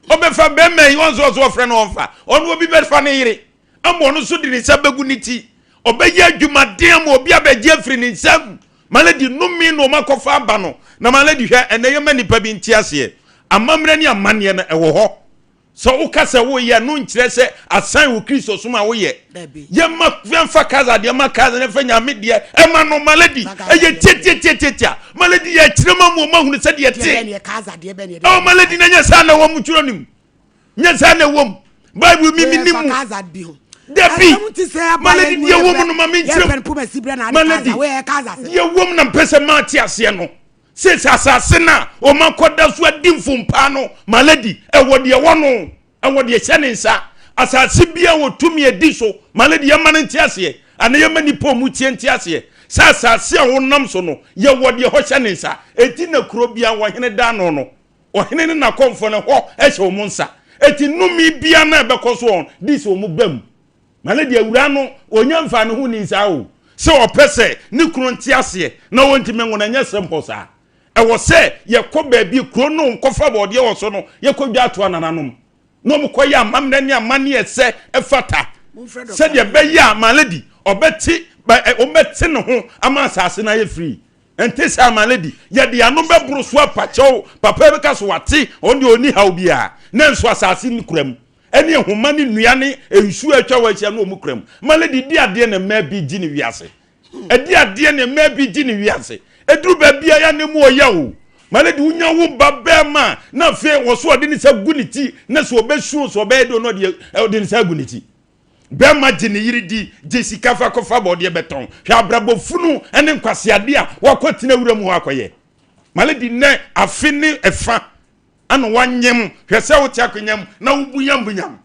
Ɔbɛfa barima yi ɔn sɛ ɔsɛ ɔfrɛ no ɔnfa. Ɔno obi bɛfa ne yere. Ama ɔno nso de ne nsa bɛgu ne ti. Ɔbɛyɛ adwumaden ama obi abɛgye afiri ne nsam. Malady nnome na wɔakɔfa aba no. Na Malady hwɛ, ɛnnɛ yɛma nnipa bi nte aseɛ. Amammerɛ ne amanneɛ no, ɛwɔ hɔ. Sɛ woka sɛ woreyɛ a, ɛno nkyerɛ sɛ asan wo Kristosom a woyɛ. Yɛmma yɛmfa Kaesar deɛ ma Kaesar na yɛmfa Nyame deɛ ɛma no. Malady, ɛyɛ tiatiatiatiatia. Malady, yɛkyerɛ ma mu ɔma hunu sɛdeɛ ɛte. Oh, Malady, na nyɛ saa na ɛwɔ mo twerɛ no mu. Nyɛ saa na ɛwɔ mu. Bible mi mi nim mu. Dabi. Malady deɛ ɛwɔ mu no ma menkyerɛ mu. Malady deɛ ɛwɔ mu na mpɛ sɛ mate aseɛ no. Sese asase no a wɔn akɔda so adi mfompaa no, Malady, ɛwɔ deɛ ɛwɔ no, ɛwɔ deɛ ɛhyɛ ne nsa. Asase biara wɔ tumi adi so, Malady, yɛmma no nte aseɛ, anaa yɛmma nnipa a wɔtie nte aseɛ sɛ asase a wɔnam so no, yɛwɔ deɛ ɛhɔ hyɛ ne nsa. Enti na kuro biara ɔhene da ano no, ɔhene ne n'akɔmfoɔ no, ɛhɔ hyɛ wɔn nsa. Enti nnome biara no a ɛbɛkɔ so wɔn, de sɛ wɔn ba mu. Na ne deɛ awuraa no ɔnya mfaa ne ho nni saa o. Sɛ ɔpɛ sɛ ne kunu nte aseɛ na ɔntumi nwo no ɛnyɛ simple saa. Ɛwɔ sɛ yɛkɔ baabi kuro no nkɔfa bɔɔdeɛ wɔ so no yɛkɔ dwa atoa nananom na wɔn kɔyɛ amammerɛ ne amanneɛ ɛsɛ ɛfata sɛdeɛ ɛbɛyɛ a my lady ɔbɛte wɔbɛte ne ho ama asase no ayɛ free. Ɛnte saa my lady yɛde ano bɛboro so apakyɛw papa bɛka so wate ɔno deɛ ɔnni haw biara nanso asase no kura mu. Ɛne nhoma ne nnua ne nsuo a atwa hɔ ahyia no wɔn kura mu. Ma lady di adeɛ na mmaa bi gye ne wiase. Ɛdi adeɛ na mmaa bi gye ne wiase. Ɛduru baabi a yɛ na mu ɔya o. Ma lady wonya wo ba bɛrima a na afei wɔ so ɔde ne nsa gu ne ti na sɛ ɔbɛsuo sɛ ɔbɛyɛ deɛ ɔno ɔde ɔde ne nsa agu ne ti. Bɛrima gye ne yere di gye sika fa kɔfa bɔɔdeɛ bɛtɔn. Hwɛ abrabɔ funu ne nkwaseadeɛ a wakɔ tena wura mu hɔ akɔyɛ. Ma lady nnɛ afe ne ɛfa Ana wanyem hwɛ sɛ wote akonya mu na wobunyambunyam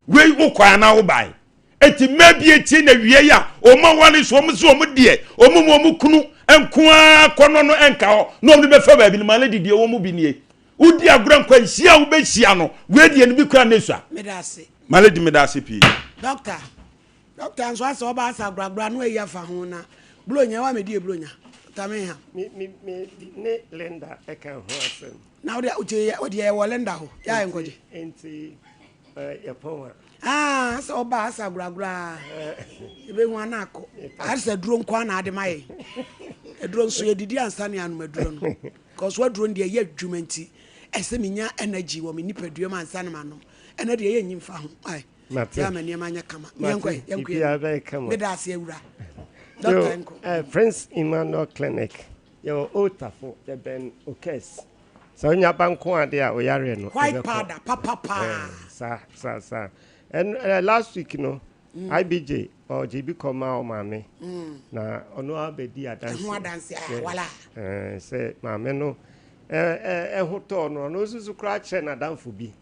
wei wokɔe anaa wobae eti mmaa bi etie na wie yi a wɔn aware so wɔn so wɔn deɛ wɔn mu wɔn kunu nko ara kɔnɔ no nka hɔ na wɔn de bɛfa baabi no maa lady deɛ wɔn mu bi nie wodi agorɔ nkwanhyia a wobɛhyia no wei deɛ no bi kura ne sua maa lady meda ase pii. Doctor Doctor nso asɛ ɔba asa agoragora no ayi afa ho na buronya wa medi buronya Doctor me ha. Me me me ne Linda ɛka ho asɛm. Na wode wote wode yɛ wɔ Linda hɔ yɛ ayɛ nkɔgye. Nti yɛ pɔn a. Ah asɛ ɔba asa agoragora ebe hu ana akɔ asɛ aduro nko ana ade ma yɛ aduro nso yɛ didi ansa ne anom aduro no cause waduro no deɛ yɛ adwuma nti ɛsɛ menya energy wɔ me nipadua mu ansa ne manom ɛnɛ deɛ yɛ nyi mfa ho ai. Mate. Yɛ ama nneɛma anyɛ kama. Mate. Yɛnkɔ ɛ, yɛnkɔ Biribiara yɛn. bɛyɛ kama. Meda ase awura. Yo, Dɔkta nkɔ. eh, Prince Emmanuel Clinic, yɛwɔ Old Tafo, yɛbɛn Okes. Sɛ wonya ba nko ade a, wo yareɛ no, White ɛbɛkɔ. powder papa paa. Eh, saa, saa, saa. And eh, last week no, IBJ, ɔgye bi kɔmaa ɔmaame. Na ɔno ara bɛdi adanseɛ. Ɛho adanseɛ, ah, Yes. wala. Eh, sɛ maame no, eh, eh, ɛho tɔɔ no, ɔno nso so koraa kyerɛ n'adamfo bi.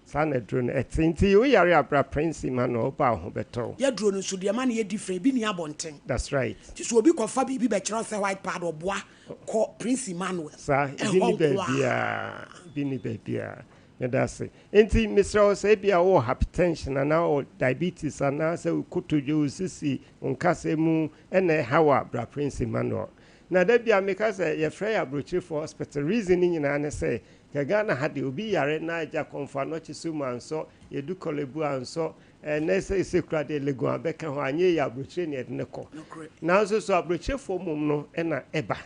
Saa na aduro no ɛte. Nti wo yare a bra Prince Emmanuel wo ba a wo ho bɛtɔ wo. Yɛduro no nso deɛ ɛma no yɛ different ebi nni abɔnten. That's right. Nti sɛ obi kɔfa biribi bɛkyerɛ wo sɛ white pad ɔboa kɔ Prince Emmanuel Saa, ebi ɛhɔ nni nko ara. baabiara, ebi nni baabiara. Meda ase. Nti mesrɛ wo sɛ ebia wowɔ hypertension anaa wowɔ diabetes anaa sɛ wo kotodwe, wo sisi, wo nkasɛɛ mu na ɛha wo a bra Prince Emmanuel. Na da biara meka sɛ yɛfrɛ yɛ aburokyirefoɔ hospital reason no nyinaa ne sɛ Kɛ Ghana ha deɛ obi yare na agya kɔmfo anɔkye so mu ansɔ, yɛdu Korle-Bu ansɔ, ɛnɛ seesei koraa deɛ Legon abɛka ho, anyɛ yie a aburokyire na yɛde no kɔ. Nanso so aburokyirefoɔ mmom no na ɛba.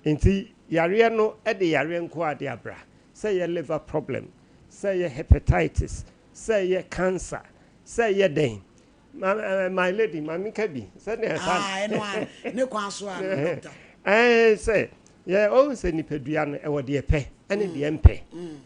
Nti yareɛ no de yareɛ nko ara de abra. Sɛ ɛyɛ liver problem, sɛ ɛyɛ hepatitis, sɛ ɛyɛ cancer, sɛ ɛyɛ dɛn. Ma eh, my lady, ma menka bi. Sɛdeɛ saa. Ah, ɛno a, ne kwan so a, no, doctor. Ɛɛ sɛ yɛ ɔhu sɛ nipadua no ɛwɔ deɛ ɛpɛ ɛne deɛ ɛmpɛ.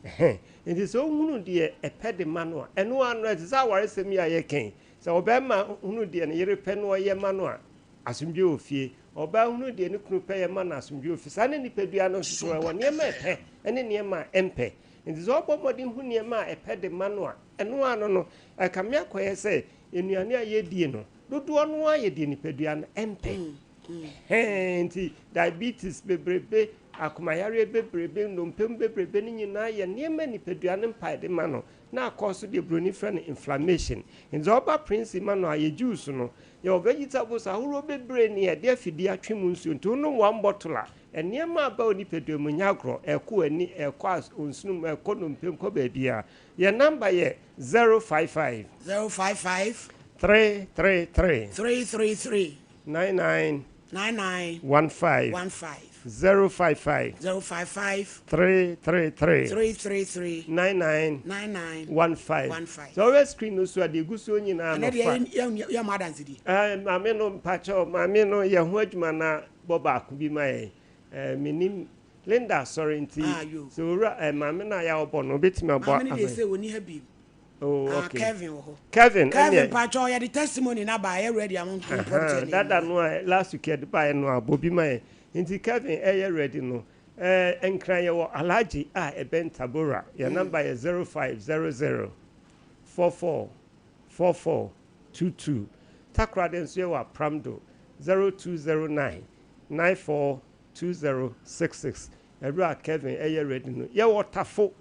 Ɛhɛn. Nti sɛ ohunu deɛ ɛpɛ de ma no a, ɛno ara no ɛte sɛ awaresɛm yi a yɛka yi. Sɛ ɔbarima hunu deɛ ne yere pɛ na ɔyɛ ma no a, asomdwoe wɔ fie. Ɔbaa hunu deɛ ne kunu pɛ yɛ ma no a, asomdwoe wɔ fie. Saa na nipadua no nso so ɛwɔ nneɛma a ɛpɛ ɛne nneɛma a ɛmpɛ. Nti sɛ ɔbɔ mmɔden hu nneɛma a ɛpɛ de ma no a, ɛno ara no no, ɛkame akɔyɛ sɛ nnuane a yɛdie no, dodoɔ no ara yɛ deɛ nipadua no mpɛ. Hɛn nti diabetes bebrebe, Akomayareɛ bebrebe, nnompe mu bebrebe no nyinaa yɛ nneɛma a nipadua no mpae de ma no na akɔ so deɛ buroni frɛ no inflammation. Nti sɛ woba Prince ma no a, yɛ juice no, yɛwɔ vegetables ahoroɔ bebree ne yɛde afidie atwe mu nsuo. Nti wonom one bottle a, nneɛma a aba wo nipadua mu nyɛ agorɔ, ɛrekɔ w'ani, ɛrekɔ nsono mu, ɛrekɔ nnompe mu, ɛkɔ baabiara. Yɛn number yɛ 055. 055. 333. 333. 99. 99. 15. 15. 055. 055. 333. 333. 99. 99. 15. 15. Sɛ wohwɛ screen no so a, deɛ ɛgu soɔ nyinaa no Ɛnɛ fa. deɛ yɛ yɛ mo adansedie. Ɛɛ maame no mpakyɛw maame no yɛ ho adwuma na bɔ baako bi ma yɛn. Ɛɛ menim Linda asɔre nti Ah, yo. sɛ owura ɛɛ maame no a yɛ a ɔbɔ no obetumi abɔ Maame no ama deɛ yɛn. sɛ wɔni ha biem. Oh, Ah, okay. Kevin wɔ hɔ. Kevin, Kevin ɛneɛ. pakyɛw yɛde testimony no aba yɛ ready a mo mpɔkyɛ Ahaa, ne dada no a last week yɛde baeɛ no a bɔ bi ma yɛn. Nti Kevin ɛyɛ ready no, ɛɛ Nkran yɛwɔ Alhaji a ɛbɛn Tabora. Yɛn number yɛ 0500 44 44 22. Takoradi nso yɛwɔ Apramdo 0209 94 2066 Ɛberɛ a Kevin ɛyɛ ready no, yɛwɔ tafo.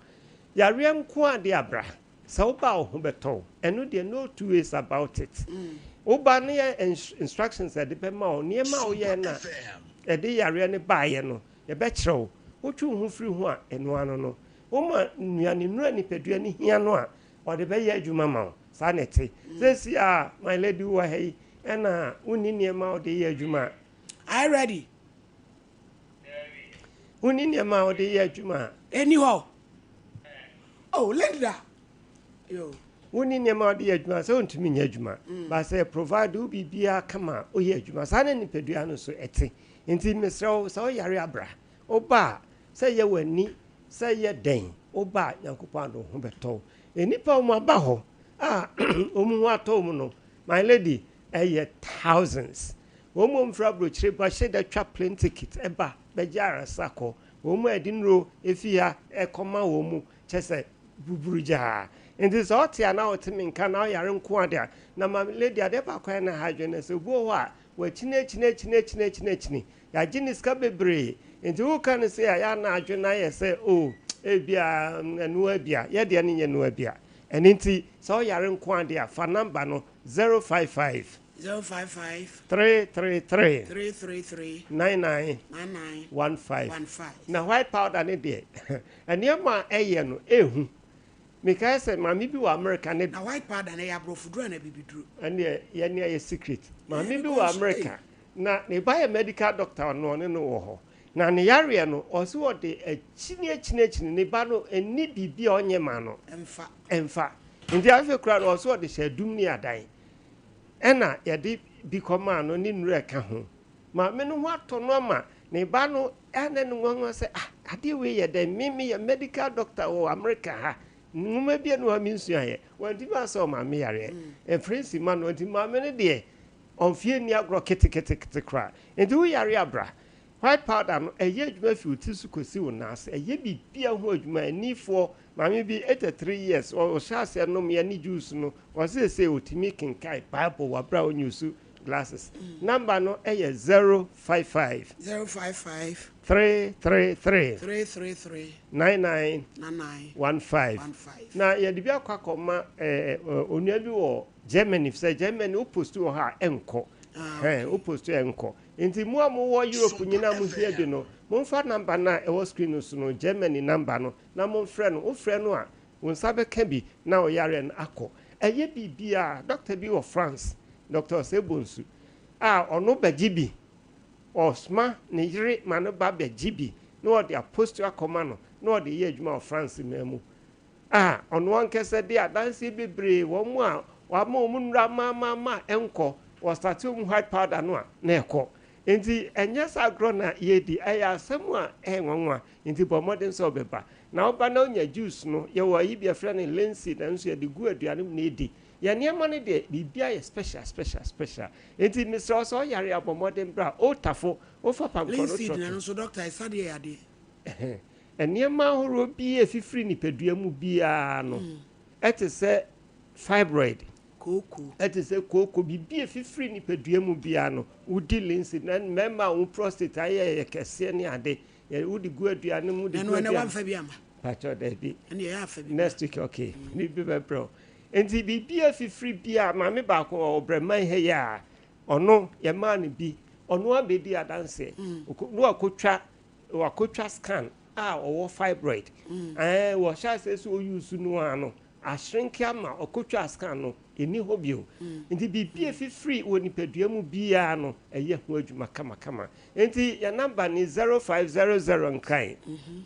Yareɛ nko ara de abra. Sɛ woba a wo ho bɛtɔ wo. Ɛno deɛ no two ways about it. Woba no yɛ instructions a yɛde bɛma wo, nneɛma a woyɛɛ no a ɛde yareɛ no baeɛ no, yɛbɛkyerɛ wo. Wotwe wo ho firi ho a, ɛno ano no. Woma nnuane nnuro a nipadua no hia no a, ɔde bɛyɛ adwuma ma wo. Saa na ɛte. Seesei a my lady wowɔ ha yi, ɛna wonni nneɛma a wode yɛ adwuma a. Are you ready? Wonni nneɛma a wode yɛ adwuma a. Ɛni hɔ. Oh, Linda. Yo. Wonni nneɛma a wode yɛ adwuma sɛ wontumi nyɛ adwuma. Mm. Ba sɛ provide wo biribiara kama a woyɛ adwuma. Saa na nipadua no nso ɛte. Nti mesrɛ wo sɛ woyare abra. Woba a sɛ yɛ w'ani sɛ yɛ dɛn woba a Nyankopɔn adom ho bɛtɔ wo. Nnipa wɔn aba hɔ a wɔn ho atɔ wɔn no my lady ɛyɛ thousands. Wɔn a wɔfiri aburokyire ba hyɛ da twa plane ticket ba bɛgye ayaresa kɔ. Wɔn a yɛde nnuro fi ha kɔma wɔn mu, kyerɛ sɛ buburugyaa. Nti sɛ ɔte a na ɔte me nka na ɔyare nko ara de a, na ma lady adeɛ baako a ɛyɛ na ɛha adwene ne sɛ obi wɔ hɔ a wakyini akyini akyini akyini akyini akyini, yɛagye ne sika bebree. Nti woka no sei a, ɛyɛ a na adwene no ayɛ sɛ oh ebia ɛnoa bi a, yɛ deɛ no nyɛ noa bi a. Ɛno nti sɛ ɔyare nko ara de a, fa number no 055. 055. 333. 333. 99. 99. 15. 15. Na white powder no deɛ, nneɛma a ɛyɛ no, ɛhu. Mekae sɛ maame bi wɔ America ne. Na white powder no, ɛyɛ aborɔfoduro anaa abibiduro? Ɛnneɛ, yɛn deɛ ɛyɛ secret. Maame bi wɔ America, na ne ba yɛ medical doctor, ɔno ɔne no wɔ hɔ. Na ne yareɛ no, ɔse ɔde akyini akyini akyini, ne ba no nni biribi a ɔnyɛ maa no. Ɛmfa. Ɛmfa. Nti afei koraa no, ɔse ɔde hyɛ adum ne adan. Ɛna yɛde bi kɔmaa no ne nnuru a ɛka ho. Maame no ho atɔ no ama ne ba no a na no nwanwa sɛ, ah, adeɛ wei yɛ dɛn? Me meyɛ medical doctor wɔ America ha. Nwoma bi a mensuaeɛ. Wantumi asɛ ɔmaame yareɛ. Ɛmfiri nsi ma no. Nti maame no deɛ, ɔmfeɛ nni agorɔ keteketekete koraa. Nti wo yare a bra. White powder no, ɛyɛ adwuma fi wo ti so kɔsi wo nan ase. Ɛyɛ biribiara ho adwuma. Anifoɔ, maame bi, 83 years, ɔhyɛ aseɛ nomeɛ ne juice no, ɔse seesei ɔtumi kenkan Bible wɔ berɛ a ɔnuse glasses. Number no yɛ 055. 055. 333. 333. 99. 99. 15. 15. Na yɛde bi akɔ akɔma onua bi wɔ Germany, sɛ Germany wo post wɔ hɔ a ɛnkɔ. Ah, okay. Wo post ɛnkɔ. Nti mo a mowɔ Europe nyinaa mo hia bi no, momfa number no a ɛwɔ screen no so no, Germany number no, na momfrɛ no. Wofrɛ no a, wo nsa bɛka bi na wo yareɛ no akɔ. Ɛyɛ biribiara. Doctor bi wɔ France, Doctor Osei Bonsu, a ɔno bɛgye bi. Ɔsoma ne yere ma no ba bɛgye bi na ɔde aposto akɔma no na ɔde yɛ adwuma wɔ France man mu. A ɔno ankasa de adanseɛ bebree, wɔn a wama wɔn nnuro amaamaama a ɛnkɔ, wɔstate wɔn white powder no a, na ɛkɔ. Nti ɛnyɛ sɛ agorɔ na yɛredi, ɛyɛ asɛm a ɛyɛ nwanwa. Nti bɔ mmɔden sɛ wobɛba. Na woba na wonya juice no, yɛwɔ ayi bi yɛfrɛ no linseed, ɛno nso yɛde gu aduane mu na ɛdi. Yɛn nneɛma no deɛ, biribiara yɛ special, special, special. Nti mesrɛ wo sɛ woyare a, bɔ mmɔden bra Old Tafo, wofa pankɔ no Linseed na trɔtrɔ. ɛno nso doctor ɛsa deɛ yɛ adeɛ. Nneɛma ahoroɔ bi a ɛfifiri nipadua mu biara no, ɛte sɛ fibroid, Kooko. ɛte sɛ kooko, biribi a ɛfifiri nipadua mu biara no, wodi linseed na mmarima a wɔn prostate ayɛ yɛ kɛseɛ ne ade. Yɛ wode gu aduane mu de gu aduane. Ɛno ɛnɛ wamfa bi ama. Pakyɛ daabi. Ɛne ɛyɛ afa bi. Next week okay. Ne bi bɛbrɛ wo. Nti biribi afifiri bi a maame baako wɔ ɔbrɛman ha yi a ɔno yɛmaa no bi ɔno abɛdi adanseɛ. Mm. Na wakɔtwa wakɔtwa scan a ɔwɔ fibroid. Mm. Ɛɛ wɔhyɛ aseɛ sɛ ɔyi no ara no Ashrinke ama ɔkotwaa scan no, ɛnni hɔ bio. Nti biribi a ɛfifiri wɔ nipadua mu biara no, ɛyɛ ho adwuma kamakama. Nti yɛn number ne 0500 Nkran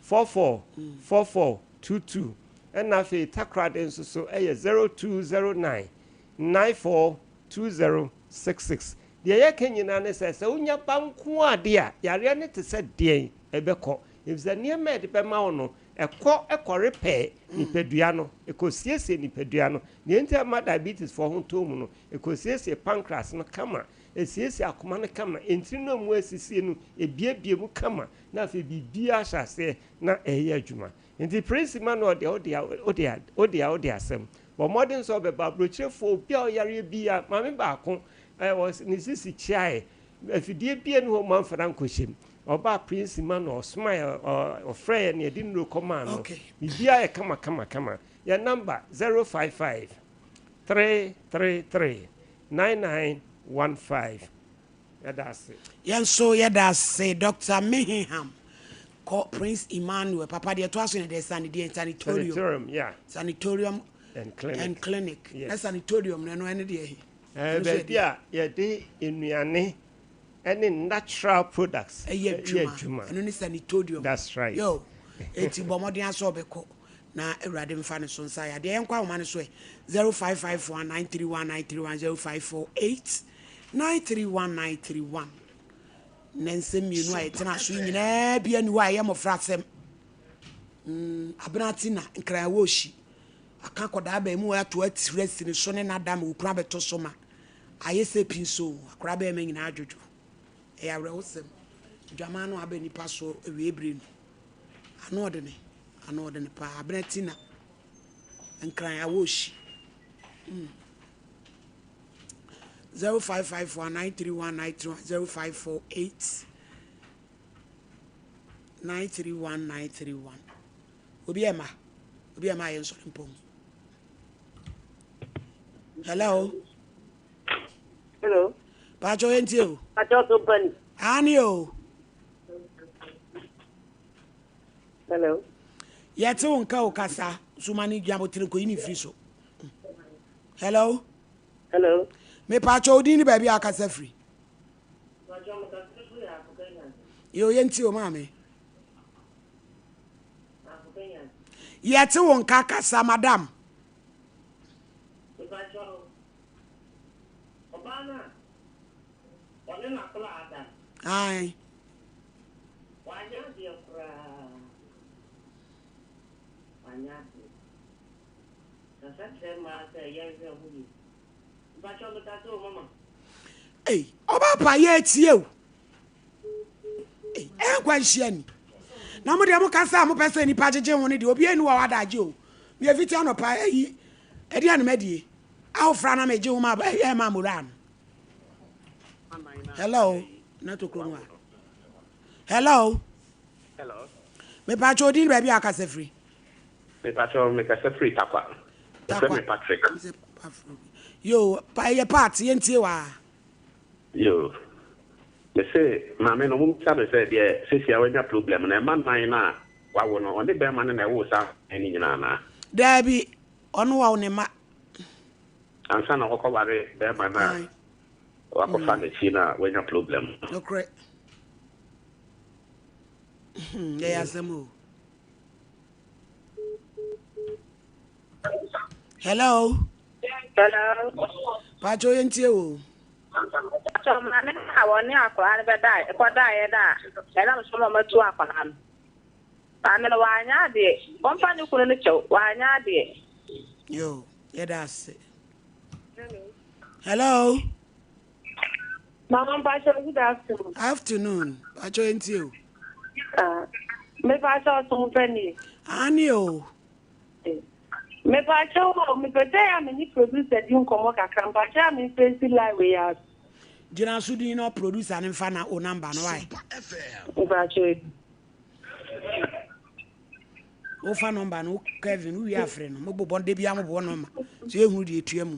44 44 22. Ɛna afei Takoradi nso so ɛyɛ 0209 94 20 66. Deɛ yɛka nyinaa ne sɛ, sɛ wonya ba nko ara deɛ a, yareɛ no te sɛ deɛn, ɛbɛkɔ. Efisɛ nneɛma a yɛde bɛma wo no, Ɛkɔ kɔrepɛɛ nipadua no, ɛkɔsiesie nipadua no. Deɛ nti a ɛma diabetes foɔ ho tɔ mu no, ɛkɔsiesie pancreas no kama, ɛsiesie akoma no kama, ntini no a ɛmu asisie no, ɛbuebue mu kama, na afei biribiara hyɛ aseɛ na ɛreyɛ adwuma. Nti Prince Emmanuel deɛ wode a wode a wode a wode asɛm. Bɔ mmɔden sɛ wobɛba. Aburokyerefoɔ, obi a ɔyareɛ biara, maame baako, ɛɛ ne sisi kyeaeɛ, Afidie biara nni hɔ a wɔamfa no ankɔhyɛ mu. Ɔbaa Prince Emmanuel, ɔsomaeɛ, ɔfrɛeɛ na yɛde nnuro kɔmaa no. Biribiara yɛ kama kama kama. Yɛn namba 055 333 9915. Yɛda ase. Yɛn nso yɛda ase Doctor Meheham kɔ Prince Emmanuel papa deɛ ɛtoa so ne deɛ sani deɛ sanitorium. Sanitorium yeah. Sanitorium and clinic. And clinic. Yes. Na sanitorium no ɛno ɛne deɛ he. Ɛyɛ baabi a yɛde nnuane ne natural products yɛ adwuma. Ɛno ne sanitodium. That's right. Yo, eti bɔ mmɔden asɛ ɔbɛkɔ na Awurade mfa ne so nsa yɛ adeɛ. Yɛnkɔ ahoma no so ɛ. 0551 931 931 0548 931 931. Na nsɛm mmienu a yɛtena so yi nyinaa bi ani hɔ a ɛyɛ mmɔfra asɛm. Mm, abena ti na nkran wɔ hyi. Aka akwadaa abarimuwa ato atiri asi ne so ne no ada ma okunu abɛto so ma ayɛ sɛ pinsoo. Akwadaa barima nyinaa adwodwo. Ɛyɛ awerɛhosɛm. Adwaman no aba nnipa so awiei bere no. Ano ɔdene. Ano ɔdene paa. Abena ti na nkran awɔ hyi. Mm. 0554 931 931 0548 931 931. Obi ɛma. Obi ɛma yɛn nsɔre mpɔn. Hello. Hello. Pàtó yẹn ti o. Pàtó tó bani. Ani o. Hello. Yɛte wo nka o kasa suma ne gyina botire kɔ yi ne firi so. Hello. Hello. Me pàtó odin ne baabi a akasa firi. Yo yɛn ti o maame. Yɛte wo nka kasa madam. Ae. Ei, ɔba pa yɛtie o. Ei, ɛnkwa nhyia ni. Na mo deɛ mo kasa a mopɛ sɛ nipa gyegye ho no deɛ obi ani wɔ hɔ adagye o. Meyɛ fiti anɔpa ayi ɛdeɛ anum adie. Ahofra na megye ho ma ɛyɛ ma moraa no. Hello, na to kurom a. Hello. Hello. Mepatwa odin baabi a akasa firi. Mepatwa mekasa firi Takwa. Takwa. Me Patrick. Yo, pa yɛ part yɛntie wa. Yoo. Mese maame no mommisa no sɛ deɛ sesia wanya problem no ɛma nan no a wawo no ɔne bɛɛma no na ɛwoo saa nan no nyinaa anaa? Daabi, ɔno wawo ne mma. Ansa na ɔkɔ ware bɛɛma no a wakɔfa n'akyi no a wanya problem no. Nokorɛ. Ɛyɛ asɛm o. Hello. Hello. Pacho yɛn tie o. Pacho maame no a wɔne akwadaa no bɛda kɔdaeɛ no a ɛnam so ma wɔatu akwadaa no. Maame no wanyɛ adeɛ. Wɔmfa ne kunu no kyɛw. Wanyɛ adeɛ. Yo, yɛda ase. Hello. Mama Pacho, good afternoon. Afternoon. Pacho yɛn tie o. Ah, me Pacho so mpani. Ani o. Mepakyɛw o, mepɛ sɛ yɛ a me ne producer di nkɔmmɔ kakra, mpakyɛw a me mfa nsi line wei ara so. Gyina so din na producer no mfa na wo number no why. Mpakyɛw. Wofa nɔmba no, Kevin, wowie afrɛ no. Mobobɔ da biara mobobɔ nɔmba. So yɛhunu deɛ ɛtua mu.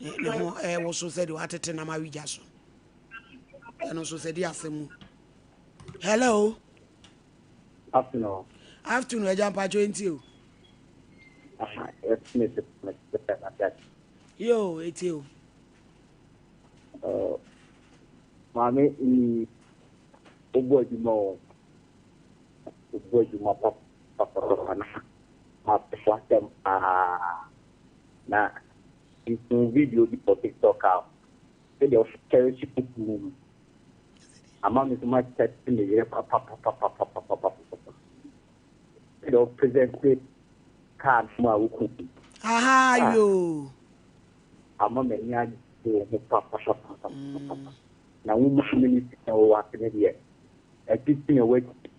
Ne ho ɛwoso sɛdeɛ watete nam awigya so. Ɛno nso sɛ di asɛm mu. Hello. Afternoon. Afternoon, agya mpakyɛ nti o. Yo, etie o. Maame yi wobɔ adwuma o. Wobɔ adwuma papapapa na mapɛ w'asɛm paa. Na mehu video bi wɔ TikTok a sɛdeɛ wokyɛrehye wo kunu no ama me nso makyɛrehye me yere papapapapapapapa. Sɛdeɛ wo presente kaa no maa wo kunu. Aha yoo. Ama m'ani agye wo ho papapapapapa. Na wo mu ministry na wowɔ ase no deɛ, atiti na woati.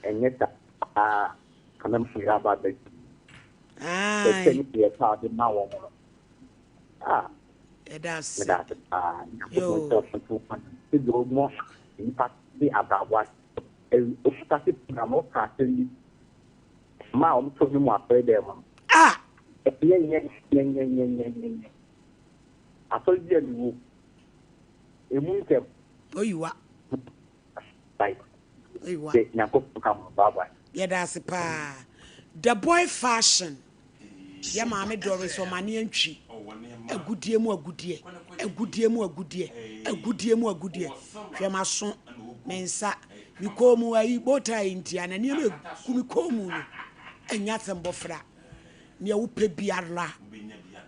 Ɛnyɛ saa ka mɛma me yere aba abɛgye. Bɛkyɛ ne deɛ ɛtɔ a wode ma wɔn no. Ah, Yɛda ase. meda ase paa. Nyankopɔn nhyira wo nto wo nkwa. Sɛdeɛ woma nnipa te abrabɔ ase. Wosase program, woka asɛm bi. Mmaa a wɔto nnwom wɔ asɔredan mu no. Ah! Nyɛnyɛnyɛnyɛnyɛnyɛnyɛ. Asɔre bi a mewɔ mu, emu nsɛm. Oyiwa. Bye. Oyiwa. De Nyankopɔn ka mo. Bye bye. Yɛda ase paa. The boy fashion. Yɛ maame Doris ɔmane antwi. Agudeɛ mu agudeɛ. Agudeɛ mu agudeɛ. Agudeɛ mu agudeɛ. Hwɛ m'aso, me nsa, me kɔn mu ayi bow tie nti a na nneɛma egu me kɔn mu no ɛnyɛ asɛm bɔfra. Nea wopɛ biara,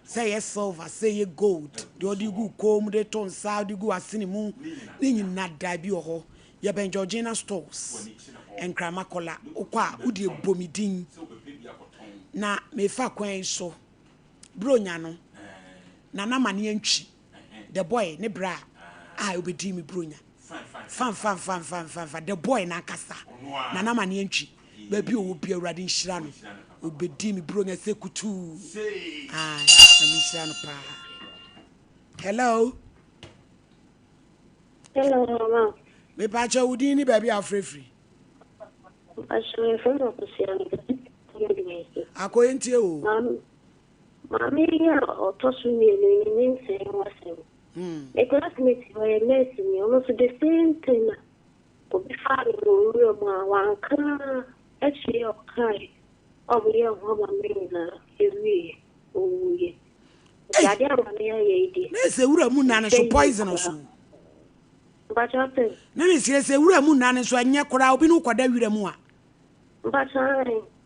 sɛ ɛyɛ silver, sɛ ɛyɛ gold, deɛ ɔde gu kɔn mu, de to nsa, de gu asene mu, ne nyinaa da bi wɔ hɔ. Yɛbɛn Georgina Stores, Nkrama Kɔla. Wokɔ a, wode bɔ me din na mefa kwan yi so. Buronya no, Nana Mane Antwi, the boy ne bra a obedii me Buronya. Fanfanfanfanfanfa, the boy n'ankasa, Nana Mane Antwi, baabi ɔwɔ bi Awurade nhyira no. Obedii me Buronya sɛ kutuu. Ae, Nyame nhyira no paa. Hello. Hello, mama. Mepakyɛ wo din ne baabi a wofrɛ firi. Mepakyɛ mefrɛ no Akosua mepɛ Akɔ ntie o. Maame yi a ɔtɔ so mmienu yi ne nyinsɛn ho asɛm. Me classmate ɔyɛ nurse ni ɔno nso the same thing na obi faa no wɔ nwura mu a wanka akyire a ɔkae a wɔyɛɛ ho amammerɛ nyinaa ɛwieɛ ɔwuiɛ. Nti adeɛ a maame ayɛ yi deɛ. Na sɛ wura mu nna no so poison so. Mpakyɛ ɔte. Na ne sɛ sɛ wura mu nna no so ɛnyɛ koraa obi ne wokɔda wura mu a. Mpakyɛ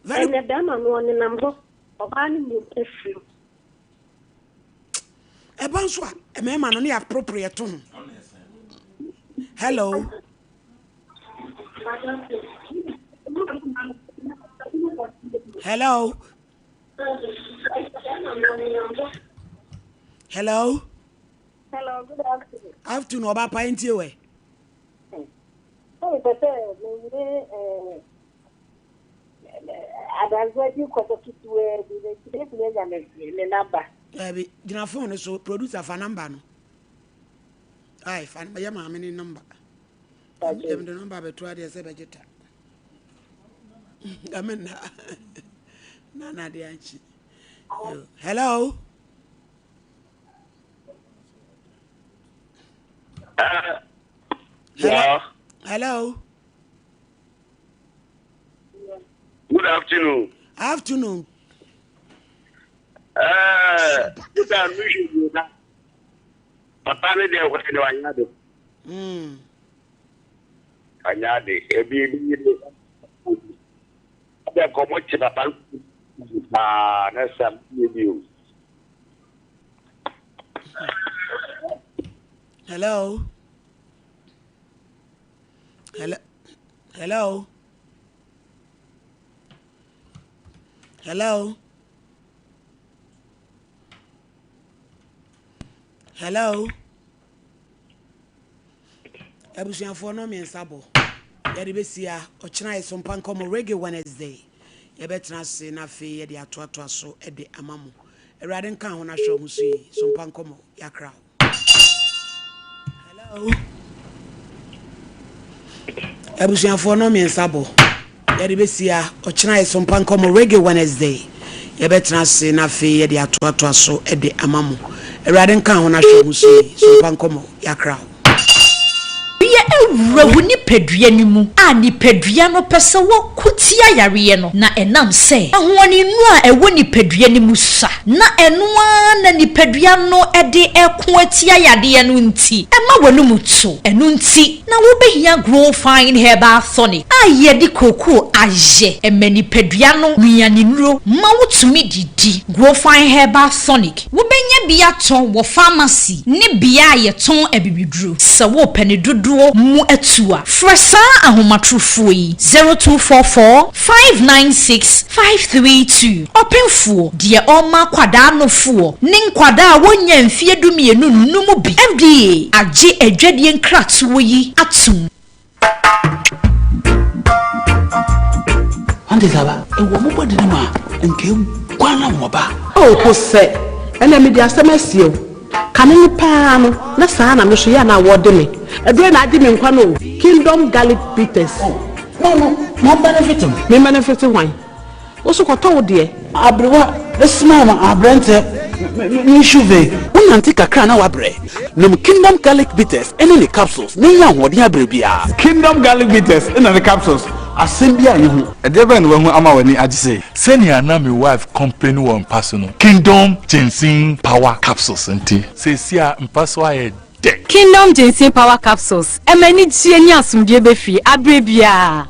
ɛnɛ bɛrima no ɔnenam hɔ ɔbaa no mmom afiri mu. Ɛba nso a mmarima no ne yɛaporoporo yɛto ho. Hello. Hello. Hello. Hello, good afternoon. Afternoon, ọba pa ntie wɛ. Sɛ mepɛ sɛ menye adanseɛ bi nkɔmmɔ ketewaa bi na nti mɛtumi anya me ne namba. Dabi, gyina phone no so, producer fa namba no. Ai, fa yɛ maame ne namba. Yɛm de namba bɛto adeɛ sɛ bɛgye ta. Dame na na na de akyi. Hello. Hello. Hello. Good afternoon. Afternoon. Sisa mi na papa ne deɛ wɔyɛ de wanya de. Wanya de ebi ebi yi de. Ɛbɛ nkɔmɔ kye papa no paa na sam yɛ bi o. Hello. Hello. Hello. Hello. Hello. Abusuafoɔ no mmiɛnsa bɔ. Yɛde bɛsi a ɔkyena yɛ so mpa nkɔmmɔ Reggae Wednesday. Yɛbɛtena ase na afei yɛde atoatoa so de ama mo. Awurade nka ho na hwɛ ho so yi. So mpa nkɔmmɔ yɛakra wo. Hello. Abusuafoɔ no mmiɛnsa bɔ. Yɛde bɛsi ha. Ɔkyena yɛ Sompa Nkɔmmɔ Reggae Wednesday. Yɛbɛtena ase na afei yɛde atoatoa so de ama mo. Awurade nka ho na hwɛ ho so yie. Sompa Nkɔmmɔ, yɛakra wo. Yareɛ awura wo nipadua no mu a nipadua no pɛ sɛ wɔko tia yareɛ no, na ɛnam sɛ ahoɔdennuro a ɛwɔ nipadua no mu sua na ɛno ara na nipadua no de reko atia yadeɛ no nti, ɛma w'anum to. Ɛno nti na wobɛhia Grow Fine Herbal Tonic a yɛde kookoo ayɛ. Ɛma nipadua no nnuanennuro ma wotumi didi. Grow Fine Herbal Tonic. Wobɛnya bi atɔ wɔ famasi ne bea a yɛtɔn abibiduro. Sɛ worepɛ ne dodoɔ mu atu a, frɛ saa ahomatorofoɔ yi, 0244 596 532. Ɔpemfoɔ, deɛ ɔrema akwadaa nofoɔ ne nkwadaa a wɔnnya mfeɛ dumienu nnom bi. FDA agye adwadie nkratoɔ yi atom. Ɔnte saa ba? Ewɔ mo bɔde no mu a, nka eguan na wɔba. Oh, Hosɛ, ɛnna mede asɛm asie wo. Kane no paa no, na saa na me nso yɛ a na wɔde me. Ɛberɛ na agye me nkwa no o. Kingdom Garlic Bitters. Oh, na ɔno, ma ɔmbɛnefete me. Me mmɛnefete hwan? Wo so kɔtɔ wo deɛ. Aberewa smile ma aberanteɛ me shuve. Wonante kakra a na woabrɛ. Nom Kingdom Garlic Bitters ne ne capsules na nya ahoɔden abrɛ biara. Kingdom Garlic Bitters na ne capsules, asɛm biara nni ho. Ɛdeɛ bɛn na wahu ama w'ani agye sei? Sɛnea na me wife complain wɔ mpa so no, Kingdom Ginseng Power Capsules nti, seesei a mpa so ayɛ dɛ. Kingdom Ginseng Power Capsules, ɛma anigyeɛ ne asomdwoeɛ ba fie aberɛ biara.